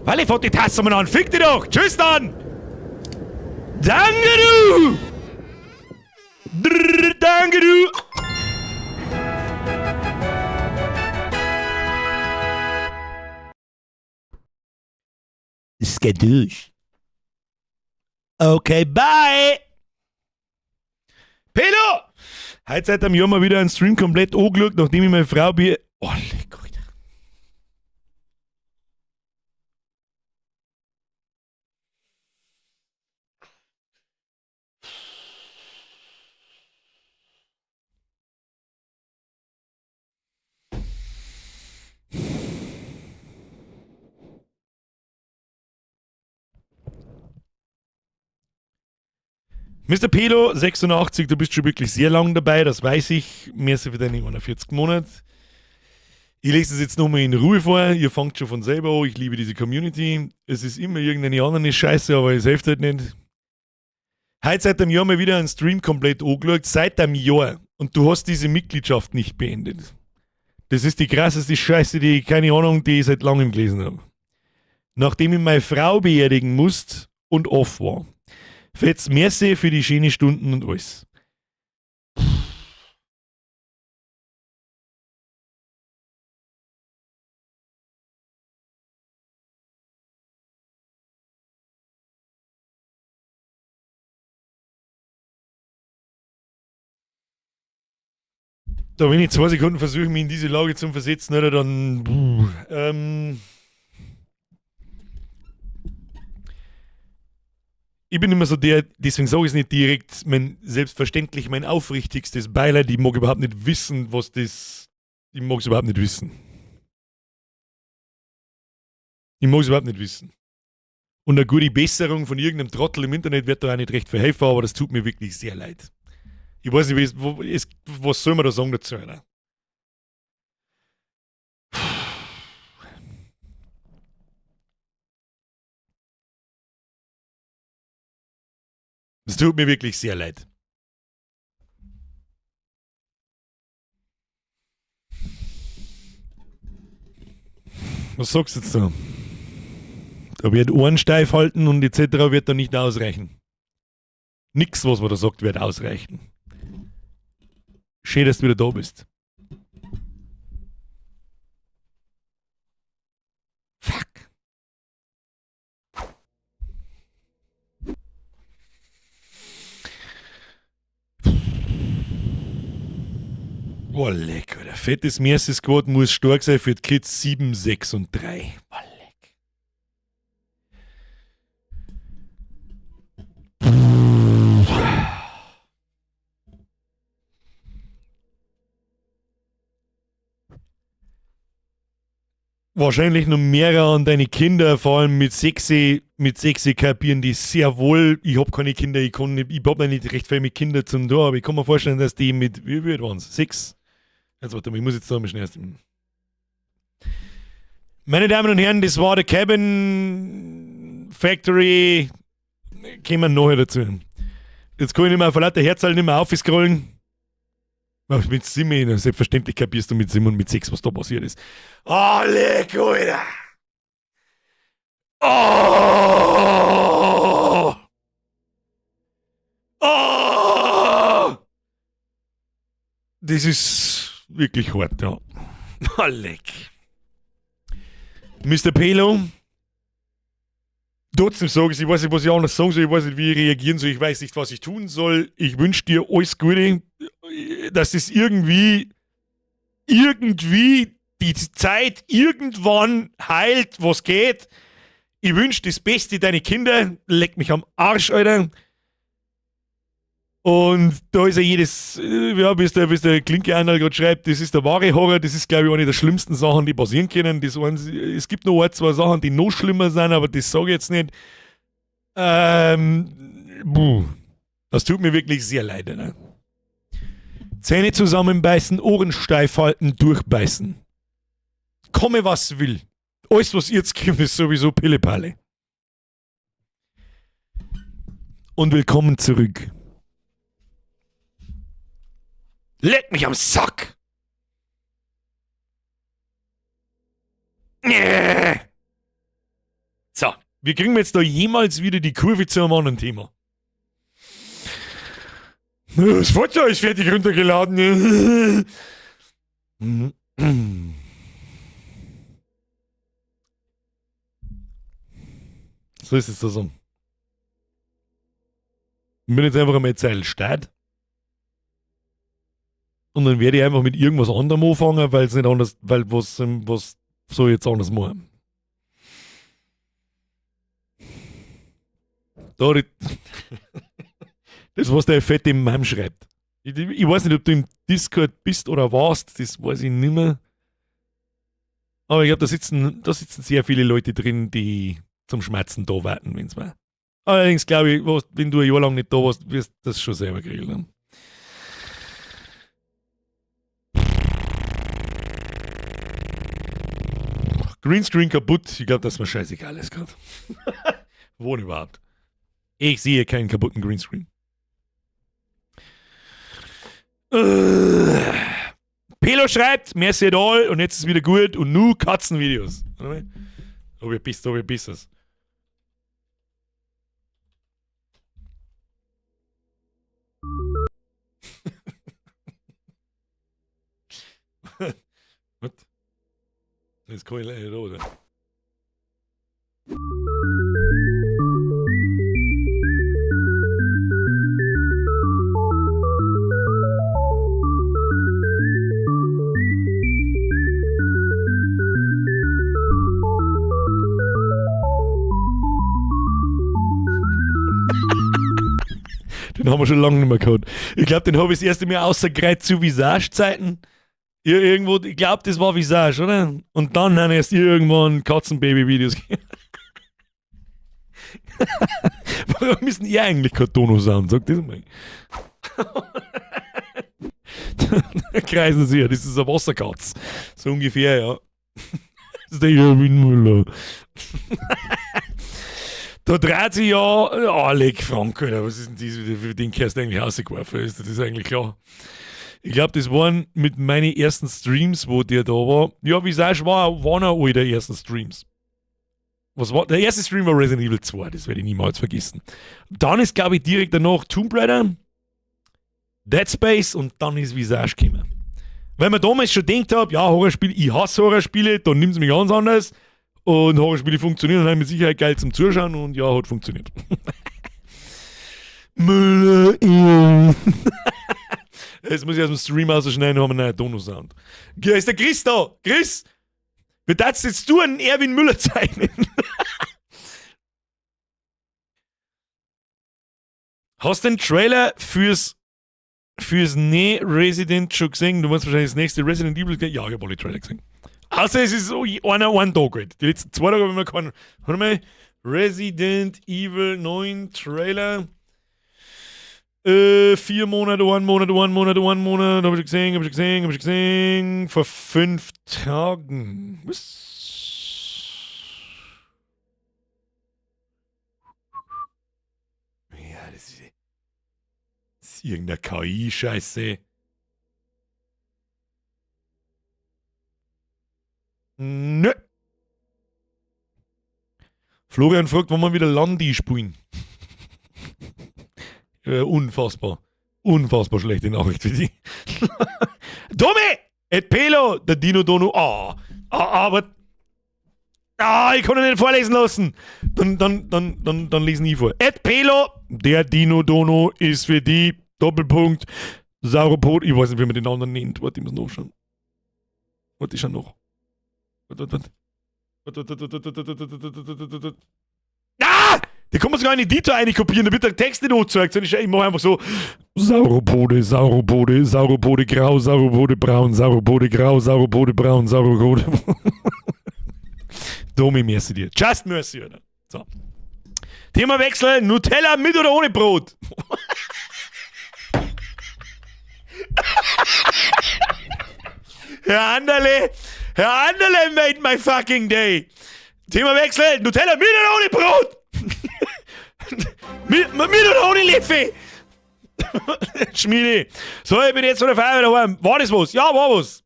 Weil ich fahr die Tasse mal an. Fick dich doch! Tschüss dann! Danke du! Drrr, danke du! Es geht durch. Okay, bye! Pelo! Heute seit einem Jahr mal wieder einen Stream komplett angeschaut, nachdem ich meine Frau bei... Oh, leck, Alter. Mister Pelo, 86, du bist schon wirklich sehr lang dabei, das weiß ich. Merci für deine 41 Monate. Ich lese es jetzt nochmal in Ruhe vor. Ihr fangt schon von selber an. Ich liebe diese Community. Es ist immer irgendeine andere Scheiße, aber es hilft halt nicht. Heute seit einem Jahr mal wieder einen Stream komplett angeschaut. Seit einem Jahr. Und du hast diese Mitgliedschaft nicht beendet. Das ist die krasseste Scheiße, die ich, keine Ahnung, die ich seit langem gelesen habe. Nachdem ich meine Frau beerdigen musste und off war. Fetz, merci für die schönen Stunden und alles. Da, wenn ich 2 Sekunden versuche, mich in diese Lage zu versetzen, oder dann. Ich bin immer so der, deswegen sage ich es nicht direkt, selbstverständlich mein aufrichtigstes Beileid, ich mag überhaupt nicht wissen, was das. Ich mag es überhaupt nicht wissen. Ich mag es überhaupt nicht wissen. Und eine gute Besserung von irgendeinem Trottel im Internet wird da auch nicht recht viel helfen, aber das tut mir wirklich sehr leid. Ich weiß nicht, was soll man da sagen dazu, Alter? Es tut mir wirklich sehr leid. Was sagst du jetzt da? Da wird Ohren steif halten und etc. wird da nicht ausreichen. Nix, was man da sagt, wird ausreichen. Schön, dass du wieder da bist. Fuck. Boah, leck, Alter. Fettes Mercy Squad muss stark sein für die Kids 7, 6 und 3. Boah, leck. Wahrscheinlich noch mehrere an deine Kinder, vor allem mit sexy, mit sexy kapieren die sehr wohl. Ich hab keine Kinder, ich kann nicht, ich hab noch nicht recht viel mit Kindern zum da, aber ich kann mir vorstellen, dass die mit, wie viel waren's? 6? Jetzt warte mal, ich muss jetzt da mal schnell erst. Meine Damen und Herren, das war der Cabin Factory. Kommen wir nachher dazu. Jetzt kann ich nicht mehr vor lauter Herzl nicht mehr aufscrollen. Ach, mit Simon, selbstverständlich kapierst du mit Simon mit 6, was da passiert ist. Oh, leck, Alter! Oh! Oh! Das ist wirklich hart, ja. Oh, leck. Mr. Pelo, trotzdem sage ich, ich weiß nicht, was ich anders sagen soll, ich weiß nicht, wie ich reagieren soll, ich weiß nicht, was ich tun soll. Ich wünsche dir alles Gute, dass es irgendwie die Zeit irgendwann heilt, was geht. Ich wünsche das Beste deine Kinder. Leck mich am Arsch, Alter. Und da ist ja jedes, ja, wie es der Klinke einer gerade schreibt, das ist der wahre Horror, das ist, glaube ich, eine der schlimmsten Sachen, die passieren können. Das waren, es gibt noch ein, zwei Sachen, die noch schlimmer sind, aber das sage ich jetzt nicht. Das tut mir wirklich sehr leid, ne? Zähne zusammenbeißen, Ohren steif halten, durchbeißen. Komme, was will. Alles, was jetzt kommt, ist sowieso Pillepalle. Und willkommen zurück. Leck mich am Sack! So, wir kriegen jetzt da jemals wieder die Kurve zu einem anderen Thema. Das Foto ist fertig runtergeladen. So ist es da so. Ich bin jetzt einfach einmal Zeil Start. Und dann werde ich einfach mit irgendwas anderem anfangen, weil es nicht anders, weil was soll ich jetzt anders machen? Da, das, was der fette Mam schreibt. Ich weiß nicht, ob du im Discord bist oder warst, das weiß ich nicht mehr. Aber ich glaube, da sitzen sehr viele Leute drin, die zum Schmerzen da warten, wenn's war. Allerdings glaube ich, wenn du ein Jahr lang nicht da warst, wirst du das schon selber kriegen. Ne? Greenscreen kaputt, ich glaube, dass mir scheißegal ist gerade. Wo denn überhaupt? Ich sehe keinen kaputten Greenscreen. Pelo schreibt, merci et all und jetzt ist wieder gut und nu Katzenvideos. Ob ihr bist, ob ihr bist es. Was? Das kann ich leider nicht, oder? Den haben wir schon lange nicht mehr gehabt. Ich glaube, den habe ich das erste Mal außer zu Visage-Zeiten. Irgendwo, ich glaube, das war Visage, oder? Und dann haben erst irgendwann Katzenbaby-Videos. Warum ist denn ihr eigentlich kein Tono-Sound? Sag das mal. Da kreisen sie ja, das ist eine Wasserkatz. So ungefähr, ja. Das ist der Erwin Müller. Da dreht sich ja, oh, leck Frank, Alter, was ist denn das wieder für den Kerst eigentlich rausgeworfen? Ist das eigentlich klar? Ich glaube, das waren mit meinen ersten Streams, wo der da war. Ja, wie sagst du, war einer der ersten Streams. Was war? Der erste Stream war Resident Evil 2, das werde ich niemals vergessen. Dann ist, glaube ich, direkt danach Tomb Raider, Dead Space und dann ist Visage gekommen. Weil man damals schon gedacht hat, ja, Horrorspiele, ich hasse Horrorspiele, dann nimmt es mich ganz anders. Und Horrorspiele funktionieren und mit Sicherheit geil zum Zuschauen und ja, hat funktioniert. Müller. Jetzt muss ich aus dem Stream rausschneiden, haben wir einen neuen Dono-Sound. Ist der Chris da? Chris! Wie darfst jetzt du einen Erwin Müller zeichnen? Hast du den Trailer fürs Ne Resident schon gesehen? Du meinst wahrscheinlich das nächste Resident Evil. Ja, ich habe alle Trailer gesehen. Außer es ist so einer ein Tag alt. Die letzten 2 Tage habe ich mir keinen. Warte mal. Resident Evil 9 Trailer. 4 Monate, 1 Monat, 1 Monat, 1 Monat. Hab ich schon gesehen, hab ich schon gesehen, hab ich schon gesehen. Vor 5 Tagen. Was? Ja, das ist irgendeine KI-Scheiße. Nö. Florian fragt, wann wir wieder Landi spielen. Unfassbar. Unfassbar schlechte Nachricht für dich. Domi! Et Pelo! Der Dino Dono. Ah, ah, aber. Ah, ich kann ihn nicht vorlesen lassen. Dann lesen ich vor. Et Pelo! Der Dino Dono ist für die Doppelpunkt Sauropod. Ich weiß nicht, wie man den anderen nennt. Warte, ich muss nachschauen. Warte, ich schau noch. Warte, warte, warte. Ah! Da kann man sogar einen Editor einkopieren, damit der Text nicht anzeigt. Ich mache einfach so: Sauropode, Sauropode, Sauropode grau, Sauropode braun, Sauropode grau, Sauropode braun, Sauropode. Domi, merci dir. Just mercy, oder? So. Themawechsel: Nutella mit oder ohne Brot? Herr Anderle made my fucking day. Themawechsel: Nutella mit oder ohne Brot? Mit oder ohne Löffel? Schmiede. So, ich bin jetzt von der Feuerwehr daheim. War das was? Ja, war was.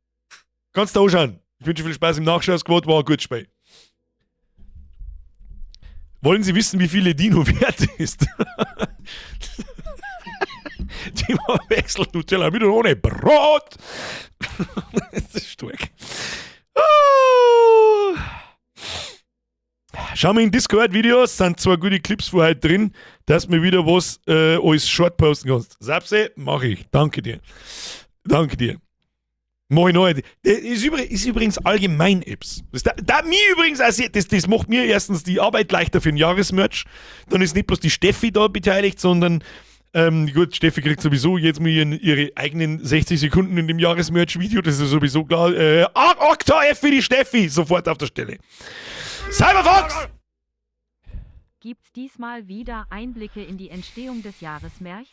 Kannst du anschauen. Ich wünsche viel Spaß im Nachschau-Squad. War ein gutes Spiel. Wollen Sie wissen, wie viel Dino wert ist? Themawechsel: Nutella mit oder ohne Brot? Das ist stark. Oh. Schau mal in Discord-Videos, sind 2 gute Clips von heute drin, dass mir wieder was als Short posten kannst. Sapse, mach ich. Danke dir. Danke dir. Mach ich noch. Das ist übrigens allgemein Apps. Das, da mir übrigens, also das macht mir erstens die Arbeit leichter für den Jahresmerch. Dann ist nicht bloß die Steffi da beteiligt, sondern gut, Steffi kriegt sowieso jetzt mal ihre eigenen 60 Sekunden in dem Jahresmerch-Video, das ist sowieso klar. Okta F für die Steffi, sofort auf der Stelle. Cyberfox! Gibt's diesmal wieder Einblicke in die Entstehung des Jahresmerchs?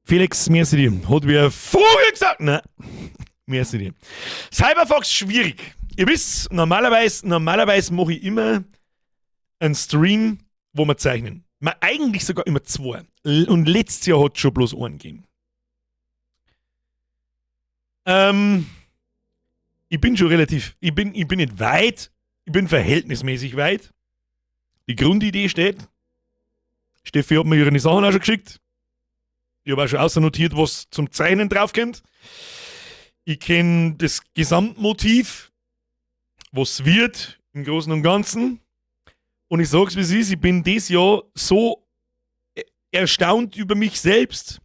Felix, merci dir. Hat wer Vogel gesagt? Nein. Merci dir. Cyberfox, schwierig. Ihr wisst, normalerweise mache ich immer einen Stream, wo wir zeichnen. Man eigentlich sogar immer 2. Und letztes Jahr hat es schon bloß einen gegeben. Ich bin schon relativ, ich bin nicht weit, ich bin verhältnismäßig weit. Die Grundidee steht. Steffi hat mir ihre Sachen auch schon geschickt. Ich habe auch schon außernotiert, was zum Zeichnen draufkommt. Ich kenne das Gesamtmotiv, was wird im Großen und Ganzen. Und ich sag's, wie es ist, ich bin dieses Jahr so erstaunt über mich selbst,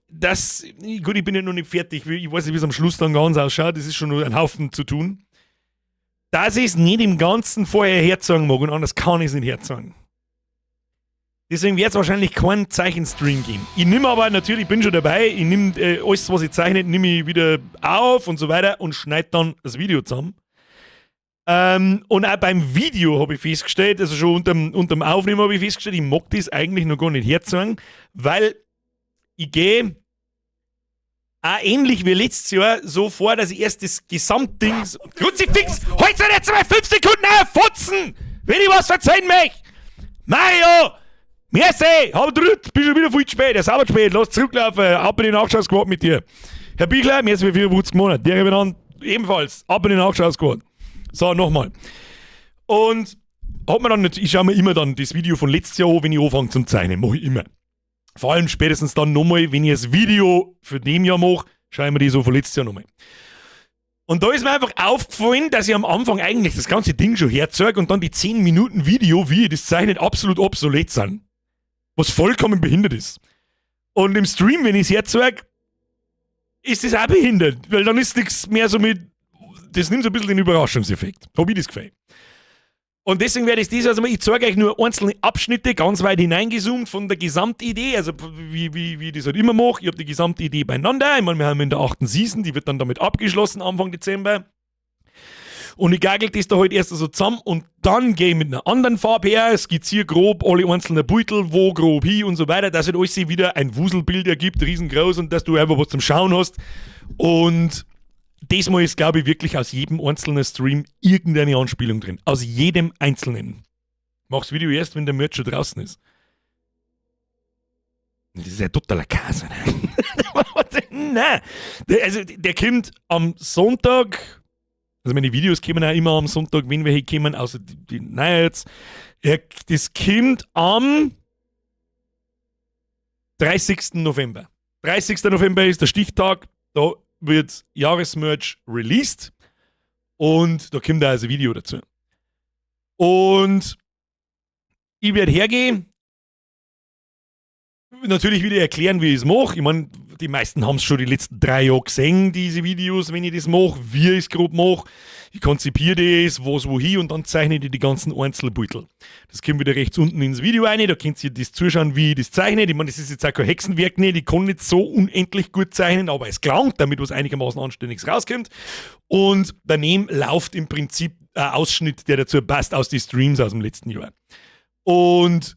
dass, gut, ich bin ja noch nicht fertig, ich weiß nicht, wie es am Schluss dann ganz ausschaut, das ist schon nur ein Haufen zu tun, dass ich es nicht im Ganzen vorher herzagen mag und anders kann ich es nicht herzagen. Deswegen wird es wahrscheinlich keinen Zeichenstream geben. Ich nehme aber natürlich, ich bin schon dabei, ich nehme alles, was ich zeichne, nehme ich wieder auf und so weiter und schneide dann das Video zusammen. Und auch beim Video habe ich festgestellt, also schon unterm Aufnehmen habe ich festgestellt, ich mag das eigentlich noch gar nicht herzeigen, weil Ich gehe auch ähnlich wie letztes Jahr so vor, dass ich erst das Gesamtding. Kruzifix! Heute sind jetzt mal 5 Sekunden auf, Fotzen! Wenn ich was verzeihen möchte! Mario! Merci! Hab drückt! Bist schon wieder viel zu spät, es ist aber spät, lass zurücklaufen, ab in den Nachschausquad mit dir. Herr Bichler, merci für 54 Monate. Der benannt ebenfalls, ab in den Nachschausquad. So, nochmal. Und hat man dann, ich schaue mir immer dann das Video von letztes Jahr an, wenn ich anfange zum Zeichnen, mache ich immer. Vor allem spätestens dann nochmal, wenn ich das Video für dem Jahr mache, schaue ich mir die so von letztes Jahr nochmal. Und da ist mir einfach aufgefallen, dass ich am Anfang eigentlich das ganze Ding schon herzeige und dann die 10 Minuten Video, wie ich das zeichnet, absolut obsolet sind. Was vollkommen behindert ist. Und im Stream, wenn ich es herzeige, ist das auch behindert, weil dann ist nichts mehr so mit, das nimmt so ein bisschen den Überraschungseffekt. Hab ich das Gefühl. Und deswegen werde ich das, also ich zeige euch nur einzelne Abschnitte, ganz weit hineingezoomt von der Gesamtidee, also wie ich das halt immer mache. Ich habe die Gesamtidee beieinander. Ich meine, wir haben in der 8. Season, die wird dann damit abgeschlossen Anfang Dezember. Und ich gagel das da halt erst so zusammen und dann gehe ich mit einer anderen Farbe her, skizziere grob alle einzelnen Beutel, wo grob hin und so weiter, dass halt alles sich wieder ein Wuselbild ergibt, riesengroß und dass du einfach was zum Schauen hast. Und diesmal ist, glaube ich, wirklich aus jedem einzelnen Stream irgendeine Anspielung drin. Aus jedem einzelnen. Mach's Video erst, wenn der Merch schon draußen ist. Das ist ja totaler Käse. Nein. Also, der kommt am Sonntag. Also, meine Videos kommen auch immer am Sonntag, wenn welche kommen, außer die nein, jetzt. Das kommt am 30. November. 30. November ist der Stichtag. Da wird Jahresmerch released und da kommt da also ein Video dazu. Und ich werde hergehen, natürlich wieder erklären, wie ich es mache. Ich meine, die meisten haben es schon die letzten 3 Jahre gesehen, diese Videos, wenn ich das mache, wie ich es grob mache. Ich konzipiere das, was wohin und dann zeichne ich die ganzen Einzelbeutel. Das kommt wieder rechts unten ins Video rein, da könnt ihr das zuschauen, wie ich das zeichne. Ich meine, das ist jetzt auch kein Hexenwerk nicht, ich kann nicht so unendlich gut zeichnen, aber es gelangt, damit was einigermaßen Anständiges rauskommt. Und daneben läuft im Prinzip ein Ausschnitt, der dazu passt, aus den Streams aus dem letzten Jahr. Und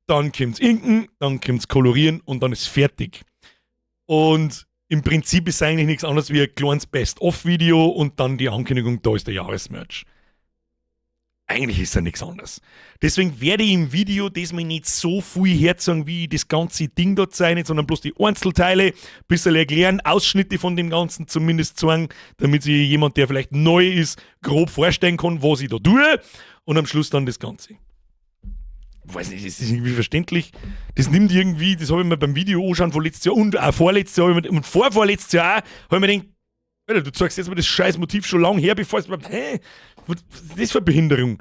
dann kommt's Inken, dann kommt's Kolorieren und dann ist fertig. Und im Prinzip ist eigentlich nichts anderes wie ein kleines Best-of-Video und dann die Ankündigung, da ist der Jahresmerch. Eigentlich ist ja nichts anderes. Deswegen werde ich im Video diesmal nicht so viel herzeigen, wie ich das ganze Ding dort zeichne, sondern bloß die Einzelteile ein bisschen erklären, Ausschnitte von dem Ganzen zumindest zeigen, damit sich jemand, der vielleicht neu ist, grob vorstellen kann, was ich da tue. Und am Schluss dann das Ganze. Weiß nicht, ist das irgendwie verständlich? Das nimmt irgendwie, das habe ich mir beim Video anschauen von letztes Jahr und auch vorletztes Jahr und vorvorletztes Jahr auch, habe ich mir gedacht, Alter, du zeigst jetzt mal das scheiß Motiv schon lange her, bevor es überhaupt, hä? Was ist das für eine Behinderung?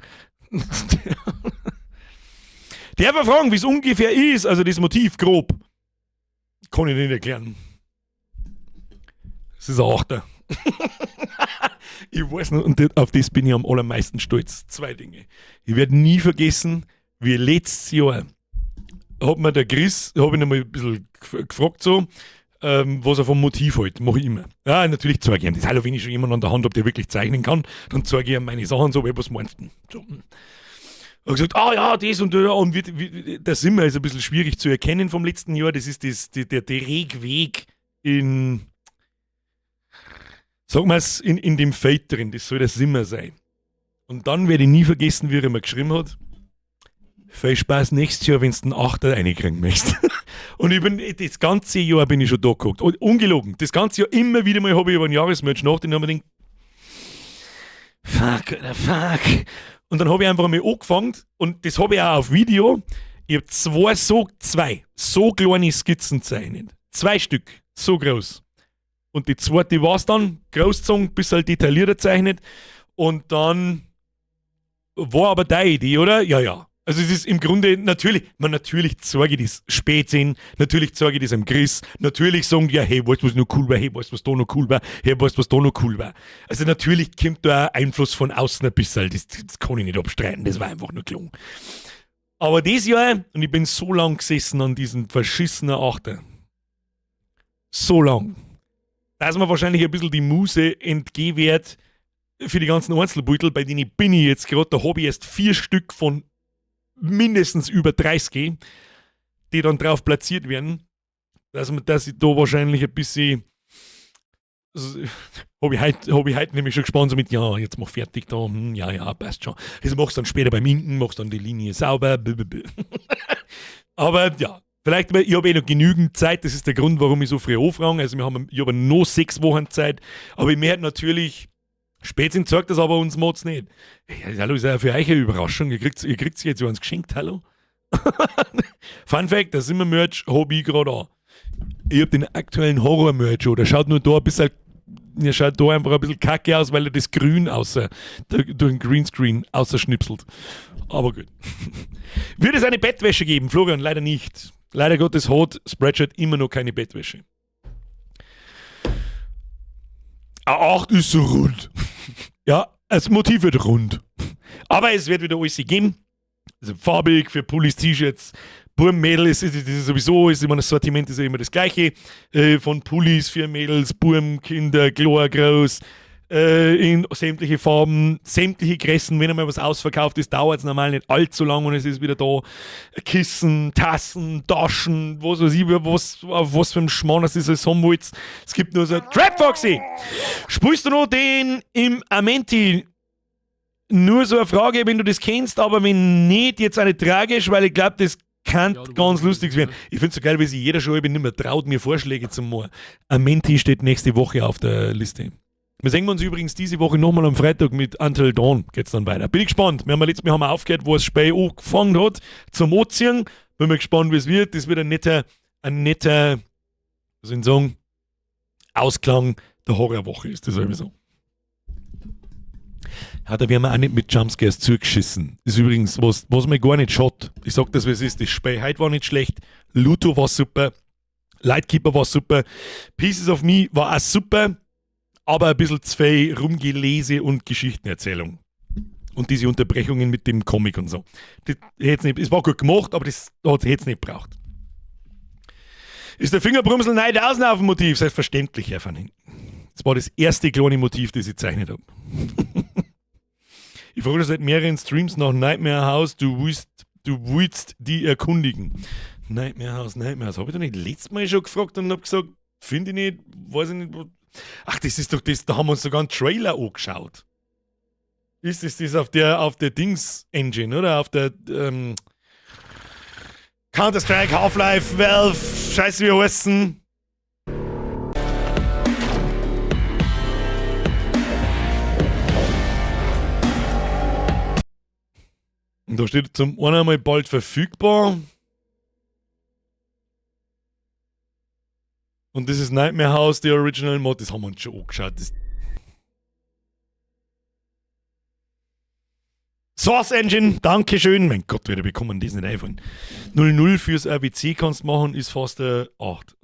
Der war fragen, wie es ungefähr ist, also das Motiv grob. Kann ich nicht erklären. Das ist ein Achter. Ich weiß noch, und auf das bin ich am allermeisten stolz. 2 Dinge. Ich werde nie vergessen, wie letztes Jahr hat mir der Chris, hab ich ihn mal ein bisschen gefragt, so, was er vom Motiv hält. Mach ich immer. Ja, natürlich zeige ich ihm das. Hallo, wenn ich schon jemanden an der Hand hab, der wirklich zeichnen kann, dann zeige ich ihm meine Sachen so, was meinst du denn? So. Er hat gesagt, ah ja, das und das. Und der Simmer ist ein bisschen schwierig zu erkennen vom letzten Jahr. Das ist der Regweg in, sag mal's, in dem Feld drin. Das soll der Simmer sein. Und dann werde ich nie vergessen, wie er mir geschrieben hat. Viel Spaß nächstes Jahr, wenn du den Achter reinkriegen möchtest. Und ich bin, das ganze Jahr bin ich schon da geguckt. Und ungelogen. Das ganze Jahr immer wieder mal habe ich über einen Jahresmerch nachgedacht und habe mir gedacht, fuck, Alter, fuck. Und dann habe ich einfach mal angefangen und das habe ich auch auf Video. Ich habe zwei so kleine Skizzen gezeichnet. 2 Stück, so groß. Und die zweite war es dann, großgezogen, ein bisschen detaillierter gezeichnet. Und dann war aber deine Idee, oder? Ja, ja. Also es ist im Grunde natürlich, man natürlich zeige ich das Spätsehen, natürlich zeige ich das am Chris, natürlich sagen die ja, hey, weißt du, was noch cool war, hey, weißt du, was da noch cool war, hey, weißt du, was da noch cool war. Also natürlich kommt da Einfluss von außen ein bisschen, das kann ich nicht abstreiten, das war einfach nur gelungen. Aber dieses Jahr, und ich bin so lang gesessen an diesem verschissenen Achter, so lang, dass mir wahrscheinlich ein bisschen die Muse entgehen wird für die ganzen Einzelbeutel, bei denen bin ich jetzt gerade, da hab ich erst 4 Stück von mindestens über 30, die dann drauf platziert werden, Dass ich da wahrscheinlich ein bisschen. Habe ich heut nämlich schon gespannt, so mit, ja, jetzt mach fertig da, ja, ja, passt schon. Das machst du dann später beim Inken, machst dann die Linie sauber. Blablabla. Aber ja, vielleicht, ich habe eh noch genügend Zeit, das ist der Grund, warum ich so früh anfange. Also ich habe noch 6 Wochen Zeit, aber ich merke natürlich, spätestens zeigt das aber uns Mods nicht. Hey, hallo, ist ja für euch eine Überraschung, ihr kriegt jetzt ja eins geschenkt, hallo. Fun Fact, das immer Merch, hab ich gerade an. Ich hab den aktuellen Horror-Merch, oder schaut nur da ein bisschen, ja, schaut da einfach ein bisschen kacke aus, weil er das Grün außer, durch den Greenscreen außerschnipselt. Aber gut. Wird es eine Bettwäsche geben? Florian, leider nicht. Leider Gottes hat Spreadshirt immer noch keine Bettwäsche. A8 ist so rund. Ja, das Motiv wird rund. Aber es wird wieder alles geben. Also farbig für Pullis, T-Shirts, Burm, Mädels, das ist sowieso, ist immer das Sortiment ist ja immer das gleiche. Von Pullis für Mädels, Burm, Kinder, Chlor, groß, in sämtliche Farben, sämtliche Größen. Wenn einmal was ausverkauft ist, dauert es normal nicht allzu lang und es ist wieder da. Kissen, Tassen, Taschen, was weiß ich, was, auf was für ein Schmarrn das ist, alles haben wollt. Es gibt nur so Trap Foxy! Spielst du noch den im Amenti? Nur so eine Frage, wenn du das kennst, aber wenn nicht, jetzt auch nicht tragisch, weil ich glaub, das kann Ja, du ganz weißt lustig es, werden. ne? Ich find's so geil, wie sich jeder schon nicht mehr traut, mir Vorschläge zu machen. Amenti steht nächste Woche auf der Liste. Wir sehen uns übrigens diese Woche nochmal am Freitag mit Until Dawn. Geht's dann weiter. Bin ich gespannt. Wir haben ja letztes Mal aufgehört, wo das Spiel angefangen hat zum Anziehen. Bin mal gespannt, wie es wird. Das wird ein netter, was soll ich sagen, Ausklang der Horrorwoche ist das sowieso. Ja, da werden wir auch nicht mit Jumpscares zugeschissen. Ist übrigens, was mir gar nicht schaut. Ich sag das, wie es ist. Das Spiel heute war nicht schlecht. Luto war super. Lightkeeper war super. Pieces of Me war auch super. Aber ein bisschen zu viel Rumgelese und Geschichtenerzählung. Und diese Unterbrechungen mit dem Comic und so. Das hätt's nicht, es war gut gemacht, aber das hätt's nicht gebraucht. Ist der Fingerbrumsel 9000 auf dem Motiv? Selbstverständlich, Herr van Hinten. Das war das erste kleine Motiv, das ich gezeichnet hab. Ich frage seit mehreren Streams nach Nightmare House, du willst die erkundigen. Nightmare House, Nightmare House. Hab ich da nicht letztes Mal schon gefragt und hab gesagt, finde ich nicht, weiß ich nicht. Wo. Ach, das ist doch das, da haben wir uns sogar einen Trailer angeschaut. Ist das das auf der Dings-Engine, oder? Auf der Counter-Strike, Half-Life, Valve, scheiße, wie heißen. Und da steht zum einen einmal bald verfügbar. Und das ist Nightmare House, die Original Mod, das haben wir uns schon angeschaut. Das Source Engine, Dankeschön. Mein Gott, wir bekommen das nicht einfallen. 0,0 fürs RWC kannst machen, ist fast eine 8.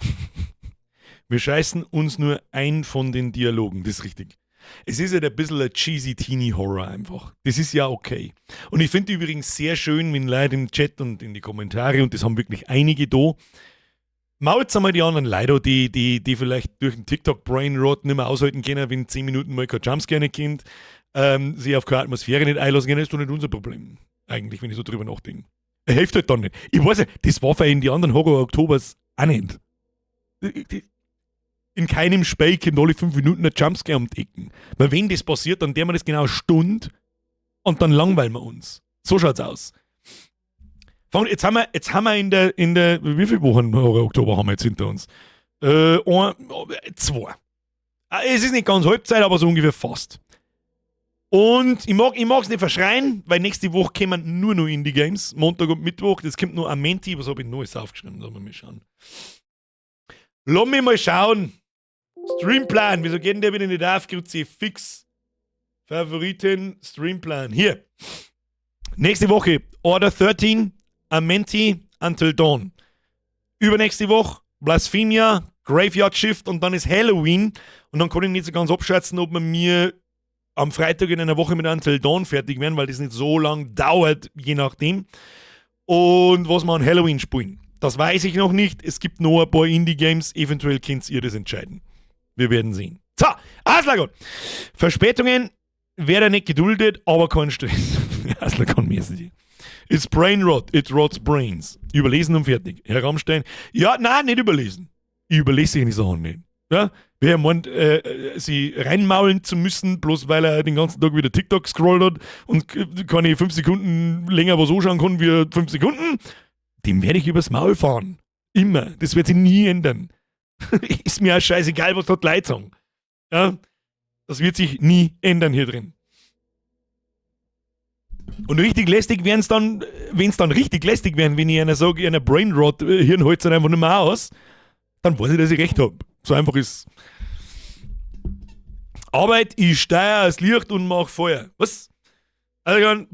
Wir scheißen uns nur ein von den Dialogen, das ist richtig. Es ist halt ein bisschen ein cheesy Teenie Horror einfach. Das ist ja okay. Und ich finde übrigens sehr schön, wenn Leute im Chat und in die Kommentare, und das haben wirklich einige da, mault's einmal die anderen Leute, die vielleicht durch den TikTok-Brain Rot nicht mehr aushalten können, wenn 10 Minuten mal kein Jumpscare nicht kommt, sich auf keine Atmosphäre nicht einlassen können, ist doch nicht unser Problem. Eigentlich, wenn ich so drüber nachdenke. Er hilft halt dann nicht. Ich weiß ja, das war für ihn die anderen Horror-Oktobers auch nicht. In keinem Spiel kommt alle 5 Minuten ein Jumpscare um die Ecken. Weil wenn das passiert, dann der wir das genau eine Stunde und dann langweilen wir uns. So schaut's aus. Jetzt haben wir in der, wie viele Wochen Oktober haben wir jetzt hinter uns? 2. Es ist nicht ganz Halbzeit, aber so ungefähr fast. Und ich mag's nicht verschreien, weil nächste Woche kommen nur noch Indie-Games. Montag und Mittwoch, das kommt nur Amenti. Was hab ich Neues aufgeschrieben? Lass mich mal schauen. Lass mich mal schauen. Streamplan, wieso geht denn der wieder nicht auf? Kruzifix. Favoriten, Streamplan. Hier. Nächste Woche, Order 13, Amenti, Until Dawn. Übernächste Woche, Blasphemia, Graveyard Shift und dann ist Halloween. Und dann kann ich nicht so ganz abschätzen, ob man mir am Freitag in einer Woche mit Until Dawn fertig werden, weil das nicht so lang dauert, je nachdem. Und was wir an Halloween spielen. Das weiß ich noch nicht. Es gibt noch ein paar Indie-Games. Eventuell könnt ihr das entscheiden. Wir werden sehen. So, Aslagon. Verspätungen werde nicht geduldet, aber kein Stress. Aslagon mäßig. It's brain rot. It rots brains. Überlesen und fertig. Herr Rammstein. Ja, nein, nicht überlesen. Ich überlese solche Sachen nicht. Ja? Wer meint, sie reinmaulen zu müssen, bloß weil er den ganzen Tag wieder TikTok scrollt hat und keine 5 Sekunden länger was anschauen kann wie 5 Sekunden, dem werde ich übers Maul fahren. Immer. Das wird sich nie ändern. Ist mir auch scheißegal, was dort Leute sagen. Ja? Das wird sich nie ändern hier drin. Und richtig lästig wären's dann, wenn's dann richtig lästig wären, wenn ich einer sage, einer Brainrot, Hirn holt's dann einfach nicht mehr aus, dann weiß ich, dass ich recht hab. So einfach ist. Arbeit, ich stehe als Licht und mach Feuer. Was? Also,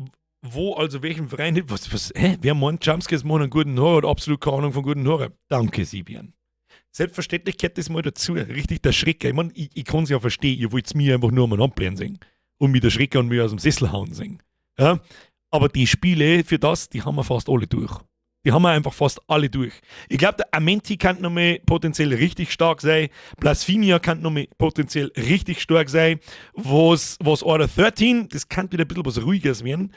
wo, also welchem Verein, was, was, hä? Wer meint, Jumpscares machen einen guten Horror, hat absolut keine Ahnung von guten Horror. Danke, Sibian. Selbstverständlich gehört das mal dazu. Richtig der Schrecker. Ich mein, ich kann's ja verstehen, ihr wollt's mir einfach nur um einen Handblären sehen. Und mich der Schrecker und mich aus dem Sessel hauen sehen. Ja? Aber die Spiele für das, die haben wir fast alle durch. Die haben wir einfach fast alle durch. Ich glaub, der Amenti kann nochmal potenziell richtig stark sein. Blasphemia kann nochmal potenziell richtig stark sein. Was Order 13, das kann wieder ein bisschen was ruhigeres werden.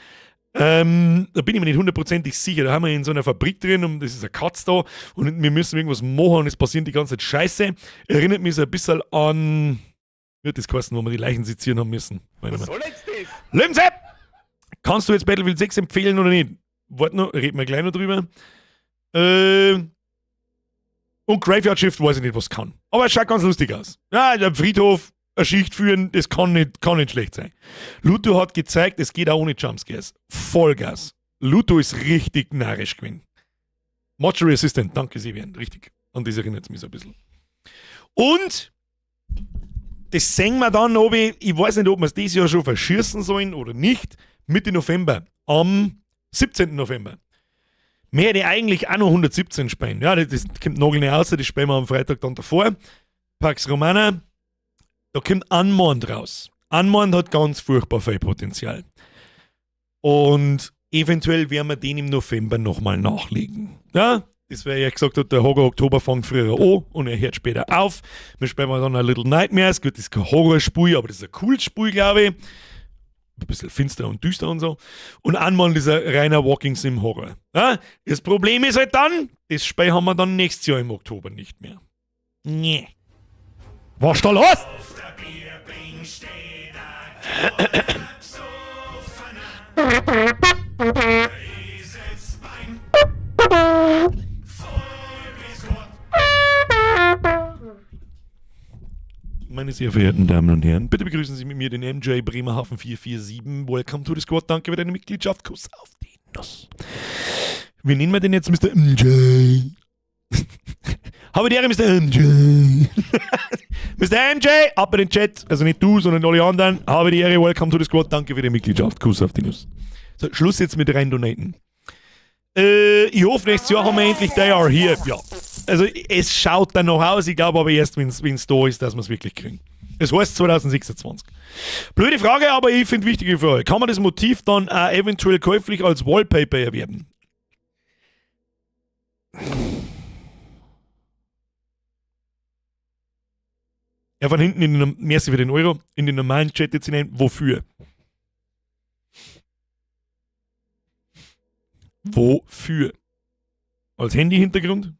Da bin ich mir nicht hundertprozentig sicher. Da haben wir in so einer Fabrik drin und das ist eine Katze da und wir müssen irgendwas machen und es passiert die ganze Zeit Scheiße. Erinnert mich so ein bisschen an, wie hat das geheißen, wo wir die Leichen sezieren haben müssen. Meine Was Meinung. soll jetzt das? Lebensab! Kannst du jetzt Battlefield 6 empfehlen oder nicht? Warte noch, reden wir gleich noch drüber. Und Graveyard Shift weiß ich nicht, was kann. Aber es schaut ganz lustig aus. Ja, der Friedhof, eine Schicht führen, das kann nicht schlecht sein. Luto hat gezeigt, es geht auch ohne Jumpscares. Vollgas. Luto ist richtig narrisch gewesen. Mortuary Assistant, danke Sivian, richtig. An das erinnert es mich so ein bisschen. Und das sehen wir dann, ob ich, ich weiß nicht, ob wir es dieses Jahr schon verschießen sollen oder nicht, Mitte November, am 17. November. Mehr hätte ich eigentlich auch noch 117 spielen. Ja, das kommt noch nicht raus, das spielen wir am Freitag dann davor. Pax Romana, da kommt Unmourned raus. Unmourned hat ganz furchtbar viel Potenzial. Und eventuell werden wir den im November nochmal nachlegen. Ja, das wäre ja gesagt, hat, der Horror Oktober fängt früher an und er hört später auf. Wir spielen dann ein Little Nightmares. Gut, das ist kein Horrorspiel, aber das ist ein cooles Spiel, glaube ich. Ein bisschen finster und düster und so. Und Unmourned ist ein reiner Walking Sim Horror. Ja, das Problem ist halt dann, das Spiel haben wir dann nächstes Jahr im Oktober nicht mehr. Nee. Was ist da los? Meine sehr verehrten Damen und Herren, bitte begrüßen Sie mit mir den MJ Bremerhaven 447. Welcome to the Squad. Danke für deine Mitgliedschaft. Kuss auf die Nuss. Wie nennen wir den jetzt, Mister MJ? Habe die Ehre, Mister MJ. Mister MJ, ab in den Chat. Also nicht du, sondern alle anderen. Habe die Ehre, welcome to the Squad. Danke für die Mitgliedschaft. Kuss auf die Nuss. So, Schluss jetzt mit rein donaten. Ich hoffe, nächstes Jahr haben wir endlich They Are Here. Ja. Also es schaut dann noch aus, ich glaube aber erst, wenn's da ist, dass wir's wirklich kriegen. Es heißt 2026. Blöde Frage, aber ich find wichtige Frage. Kann man das Motiv dann auch eventuell käuflich als Wallpaper erwerben? Ja, von hinten in den, merci für den Euro, in den normalen Chat jetzt hinein. Wofür? Wofür? Als Handy-Hintergrund?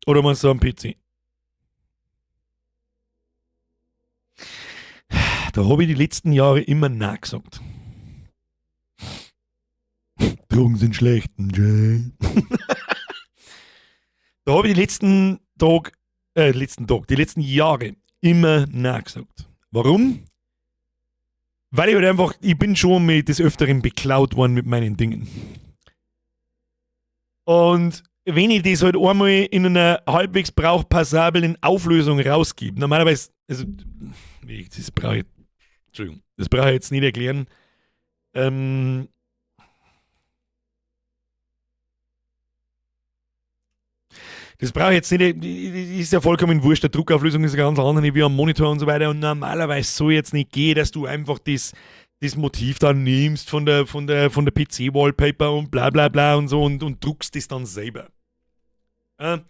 Oder meinst du am PC? Da hab ich die letzten Jahre immer Nein gesagt. Drogen sind schlecht, Jay. Da hab ich die letzten Tag letzten Tag, die letzten Jahre immer Nein gesagt. Warum? Weil ich halt einfach, ich bin schon mal des Öfteren beklaut worden mit meinen Dingen. Und wenn ich das halt einmal in einer halbwegs brauchpassablen Auflösung rausgebe, normalerweise, also, ich, das brauche ich, Entschuldigung, das brauche ich jetzt nicht erklären. Das brauche ich jetzt nicht, ist ja vollkommen wurscht, der Druckauflösung ist ganz andere wie am Monitor und so weiter und normalerweise soll jetzt nicht gehen, dass du einfach das Motiv dann nimmst von der P C-Wallpaper und bla bla bla und so und druckst das dann selber. Aber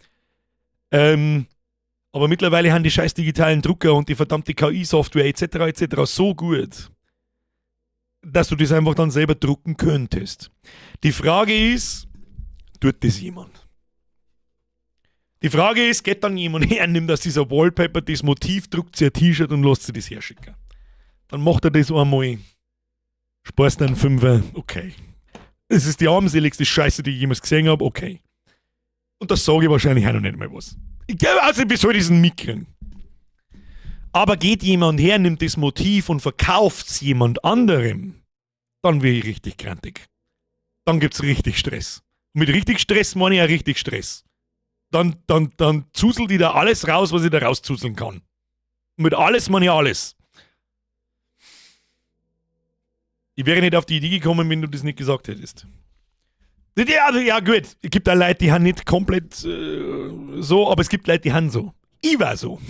mittlerweile haben die scheiß digitalen Drucker und die verdammte K I-Software et cetera et cetera so gut, dass du das einfach dann selber drucken könntest. Die Frage ist, tut das jemand? Die Frage ist, geht dann jemand her, nimmt aus dieser Wallpaper das Motiv, druckt sich ein T-Shirt und lässt sich das herschicken. Dann macht er das einmal, sparst einen Fünfer, okay. Es ist die armseligste Scheiße, die ich jemals gesehen habe, okay. Und das sage ich wahrscheinlich auch noch nicht mal was. Ich glaube, also, wie soll ich das denn mitkriegen? Aber geht jemand her, nimmt das Motiv und verkauft es jemand anderem, dann wäre ich richtig grantig. Dann gibt's richtig Stress. Und mit richtig Stress meine ich auch richtig Stress. Dann zuselt ich da alles raus, was ich da rauszuseln kann. Und mit alles meine ich alles. Ich wäre nicht auf die Idee gekommen, wenn du das nicht gesagt hättest. Ja, also, ja gut, es gibt auch Leute, die haben nicht komplett so, aber es gibt Leute, die haben so. Ich war so.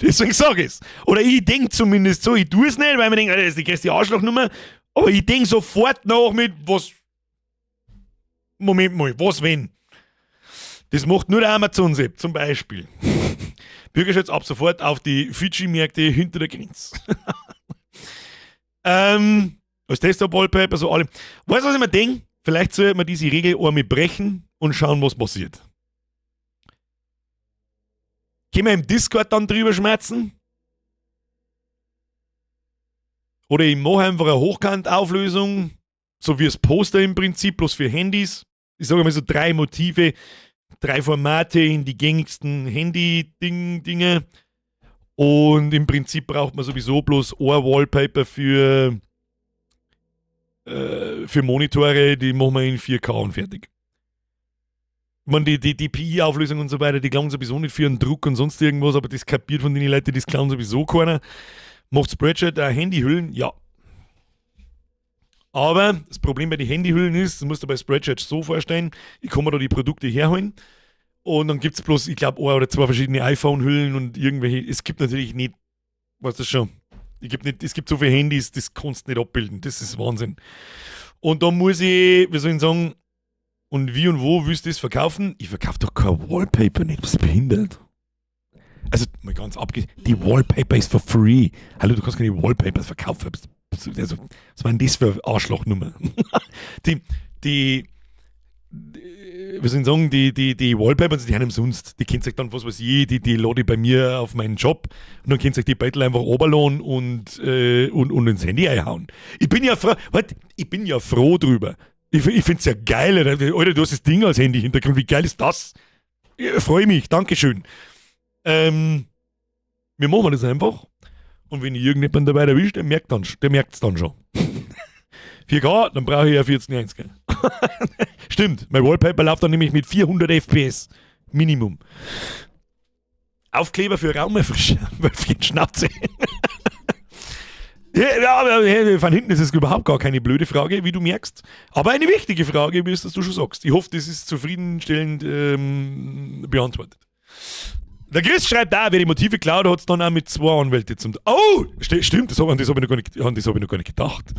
Deswegen sag ich's. Oder ich denk zumindest so, ich tue es nicht, weil ich mir denke, das ist die größte Arschlochnummer. Aber ich denk sofort nach mit, was. Moment mal, was wenn? Das macht nur der Amazon-Sepp zum Beispiel. Bürgerschutz ab sofort auf die Fidschi-Märkte hinter der Grenze. Als Desktop-Wallpaper, so alle. Weißt du, was ich mir denk? Vielleicht sollte man diese Regel einmal brechen und schauen, was passiert. Können wir im Discord dann drüber schmerzen? Oder ich mache einfach eine Hochkantauflösung, so wie das Poster im Prinzip, bloß für Handys. Ich sage mal so 3 Motive, 3 Formate in die gängigsten Handy-Ding-Dinge. Und im Prinzip braucht man sowieso bloß ein Wallpaper für Monitore, die machen wir in 4K und fertig. Ich meine, die DPI-Auflösung und so weiter, die klauen sowieso nicht für einen Druck und sonst irgendwas, aber das kapiert von den Leuten, das klauen sowieso keiner. Macht Spreadshirt auch Handyhüllen? Ja. Aber das Problem bei den Handyhüllen ist, das musst du bei Spreadshirt so vorstellen, ich kann mir da die Produkte herholen und dann gibt's bloß, ich glaub, 1 oder 2 verschiedene iPhone-Hüllen und irgendwelche, es gibt natürlich nicht, weißt du schon, ich gibt nicht, es gibt so viele Handys, das kannst du nicht abbilden, das ist Wahnsinn. Und da muss ich, wie soll ich sagen, und wie und wo willst du das verkaufen? Ich verkaufe doch kein Wallpaper nicht, bist du behindert? Also, mal ganz abgesehen, die Wallpaper ist for free. Hallo, du kannst keine Wallpapers verkaufen. Also, was war denn das für eine Arschlochnummer? Die, wie soll ich sagen, die Wallpapers, die haben umsonst. Die könnt ihr euch dann, was weiß ich, die lade ich bei mir auf meinen Job und dann könnt ihr euch die Bettel einfach runterladen und ins Handy einhauen. Ich bin ja froh, warte, ich bin ja froh drüber. Ich find's ja geil, Alter. Alter, du hast das Ding als Handy-Hintergrund. Wie geil ist das? Ich freue mich, Dankeschön. Wir machen das einfach. Und wenn ich irgendjemanden dabei erwischt, der merkt's dann schon. 4K, dann brauche ich ja 14.1. Stimmt, mein Wallpaper läuft dann nämlich mit 400 FPS. Minimum. Aufkleber für Raumerfrischer, für die Schnauze. Ja, aber von hinten ist es überhaupt gar keine blöde Frage, wie du merkst. Aber eine wichtige Frage, wie es das du schon sagst. Ich hoffe, das ist zufriedenstellend beantwortet. Der Chris schreibt auch, wer die Motive klaut, hat es dann auch mit 2 Anwälten zum. Oh! Stimmt, das hab ich noch gar nicht gedacht.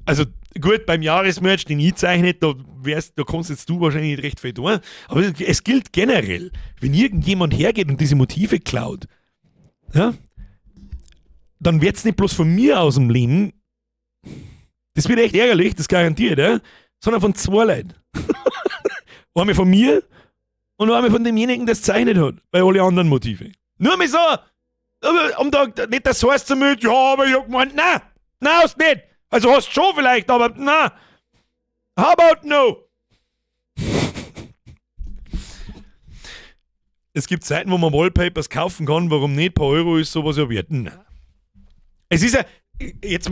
Also gut, beim Jahresmerch, den ich zeichne, da kannst jetzt du wahrscheinlich nicht recht viel tun. Aber es gilt generell, wenn irgendjemand hergeht und diese Motive klaut, ja, dann wird's nicht bloß von mir aus dem Leben, das wird echt ärgerlich, das garantiert, ja, sondern von 2 Leuten. Einmal von mir und einmal von demjenigen, der es gezeichnet hat, bei alle anderen Motive. Nur mal so, um da nicht das heißt zu mit, ja, aber ich hab gemeint, nein, nein, hast nicht. Also hast schon vielleicht, aber na. How about no? Es gibt Zeiten, wo man Wallpapers kaufen kann, warum nicht? Ein paar Euro ist sowas ja wert. Nein. Es ist ja, jetzt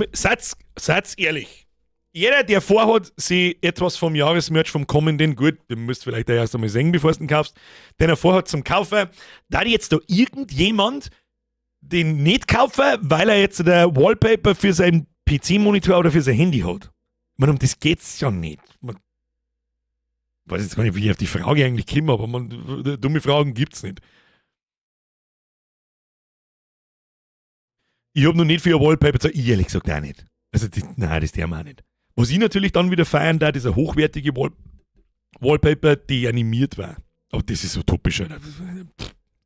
seid ehrlich. Jeder, der vorhat, sich etwas vom Jahresmerch vom kommenden, gut, den müsst vielleicht auch erst einmal sehen, bevor du ihn kaufst, den er vorhat zum Kaufen, da jetzt da irgendjemand den nicht kaufen, weil er jetzt der Wallpaper für seinen PC-Monitor oder für sein Handy hat. Ich meine, um das geht's ja nicht. Man weiß jetzt gar nicht, wie ich auf die Frage eigentlich komme, aber man, dumme Fragen gibt's nicht. Ich hab noch nicht für ein Wallpaper gesagt, ich ehrlich gesagt auch nicht. Also, nein, das der auch nicht. Was ich natürlich dann wieder feiern darf, ist eine hochwertige Wallpaper, die animiert war. Aber das ist utopisch, Alter.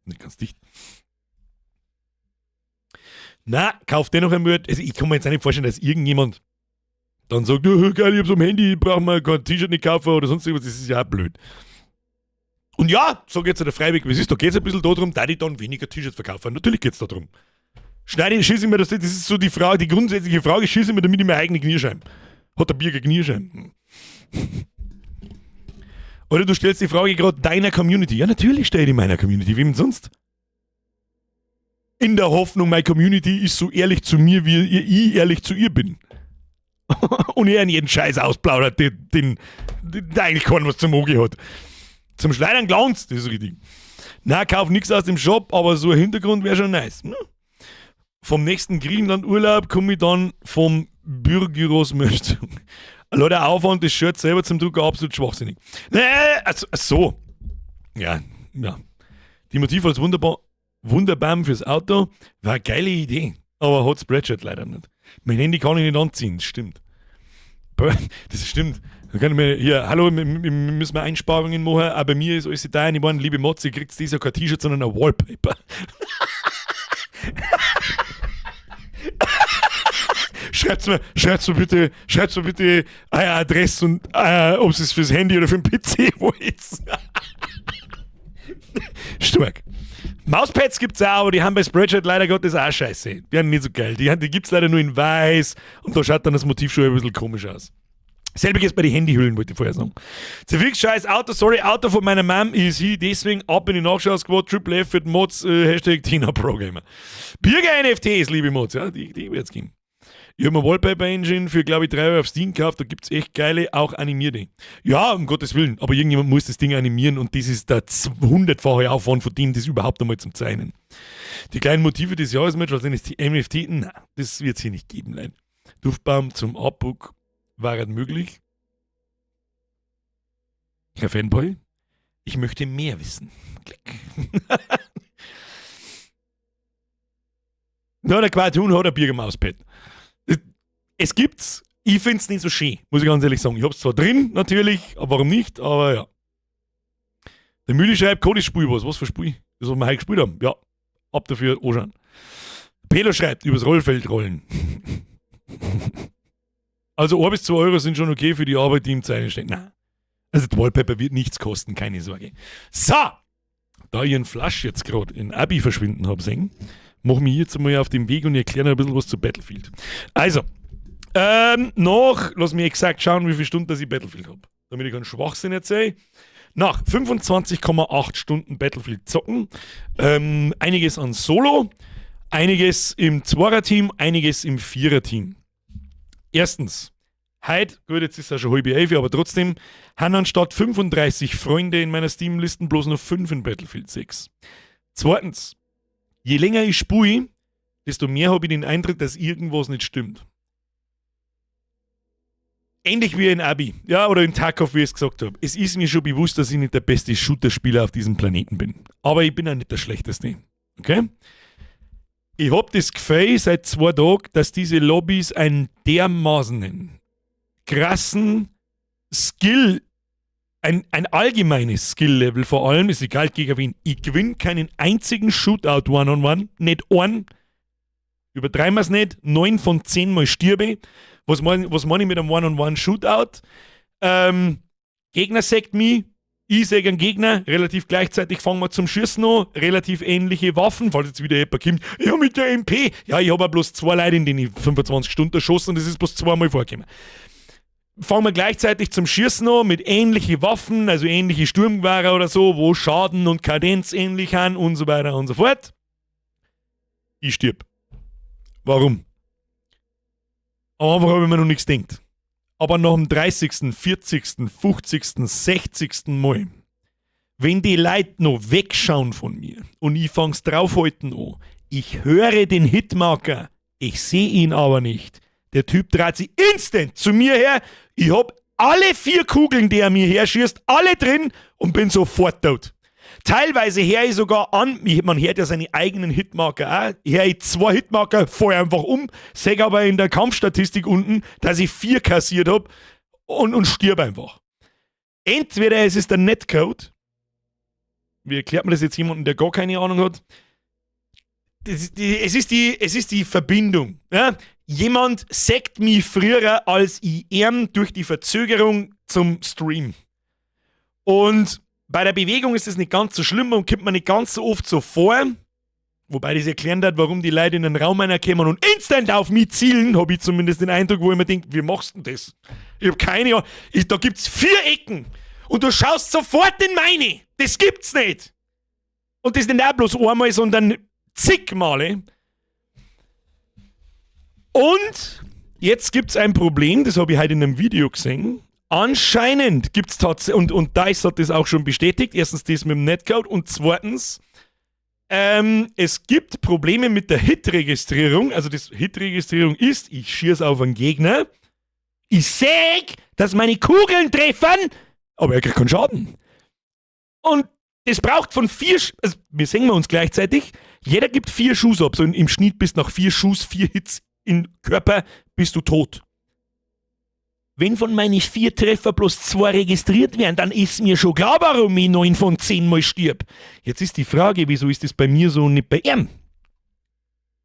Nicht ganz dicht. Na, kauf dennoch ein Merch. Also ich kann mir jetzt auch nicht vorstellen, dass irgendjemand dann sagt, oh, geil, ich hab's am Handy, ich brauch mir kein T-Shirt nicht kaufen oder sonst irgendwas. Das ist ja auch blöd. Und ja, sag jetzt der Freiweg, wie es ist, da geht's ein bisschen darum, da die dann weniger T-Shirts verkaufen. Natürlich geht's da drum. Schneide, schieße ich mir das, das ist so die Frage, die grundsätzliche Frage, schieße ich mir damit in meine eigene Kniescheibe. Hat der Birger Kniescheiben? Oder du stellst die Frage gerade deiner Community. Ja, natürlich stelle ich die meiner Community. Wem sonst? In der Hoffnung, meine Community ist so ehrlich zu mir, wie ich ehrlich zu ihr bin. Und er in jeden Scheiß ausplaudert, den eigentlich keinen was zum Oge hat. Zum Schleudern glanzt, das ist richtig. Na, kauf nix aus dem Shop, aber so ein Hintergrund wäre schon nice. Ne? Vom nächsten Griechenland-Urlaub komme ich dann vom Bürgyros Merch. Leute, Aufwand, das Shirt selber zum Drucker, absolut schwachsinnig. Nee, also, so. Ja, ja. Die Motiv als wunderbar, wunderbar fürs Auto war eine geile Idee, aber hat Spreadshirt leider nicht. Mein Handy kann ich nicht anziehen, das stimmt. Das stimmt. Dann kann ich mir hier, hallo, wir müssen wir Einsparungen machen, aber bei mir ist alles da. Ich meine, liebe Mods, ihr kriegt dieses Jahr kein T-Shirt, sondern ein Wallpaper. Schreibt's mir bitte eure Adresse und ob es fürs Handy oder für den PC wollt. Stark. Mauspads gibt's auch, aber die haben bei Spreadshirt leider Gottes auch scheiße. Die haben nicht so geil. Die gibt's leider nur in weiß und da schaut dann das Motiv schon ein bisschen komisch aus. Selbiges bei den Handyhüllen, wollte ich vorher sagen. Zerfix scheiß Auto, sorry, Auto von meiner Mom ist hier, deswegen ab in die Nachschau-Squad, Triple F für die Mods, Hashtag Tina Pro Gamer. Birger NFTs, liebe Mods, ja, die wird's geben. Ich hab mir Wallpaper Engine für, glaub ich, 3 Euro auf Steam gekauft, da gibt's echt geile, auch animierte. Ja, um Gottes Willen, aber irgendjemand muss das Ding animieren und das ist der 100-fache Aufwand von dem, das überhaupt einmal zum Zeichnen. Die kleinen Motive des Jahres mit, als NFT, na, das wird's hier nicht geben, leider. Duftbaum zum Abbook war halt möglich. Herr Fanboy, ich möchte mehr wissen. Klick. Na, der Quartun hat ein Birger-Mauspad. Es gibt's, ich find's nicht so schön, muss ich ganz ehrlich sagen. Ich hab's zwar drin, natürlich, aber warum nicht, aber ja. Der Mühle schreibt, Cody Spiel was. Was für Spiel? Das, was wir heute gespielt haben. Ja, ab dafür anschauen. Pelo schreibt, übers Rollfeld rollen. Also 1 bis 2 Euro sind schon okay für die Arbeit, die im Zeichen steht. Nein. Also die Wallpaper wird nichts kosten, keine Sorge. So! Da ich einen Flasch jetzt grad in Abi verschwinden hab sehen, mach mich jetzt mal auf den Weg und erkläre noch ein bisschen was zu Battlefield. Also, noch, lass mich exakt schauen, wie viele Stunden dass ich Battlefield hab, damit ich keinen Schwachsinn erzähle. Nach 25,8 Stunden Battlefield zocken, einiges an Solo, einiges im Zweierteam, einiges im Viererteam. Erstens, heute, gut, jetzt ist es ja schon halb elf, aber trotzdem, haben anstatt 35 Freunde in meiner Steam-Listen bloß noch 5 in Battlefield 6. Zweitens, je länger ich spiele, desto mehr habe ich den Eindruck, dass irgendwas nicht stimmt. Ähnlich wie in Abi, ja, oder in Tarkov, wie ich es gesagt habe. Es ist mir schon bewusst, dass ich nicht der beste Shooter-Spieler auf diesem Planeten bin. Aber ich bin auch nicht der Schlechteste. Okay? Ich hab das Gefühl seit 2 Tagen, dass diese Lobbys einen dermaßen krassen Skill, ein allgemeines Skill-Level vor allem, ist egal gegen wen. Ich gewinne keinen einzigen Shootout One-on-One, nicht einen. Übertreiben wir's nicht, 9 von 10 Mal stirbe. Was mein ich mit einem One-on-One-Shootout? Gegner sägt mich, ich säge einen Gegner, relativ gleichzeitig fangen wir zum Schießen an, relativ ähnliche Waffen, falls jetzt wieder jemand kommt, ja mit der MP, ja ich hab auch bloß 2 Leute, in denen ich 25 Stunden erschossen und das ist bloß 2-mal vorgekommen. Fangen wir gleichzeitig zum Schießen an mit ähnlichen Waffen, also ähnliche Sturmgewehre oder so, wo Schaden und Kadenz ähnlich sind und so weiter und so fort. Ich stirb. Warum? Am Anfang habe ich mir noch nichts gedacht. Aber nach dem 30., 40., 50., 60. Mal, wenn die Leute noch wegschauen von mir und ich fang's draufhalten an, ich höre den Hitmarker, ich seh ihn aber nicht. Der Typ dreht sich instant zu mir her, ich hab alle 4 Kugeln, die er mir herschießt, alle drin und bin sofort tot. Teilweise hör ich sogar an, man hört ja seine eigenen Hitmarker auch, hör ich 2 Hitmarker, fall einfach um, seh aber in der Kampfstatistik unten, dass ich 4 kassiert hab und stirb einfach. Entweder es ist der Netcode, wie erklärt man das jetzt jemandem, der gar keine Ahnung hat? Es ist die Verbindung. Ja? Jemand sagt mich früher als ich ihm durch die Verzögerung zum Stream. Und bei der Bewegung ist es nicht ganz so schlimm und kommt man nicht ganz so oft so vor. Wobei das erklären hat, warum die Leute in den Raum reinkommen und instant auf mich zielen, habe ich zumindest den Eindruck, wo ich mir denke, wie machst du denn das? Ich habe keine Ahnung. Da gibt's vier Ecken und du schaust sofort in meine. Das gibt's nicht. Und das nicht auch bloß einmal, sondern zig Male. Und jetzt gibt's ein Problem, das habe ich heute in einem Video gesehen. Anscheinend gibt's tatsächlich, und DICE hat das auch schon bestätigt, erstens das mit dem Netcode und zweitens, es gibt Probleme mit der Hit-Registrierung. Also das Hit-Registrierung ist, ich schieße auf einen Gegner, ich seh, dass meine Kugeln treffen, aber er kriegt keinen Schaden. Und das braucht von vier, also wir sehen wir uns gleichzeitig, jeder gibt 4 Schuss ab, so im Schnitt bist nach 4 Schuss, 4 Hits in Körper, bist du tot. Wenn von meinen 4 Treffer bloß 2 registriert werden, dann ist mir schon klar, warum ich 9 von 10 Mal stirb. Jetzt ist die Frage, wieso ist das bei mir so und nicht bei ihm?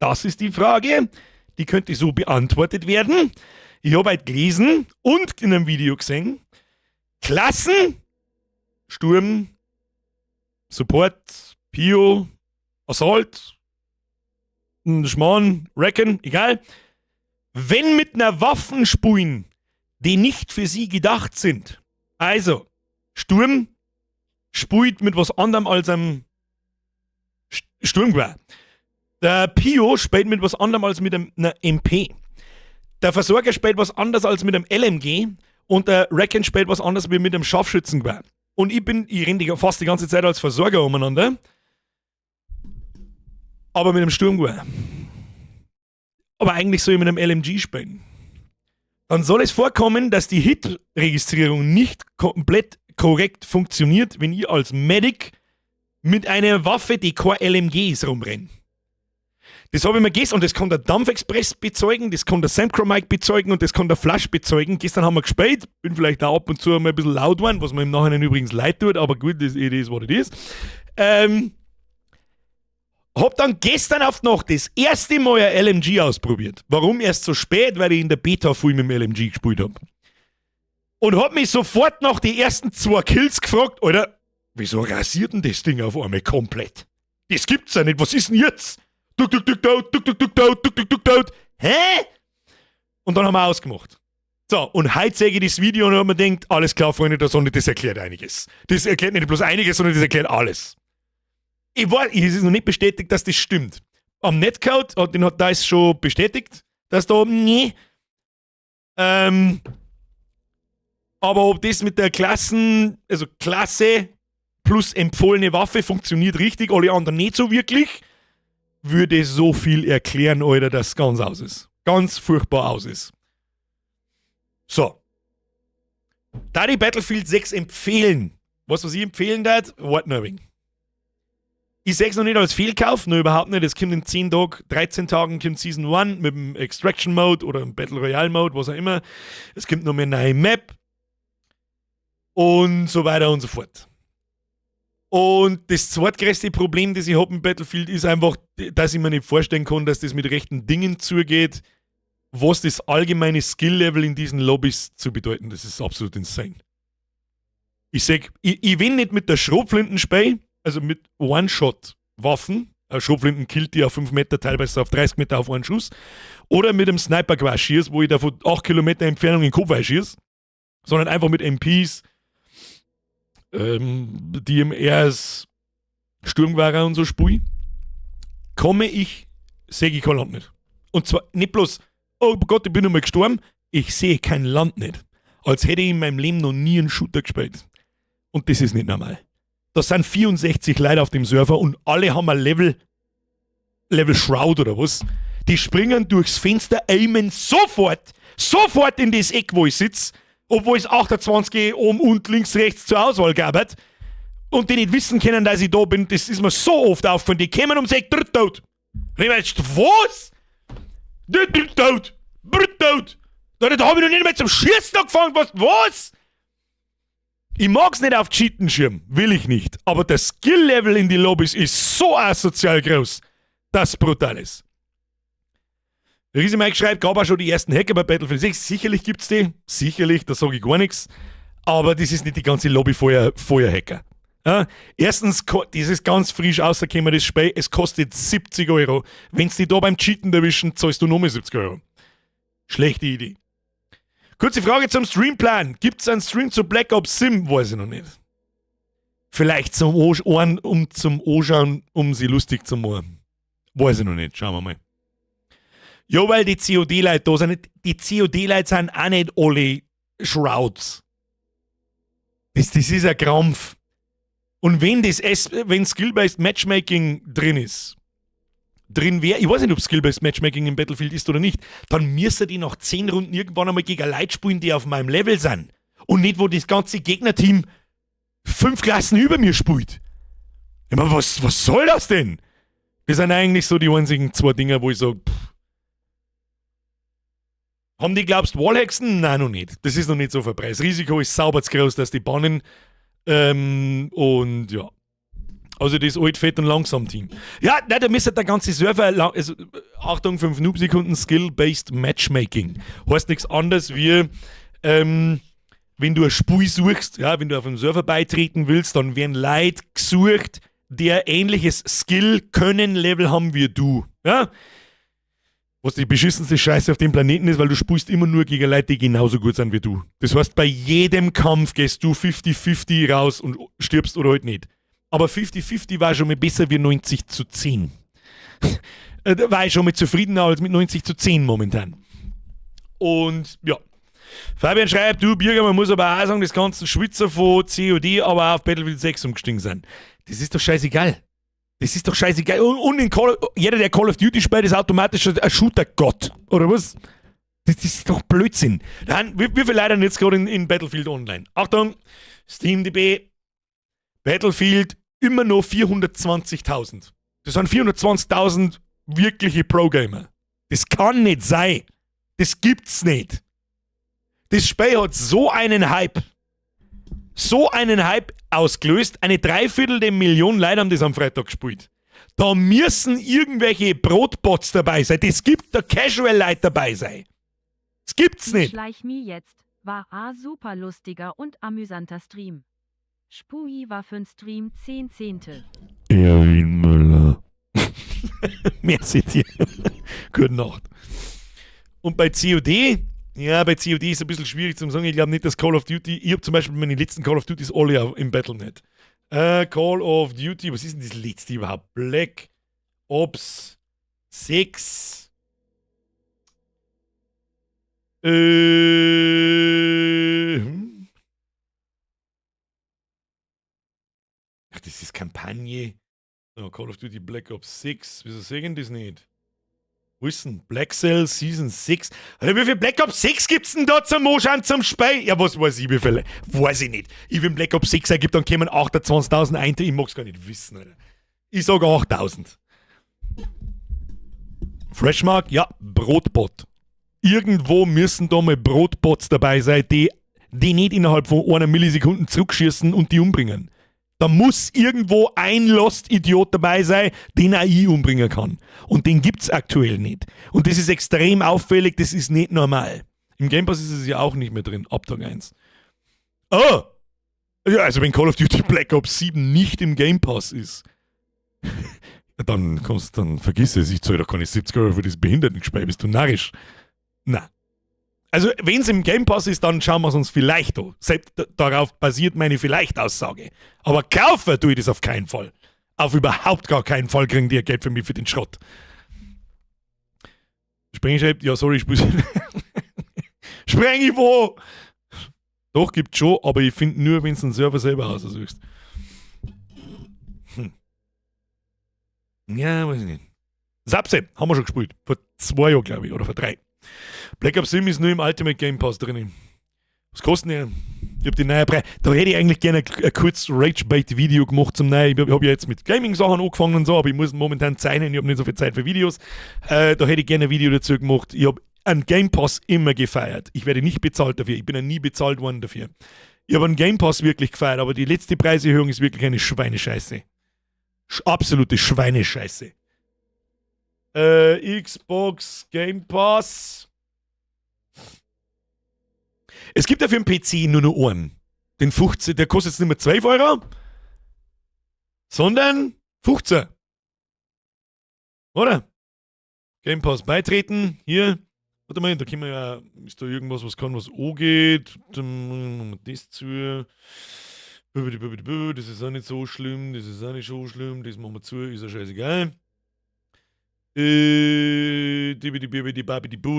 Das ist die Frage, die könnte so beantwortet werden. Ich habe halt gelesen und in einem Video gesehen, Klassen, Sturm, Support, Pio, Assault, Schmarrn, Recon, egal. Wenn mit einer Waffen spulen, die nicht für sie gedacht sind. Also, Sturm spult mit was anderem als einem Sturmgewehr. Der Pio spielt mit was anderem als mit einer MP. Der Versorger spielt was anderes als mit einem LMG und der Recon spielt was anderes wie mit einem Scharfschützengewehr. Und ich renne fast die ganze Zeit als Versorger umeinander, aber mit einem Sturmgewehr. Aber eigentlich soll ich mit einem LMG spielen. Dann soll es vorkommen, dass die Hit-Registrierung nicht komplett korrekt funktioniert, wenn ich als Medic mit einer Waffe, die kein LMG ist, rumrenne. Das habe ich mir gestern, und das kann der Dampfexpress bezeugen, das kann der Samcro Mike bezeugen und das kann der Flash bezeugen. Gestern haben wir gespielt, bin vielleicht auch ab und zu mal ein bisschen laut geworden, was mir im Nachhinein übrigens leid tut, aber gut, das it is what it is. Hab dann gestern auf die Nacht das erste Mal ein LMG ausprobiert. Warum erst so spät? Weil ich in der Beta viel mit dem LMG gespielt hab. Und hab mich sofort nach die ersten zwei Kills gefragt, Alter, wieso rasiert denn das Ding auf einmal komplett? Das gibt's ja nicht, was ist denn jetzt? Duck, duck, duck, tot, duck, duck, duck, tot, duck, duck, duck, tot. Hä? Und dann haben wir ausgemacht. So, und heute sehe ich das Video und hab mir gedacht, alles klar, Freunde der Sonne, das erklärt einiges. Das erklärt nicht bloß einiges, sondern das erklärt alles. Ich weiß, es ist noch nicht bestätigt, dass das stimmt. Am Netcode, den hat DICE schon bestätigt, dass da, nee. Aber ob das mit der Klassen, also Klasse plus empfohlene Waffe funktioniert richtig, alle anderen nicht so wirklich, würde so viel erklären, Alter, dass es ganz aus ist. Ganz furchtbar aus ist. So. Da die Battlefield 6 empfehlen. Was ich empfehlen darf? Wart noch ein wenig. Ich sehe es noch nicht als Fehlkauf, nur überhaupt nicht. Es kommt in 10 Tagen, 13 Tagen kommt Season 1 mit dem Extraction Mode oder dem Battle Royale Mode, was auch immer. Es kommt noch mehr neue Map. Und so weiter und so fort. Und das zweitgrößte Problem, das ich habe im Battlefield, ist einfach, dass ich mir nicht vorstellen kann, dass das mit rechten Dingen zugeht, was das allgemeine Skill-Level in diesen Lobbys zu bedeuten. Das ist absolut insane. Ich sag, ich will nicht mit der Schrotflinten spielen, also mit One-Shot-Waffen. Schrotflinten killt die auf 5 Meter, teilweise auf 30 Meter auf einen Schuss. Oder mit dem Sniper schieß, wo ich da von 8 Kilometer Entfernung in den Kopf schieß. Sondern einfach mit MPs, DMRs, Sturmgewehre und so spiel, komme ich, sehe ich kein Land nicht. Und zwar nicht bloß, oh Gott, ich bin einmal gestorben, ich sehe kein Land nicht. Als hätte ich in meinem Leben noch nie einen Shooter gespielt. Und das ist nicht normal. Da sind 64 Leute auf dem Server und alle haben ein Level Shroud oder was. Die springen durchs Fenster, aimen sofort, sofort in das Eck, wo ich sitze, obwohl es 28 oben und links, rechts zur Auswahl gab. Und die nicht wissen können, dass ich da bin, das ist mir so oft aufgefallen. Die kommen ums Eck, dritt tot. Und ich weiß, was? Dritt tot. Dritt tot. Da habe ich noch nicht mehr zum Schießen angefangen. Was? Was? Ich mag's nicht auf Cheaten-Schirm, will ich nicht. Aber der Skill-Level in die Lobbys ist so asozial groß. Das brutal ist. Riese Mike schreibt, gab auch schon die ersten Hacker bei Battlefield 6. Sicherlich gibt's die. Sicherlich, da sage ich gar nichts. Aber das ist nicht die ganze Lobby voller Hacker. Ja, erstens, das ist ganz frisch rausgekommen, das Spiel, es kostet 70 Euro. Wenn sie dich da beim Cheaten erwischen, zahlst du nochmal 70 Euro. Schlechte Idee. Kurze Frage zum Streamplan. Gibt es einen Stream zu Black Ops Sim? Weiß ich noch nicht. Vielleicht zum Ohren, um zum Anschauen, um sie lustig zu machen. Weiß ich noch nicht. Schauen wir mal. Ja, weil die COD-Leute da sind. Die COD-Leute sind auch nicht alle Shrouds. Das ist ein Krampf. Und wenn Skill-Based Matchmaking drin wäre, ich weiß nicht, ob Skill-Based Matchmaking im Battlefield ist oder nicht, dann müsste die nach 10 Runden irgendwann einmal gegen Leute spielen, die auf meinem Level sind. Und nicht, wo das ganze Gegnerteam fünf Klassen über mir spielt. Ich meine, was soll das denn? Das sind eigentlich so die einzigen zwei Dinger, wo ich sage, pff. Haben die, glaubst, Wallhacksen? Nein, noch nicht. Das ist noch nicht so verbreitet. Das Risiko ist sauber zu groß, dass die bannen. Und ja. Also das alt, fett und langsam Team. Ja, nein, da müsste der ganze Server, also, Achtung, 5 Noob-Sekunden, Skill-Based Matchmaking. Heißt nichts anderes wie, wenn du ein Spiel suchst, ja, wenn du auf einen Server beitreten willst, dann werden Leute gesucht, der ähnliches Skill-Können-Level haben wie du. Ja? Was die beschissenste Scheiße auf dem Planeten ist, weil du spielst immer nur gegen Leute, die genauso gut sind wie du. Das heißt, bei jedem Kampf gehst du 50-50 raus und stirbst oder halt nicht. Aber 50-50 war schon mal besser wie 90:10. Da war ich schon mal zufriedener als mit 90:10 momentan. Und ja. Fabian schreibt, du Birger, man muss aber auch sagen, das ganze Schwitzer von COD aber auch auf Battlefield 6 umgestiegen sind. Das ist doch scheißegal. Das ist doch scheißegal. Und jeder, der Call of Duty spielt, ist automatisch ein Shooter-Gott. Oder was? Das ist doch Blödsinn. Dann, wie viele Leute sind jetzt gerade in Battlefield Online? Achtung, SteamDB, Battlefield immer noch 420.000. Das sind 420.000 wirkliche Pro-Gamer. Das kann nicht sein. Das gibt's nicht. Das Spiel hat so einen Hype. So einen Hype ausgelöst. Eine Dreiviertel der Million Leute haben das am Freitag gespielt. Da müssen irgendwelche Brotbots dabei sein. Das gibt da Casual-Leute dabei sein. Das gibt's nicht. Schleich mi jetzt, war a super lustiger und amüsanter Stream. Spui war für'n Stream 10 Zehntel. Erwin Müller. Merci dir. Gute Nacht. Und bei COD, ja, bei COD ist es ein bisschen schwierig zu sagen. Ich glaube nicht, dass Call of Duty, ich habe zum Beispiel meine letzten Call of Duties alle im Battle.net. Call of Duty, was ist denn das letzte überhaupt? Black Ops 6. Ach, das ist Kampagne. Oh, Call of Duty Black Ops 6. Wieso sehen das nicht? Wo ist denn? Black Cell Season 6. Alter, wie viel Black Ops 6 gibt's denn da zum Anschauen, zum Spiel? Ja, was weiß ich, wie viele? Weiß ich nicht. Ich, wenn Black Ops 6 ergibt, dann kommen 28.000 ein. Ich mag's gar nicht wissen, Alter. Ich sag 8.000. Freshmark, ja, Brotbot. Irgendwo müssen da mal Brotbots dabei sein, die nicht innerhalb von einer Millisekunde zurückschießen und die umbringen. Da muss irgendwo ein Lost-Idiot dabei sein, den auch ich umbringen kann. Und den gibt's aktuell nicht. Und das ist extrem auffällig, das ist nicht normal. Im Game Pass ist es ja auch nicht mehr drin, ab Tag 1. Oh! Ja, also wenn Call of Duty Black Ops 7 nicht im Game Pass ist, dann vergiss es, ich zahle doch keine 70 Euro für das Behindertengespiel, bist du narrisch? Na. Also, wenn's im Game Pass ist, dann schauen wir's uns vielleicht an. Selbst darauf basiert meine Vielleicht-Aussage. Aber kaufen tue ich das auf keinen Fall. Auf überhaupt gar keinen Fall kriegen die Geld für mich für den Schrott. Spreng schreibt, ja, sorry, ich spiel's. Spreng ich wo? Doch, gibt's schon, aber ich find nur, wenn's den Server selber aussuchst. Ja, weiß ich nicht. Sapse, haben wir schon gespielt. Vor 2 Jahren, glaub ich, oder vor 3. Black Ops 7 ist nur im Ultimate Game Pass drin. Was kostet denn der? Ich hab die neue Preis. Da hätte ich eigentlich gerne ein kurzes Rage-Bait-Video gemacht zum Neuen. Ich hab ja jetzt mit Gaming-Sachen angefangen und so, aber ich muss momentan zeichnen, ich hab nicht so viel Zeit für Videos. Da hätte ich gerne ein Video dazu gemacht. Ich hab einen Game Pass immer gefeiert. Ich werde nicht bezahlt dafür. Ich bin ja nie bezahlt worden dafür. Ich hab einen Game Pass wirklich gefeiert, aber die letzte Preiserhöhung ist wirklich eine Schweinescheiße. Absolute Schweinescheiße. Xbox Game Pass. Es gibt ja für den PC nur noch einen. Den 15, der kostet jetzt nicht mehr 12 Euro, sondern 15. Oder? Game Pass beitreten. Hier. Warte mal, da können wir ja. Ist da irgendwas, was kann, was angeht? Dann machen wir das zu. Das ist auch nicht so schlimm, das ist auch nicht so schlimm, das machen wir zu, ist ja scheißegal.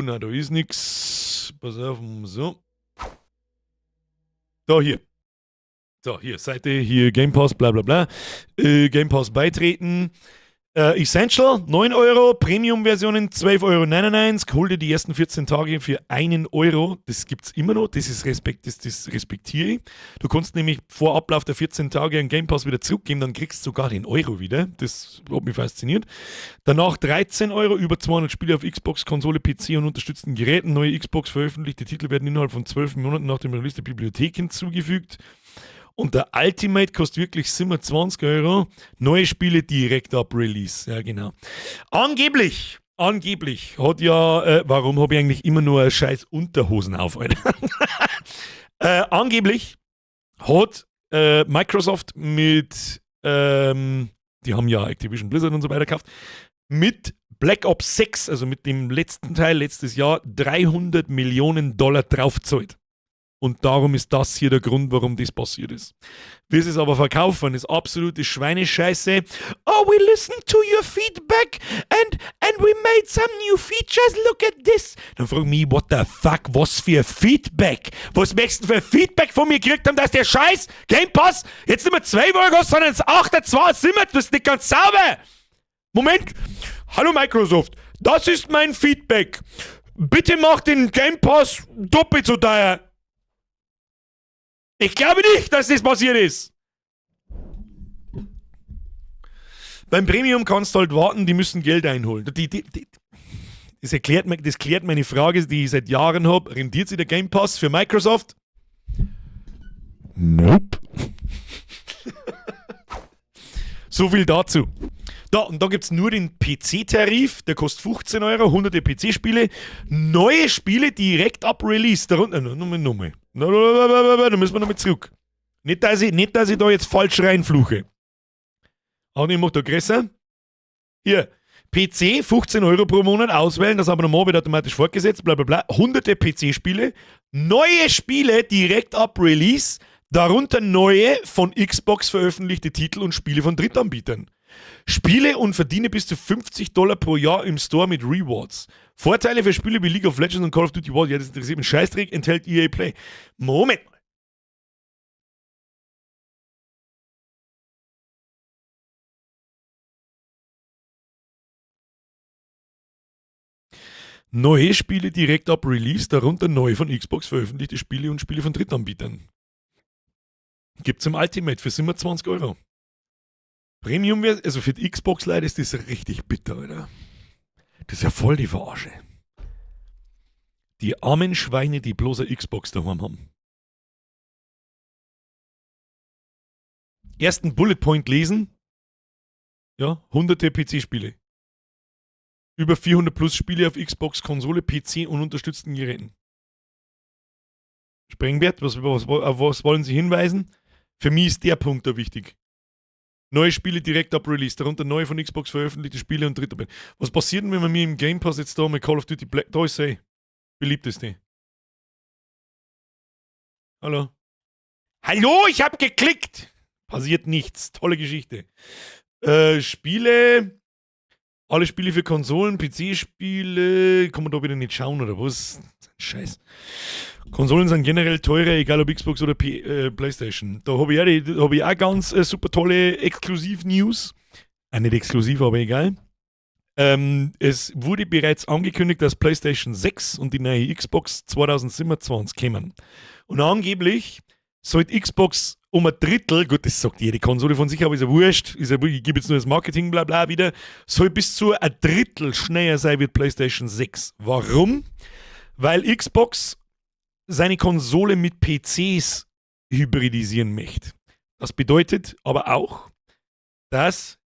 Na, da ist nix. Pass auf, so. Da, hier. So, hier, Seite, hier, Game Pass, bla bla bla. Game Pass beitreten. Essential, 9 Euro, Premium-Versionen 12,99 Euro. Hol dir die ersten 14 Tage für 1 Euro. Das gibt's immer noch, das ist Respekt, das respektiere ich. Du kannst nämlich vor Ablauf der 14 Tage einen Game Pass wieder zurückgeben, dann kriegst du sogar den Euro wieder. Das hat mich fasziniert. Danach 13 Euro, über 200 Spiele auf Xbox, Konsole, PC und unterstützten Geräten. Neue Xbox veröffentlichte Titel werden innerhalb von 12 Monaten nach dem Release der Bibliothek hinzugefügt. Und der Ultimate kostet wirklich 27 Euro. Neue Spiele direkt ab Release. Ja, genau. Angeblich hat ja, warum habe ich eigentlich immer nur scheiß Unterhosen auf, Alter? Angeblich hat Microsoft mit, die haben ja Activision Blizzard und so weiter gekauft, mit Black Ops 6, also mit dem letzten Teil letztes Jahr, 300 Millionen Dollar draufgezahlt. Und darum ist das hier der Grund, warum das passiert ist. Wie sie es aber verkaufen, ist absolute Schweinescheiße. Oh, we listened to your feedback and we made some new features. Look at this. Dann frag ich mich, what the fuck, was für Feedback? Was möchtest du für Feedback von mir gekriegt haben, dass der scheiß Game Pass jetzt nicht mehr 2 Euro kostet, sondern jetzt 8, 2, 7, das ist nicht ganz sauber. Moment. Hallo Microsoft, das ist mein Feedback. Bitte mach den Game Pass doppelt so teuer. Ich glaube nicht, dass das passiert ist. Beim Premium kannst du halt warten, die müssen Geld einholen. Das klärt meine Frage, die ich seit Jahren habe. Rentiert sich der Game Pass für Microsoft? Nope. So viel dazu. Da, und da gibt es nur den PC-Tarif, der kostet 15 Euro, hunderte PC-Spiele, neue Spiele direkt ab Release. Darunter, nochmal. Da müssen wir nochmal zurück. Nicht, dass ich da jetzt falsch reinfluche. Auch ich mach da größer. Hier, PC, 15 Euro pro Monat auswählen, das Abonnement wird automatisch fortgesetzt, bla bla bla. Hunderte PC-Spiele, neue Spiele direkt ab Release, darunter neue von Xbox veröffentlichte Titel und Spiele von Drittanbietern. Spiele und verdiene bis zu $50 pro Jahr im Store mit Rewards. Vorteile für Spiele wie League of Legends und Call of Duty Warzone. Ja, das interessiert mich. Scheißdreck, enthält EA Play. Moment. Neue Spiele direkt ab Release, darunter neu von Xbox veröffentlichte Spiele und Spiele von Drittanbietern. Gibt's im Ultimate für 27 Euro. Premium, also für die Xbox-Leute ist das richtig bitter, oder? Das ist ja voll die Verarsche. Die armen Schweine, die bloß eine Xbox daheim haben. Ersten Bullet Point lesen. Ja, hunderte PC-Spiele. Über 400 plus Spiele auf Xbox, Konsole, PC und unterstützten Geräten. Sprengwert, auf was wollen Sie hinweisen? Für mich ist der Punkt da wichtig. Neue Spiele direkt ab Release, darunter neue von Xbox veröffentlichte Spiele und dritter. Was passiert denn, wenn man mir im Game Pass jetzt da mit Call of Duty Black... Da ist sie. Beliebteste. Hallo. Hallo, ich hab geklickt! Passiert nichts. Tolle Geschichte. Spiele... Alle Spiele für Konsolen, PC-Spiele... Kann man da wieder nicht schauen, oder was? Scheiß. Konsolen sind generell teurer, egal ob Xbox oder PlayStation. Da habe ich, hab ich auch ganz super tolle Exklusiv-News. Nicht exklusiv, aber egal. Es wurde bereits angekündigt, dass PlayStation 6 und die neue Xbox 2027 kommen. Und angeblich sollte Xbox um ein Drittel, gut, das sagt jede Konsole von sich, aber ist ja wurscht, ist ja, ich gebe jetzt nur das Marketing, bla bla wieder, soll bis zu ein Drittel schneller sein wie PlayStation 6. Warum? Weil Xbox seine Konsole mit PCs hybridisieren möchte. Das bedeutet aber auch, dass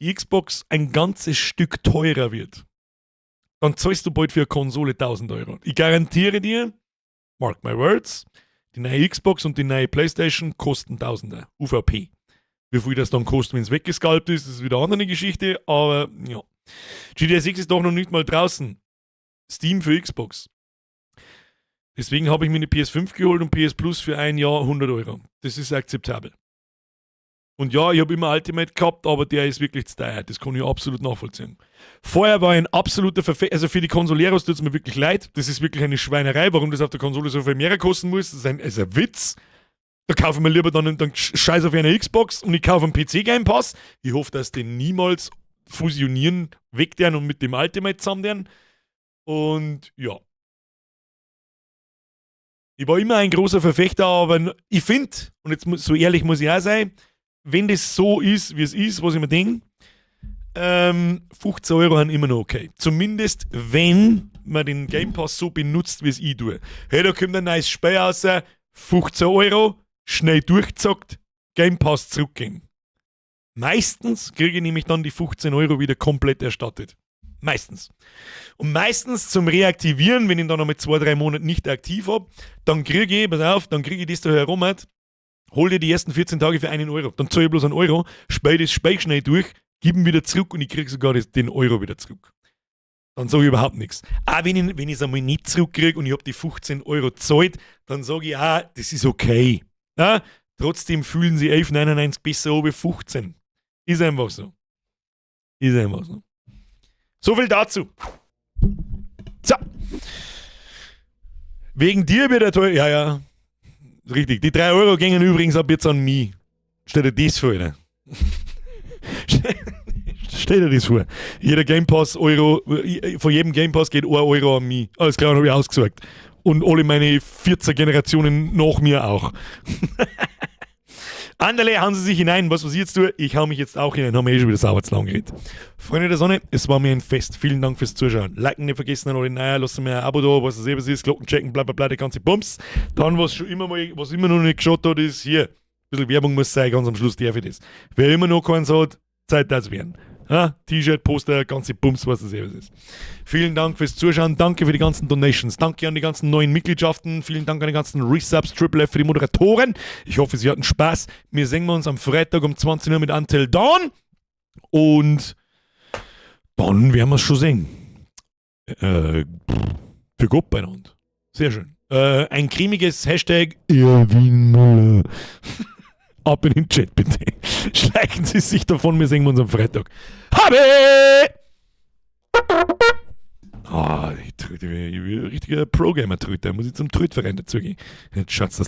die Xbox ein ganzes Stück teurer wird, dann zahlst du bald für eine Konsole 1000 Euro. Ich garantiere dir, mark my words, die neue Xbox und die neue PlayStation kosten Tausender. UVP. Wie viel das dann kostet, wenn es weggescalpt ist, ist wieder eine andere Geschichte, aber ja. GTA 6 ist doch noch nicht mal draußen. Steam für Xbox. Deswegen habe ich mir eine PS5 geholt und PS Plus für ein Jahr 100 Euro. Das ist akzeptabel. Und ja, ich habe immer Ultimate gehabt, aber der ist wirklich zu teuer. Das kann ich absolut nachvollziehen. Vorher war ich ein absoluter Verfechter. Also für die Consoleros tut es mir wirklich leid. Das ist wirklich eine Schweinerei, warum das auf der Konsole so viel mehr kosten muss. Das ist ein Witz. Da kaufe ich mir lieber dann Scheiß auf eine Xbox und ich kaufe einen PC Game Pass. Ich hoffe, dass den niemals fusionieren, wegtun und mit dem Ultimate zusammen. Und ja. Ich war immer ein großer Verfechter, aber ich finde, und jetzt so ehrlich muss ich auch sein, wenn das so ist, wie es ist, was ich mir denke, 15 Euro sind immer noch okay. Zumindest, wenn man den Game Pass so benutzt, wie es ich tue. Hey, da kommt ein neues Spiel raus, 15 Euro, schnell durchgezockt, Game Pass zurückgeben. Meistens kriege ich nämlich dann die 15 Euro wieder komplett erstattet. Meistens. Und meistens zum Reaktivieren, wenn ich dann noch mit 2, 3 Monaten nicht aktiv habe, dann kriege ich, pass auf, dann kriege ich das da herum, hol dir die ersten 14 Tage für 1 Euro. Dann zahle ich bloß 1 Euro, spiele das Spiel schnell durch, gib ihn wieder zurück und ich kriege sogar den Euro wieder zurück. Dann sage ich überhaupt nichts. Auch wenn ich es einmal nicht zurückkriege und ich habe die 15 Euro gezahlt, dann sage ich auch, das ist okay. Ja? Trotzdem fühlen sie 11,99 besser an wie 15. Ist einfach so. Ist einfach so. So viel dazu. So. Wegen dir wird er teuer. Ja. Richtig. Die 3 Euro gingen übrigens ab jetzt an mich. Stell dir das vor, Alter. Stell dir das vor. Jeder Game Pass Euro, von jedem Game Pass geht 1 Euro an mich. Alles klar, habe ich ausgesorgt. Und alle meine 14 Generationen nach mir auch. Anderle, hauen Sie sich hinein. Was ich jetzt tue? Ich hau mich jetzt auch hinein. Haben wir eh schon wieder sauber zu lang geredet. Freunde der Sonne, es war mir ein Fest. Vielen Dank fürs Zuschauen. Liken nicht vergessen, an alle Neuen, lassen mir ein Abo da, was es eben ist, Glocken checken, bla bla bla, die ganze Bums. Dann, was schon immer mal, was immer noch nicht geschaut hat, ist hier. Ein bisschen Werbung muss sein, ganz am Schluss darf ich das. Wer immer noch keins hat, Zeit das werden. Ja, T-Shirt, Poster, ganze Bums, was das eben ist. Vielen Dank fürs Zuschauen, danke für die ganzen Donations, danke an die ganzen neuen Mitgliedschaften, vielen Dank an die ganzen Resubs, Triple F für die Moderatoren. Ich hoffe, Sie hatten Spaß. Wir sehen uns am Freitag um 20 Uhr mit Until Dawn und dann werden wir es schon sehen. Für Gott beieinander. Sehr schön. Ein cremiges #ErwinMüller. Ab in den Chat, bitte. Schleichen Sie sich davon, wir sehen uns am Freitag. Habe! Ah, ich tröte, ich bin ein richtiger Pro-Gamer-Tröter. Muss ich zum Trötverein dazugehen. Jetzt schaut's das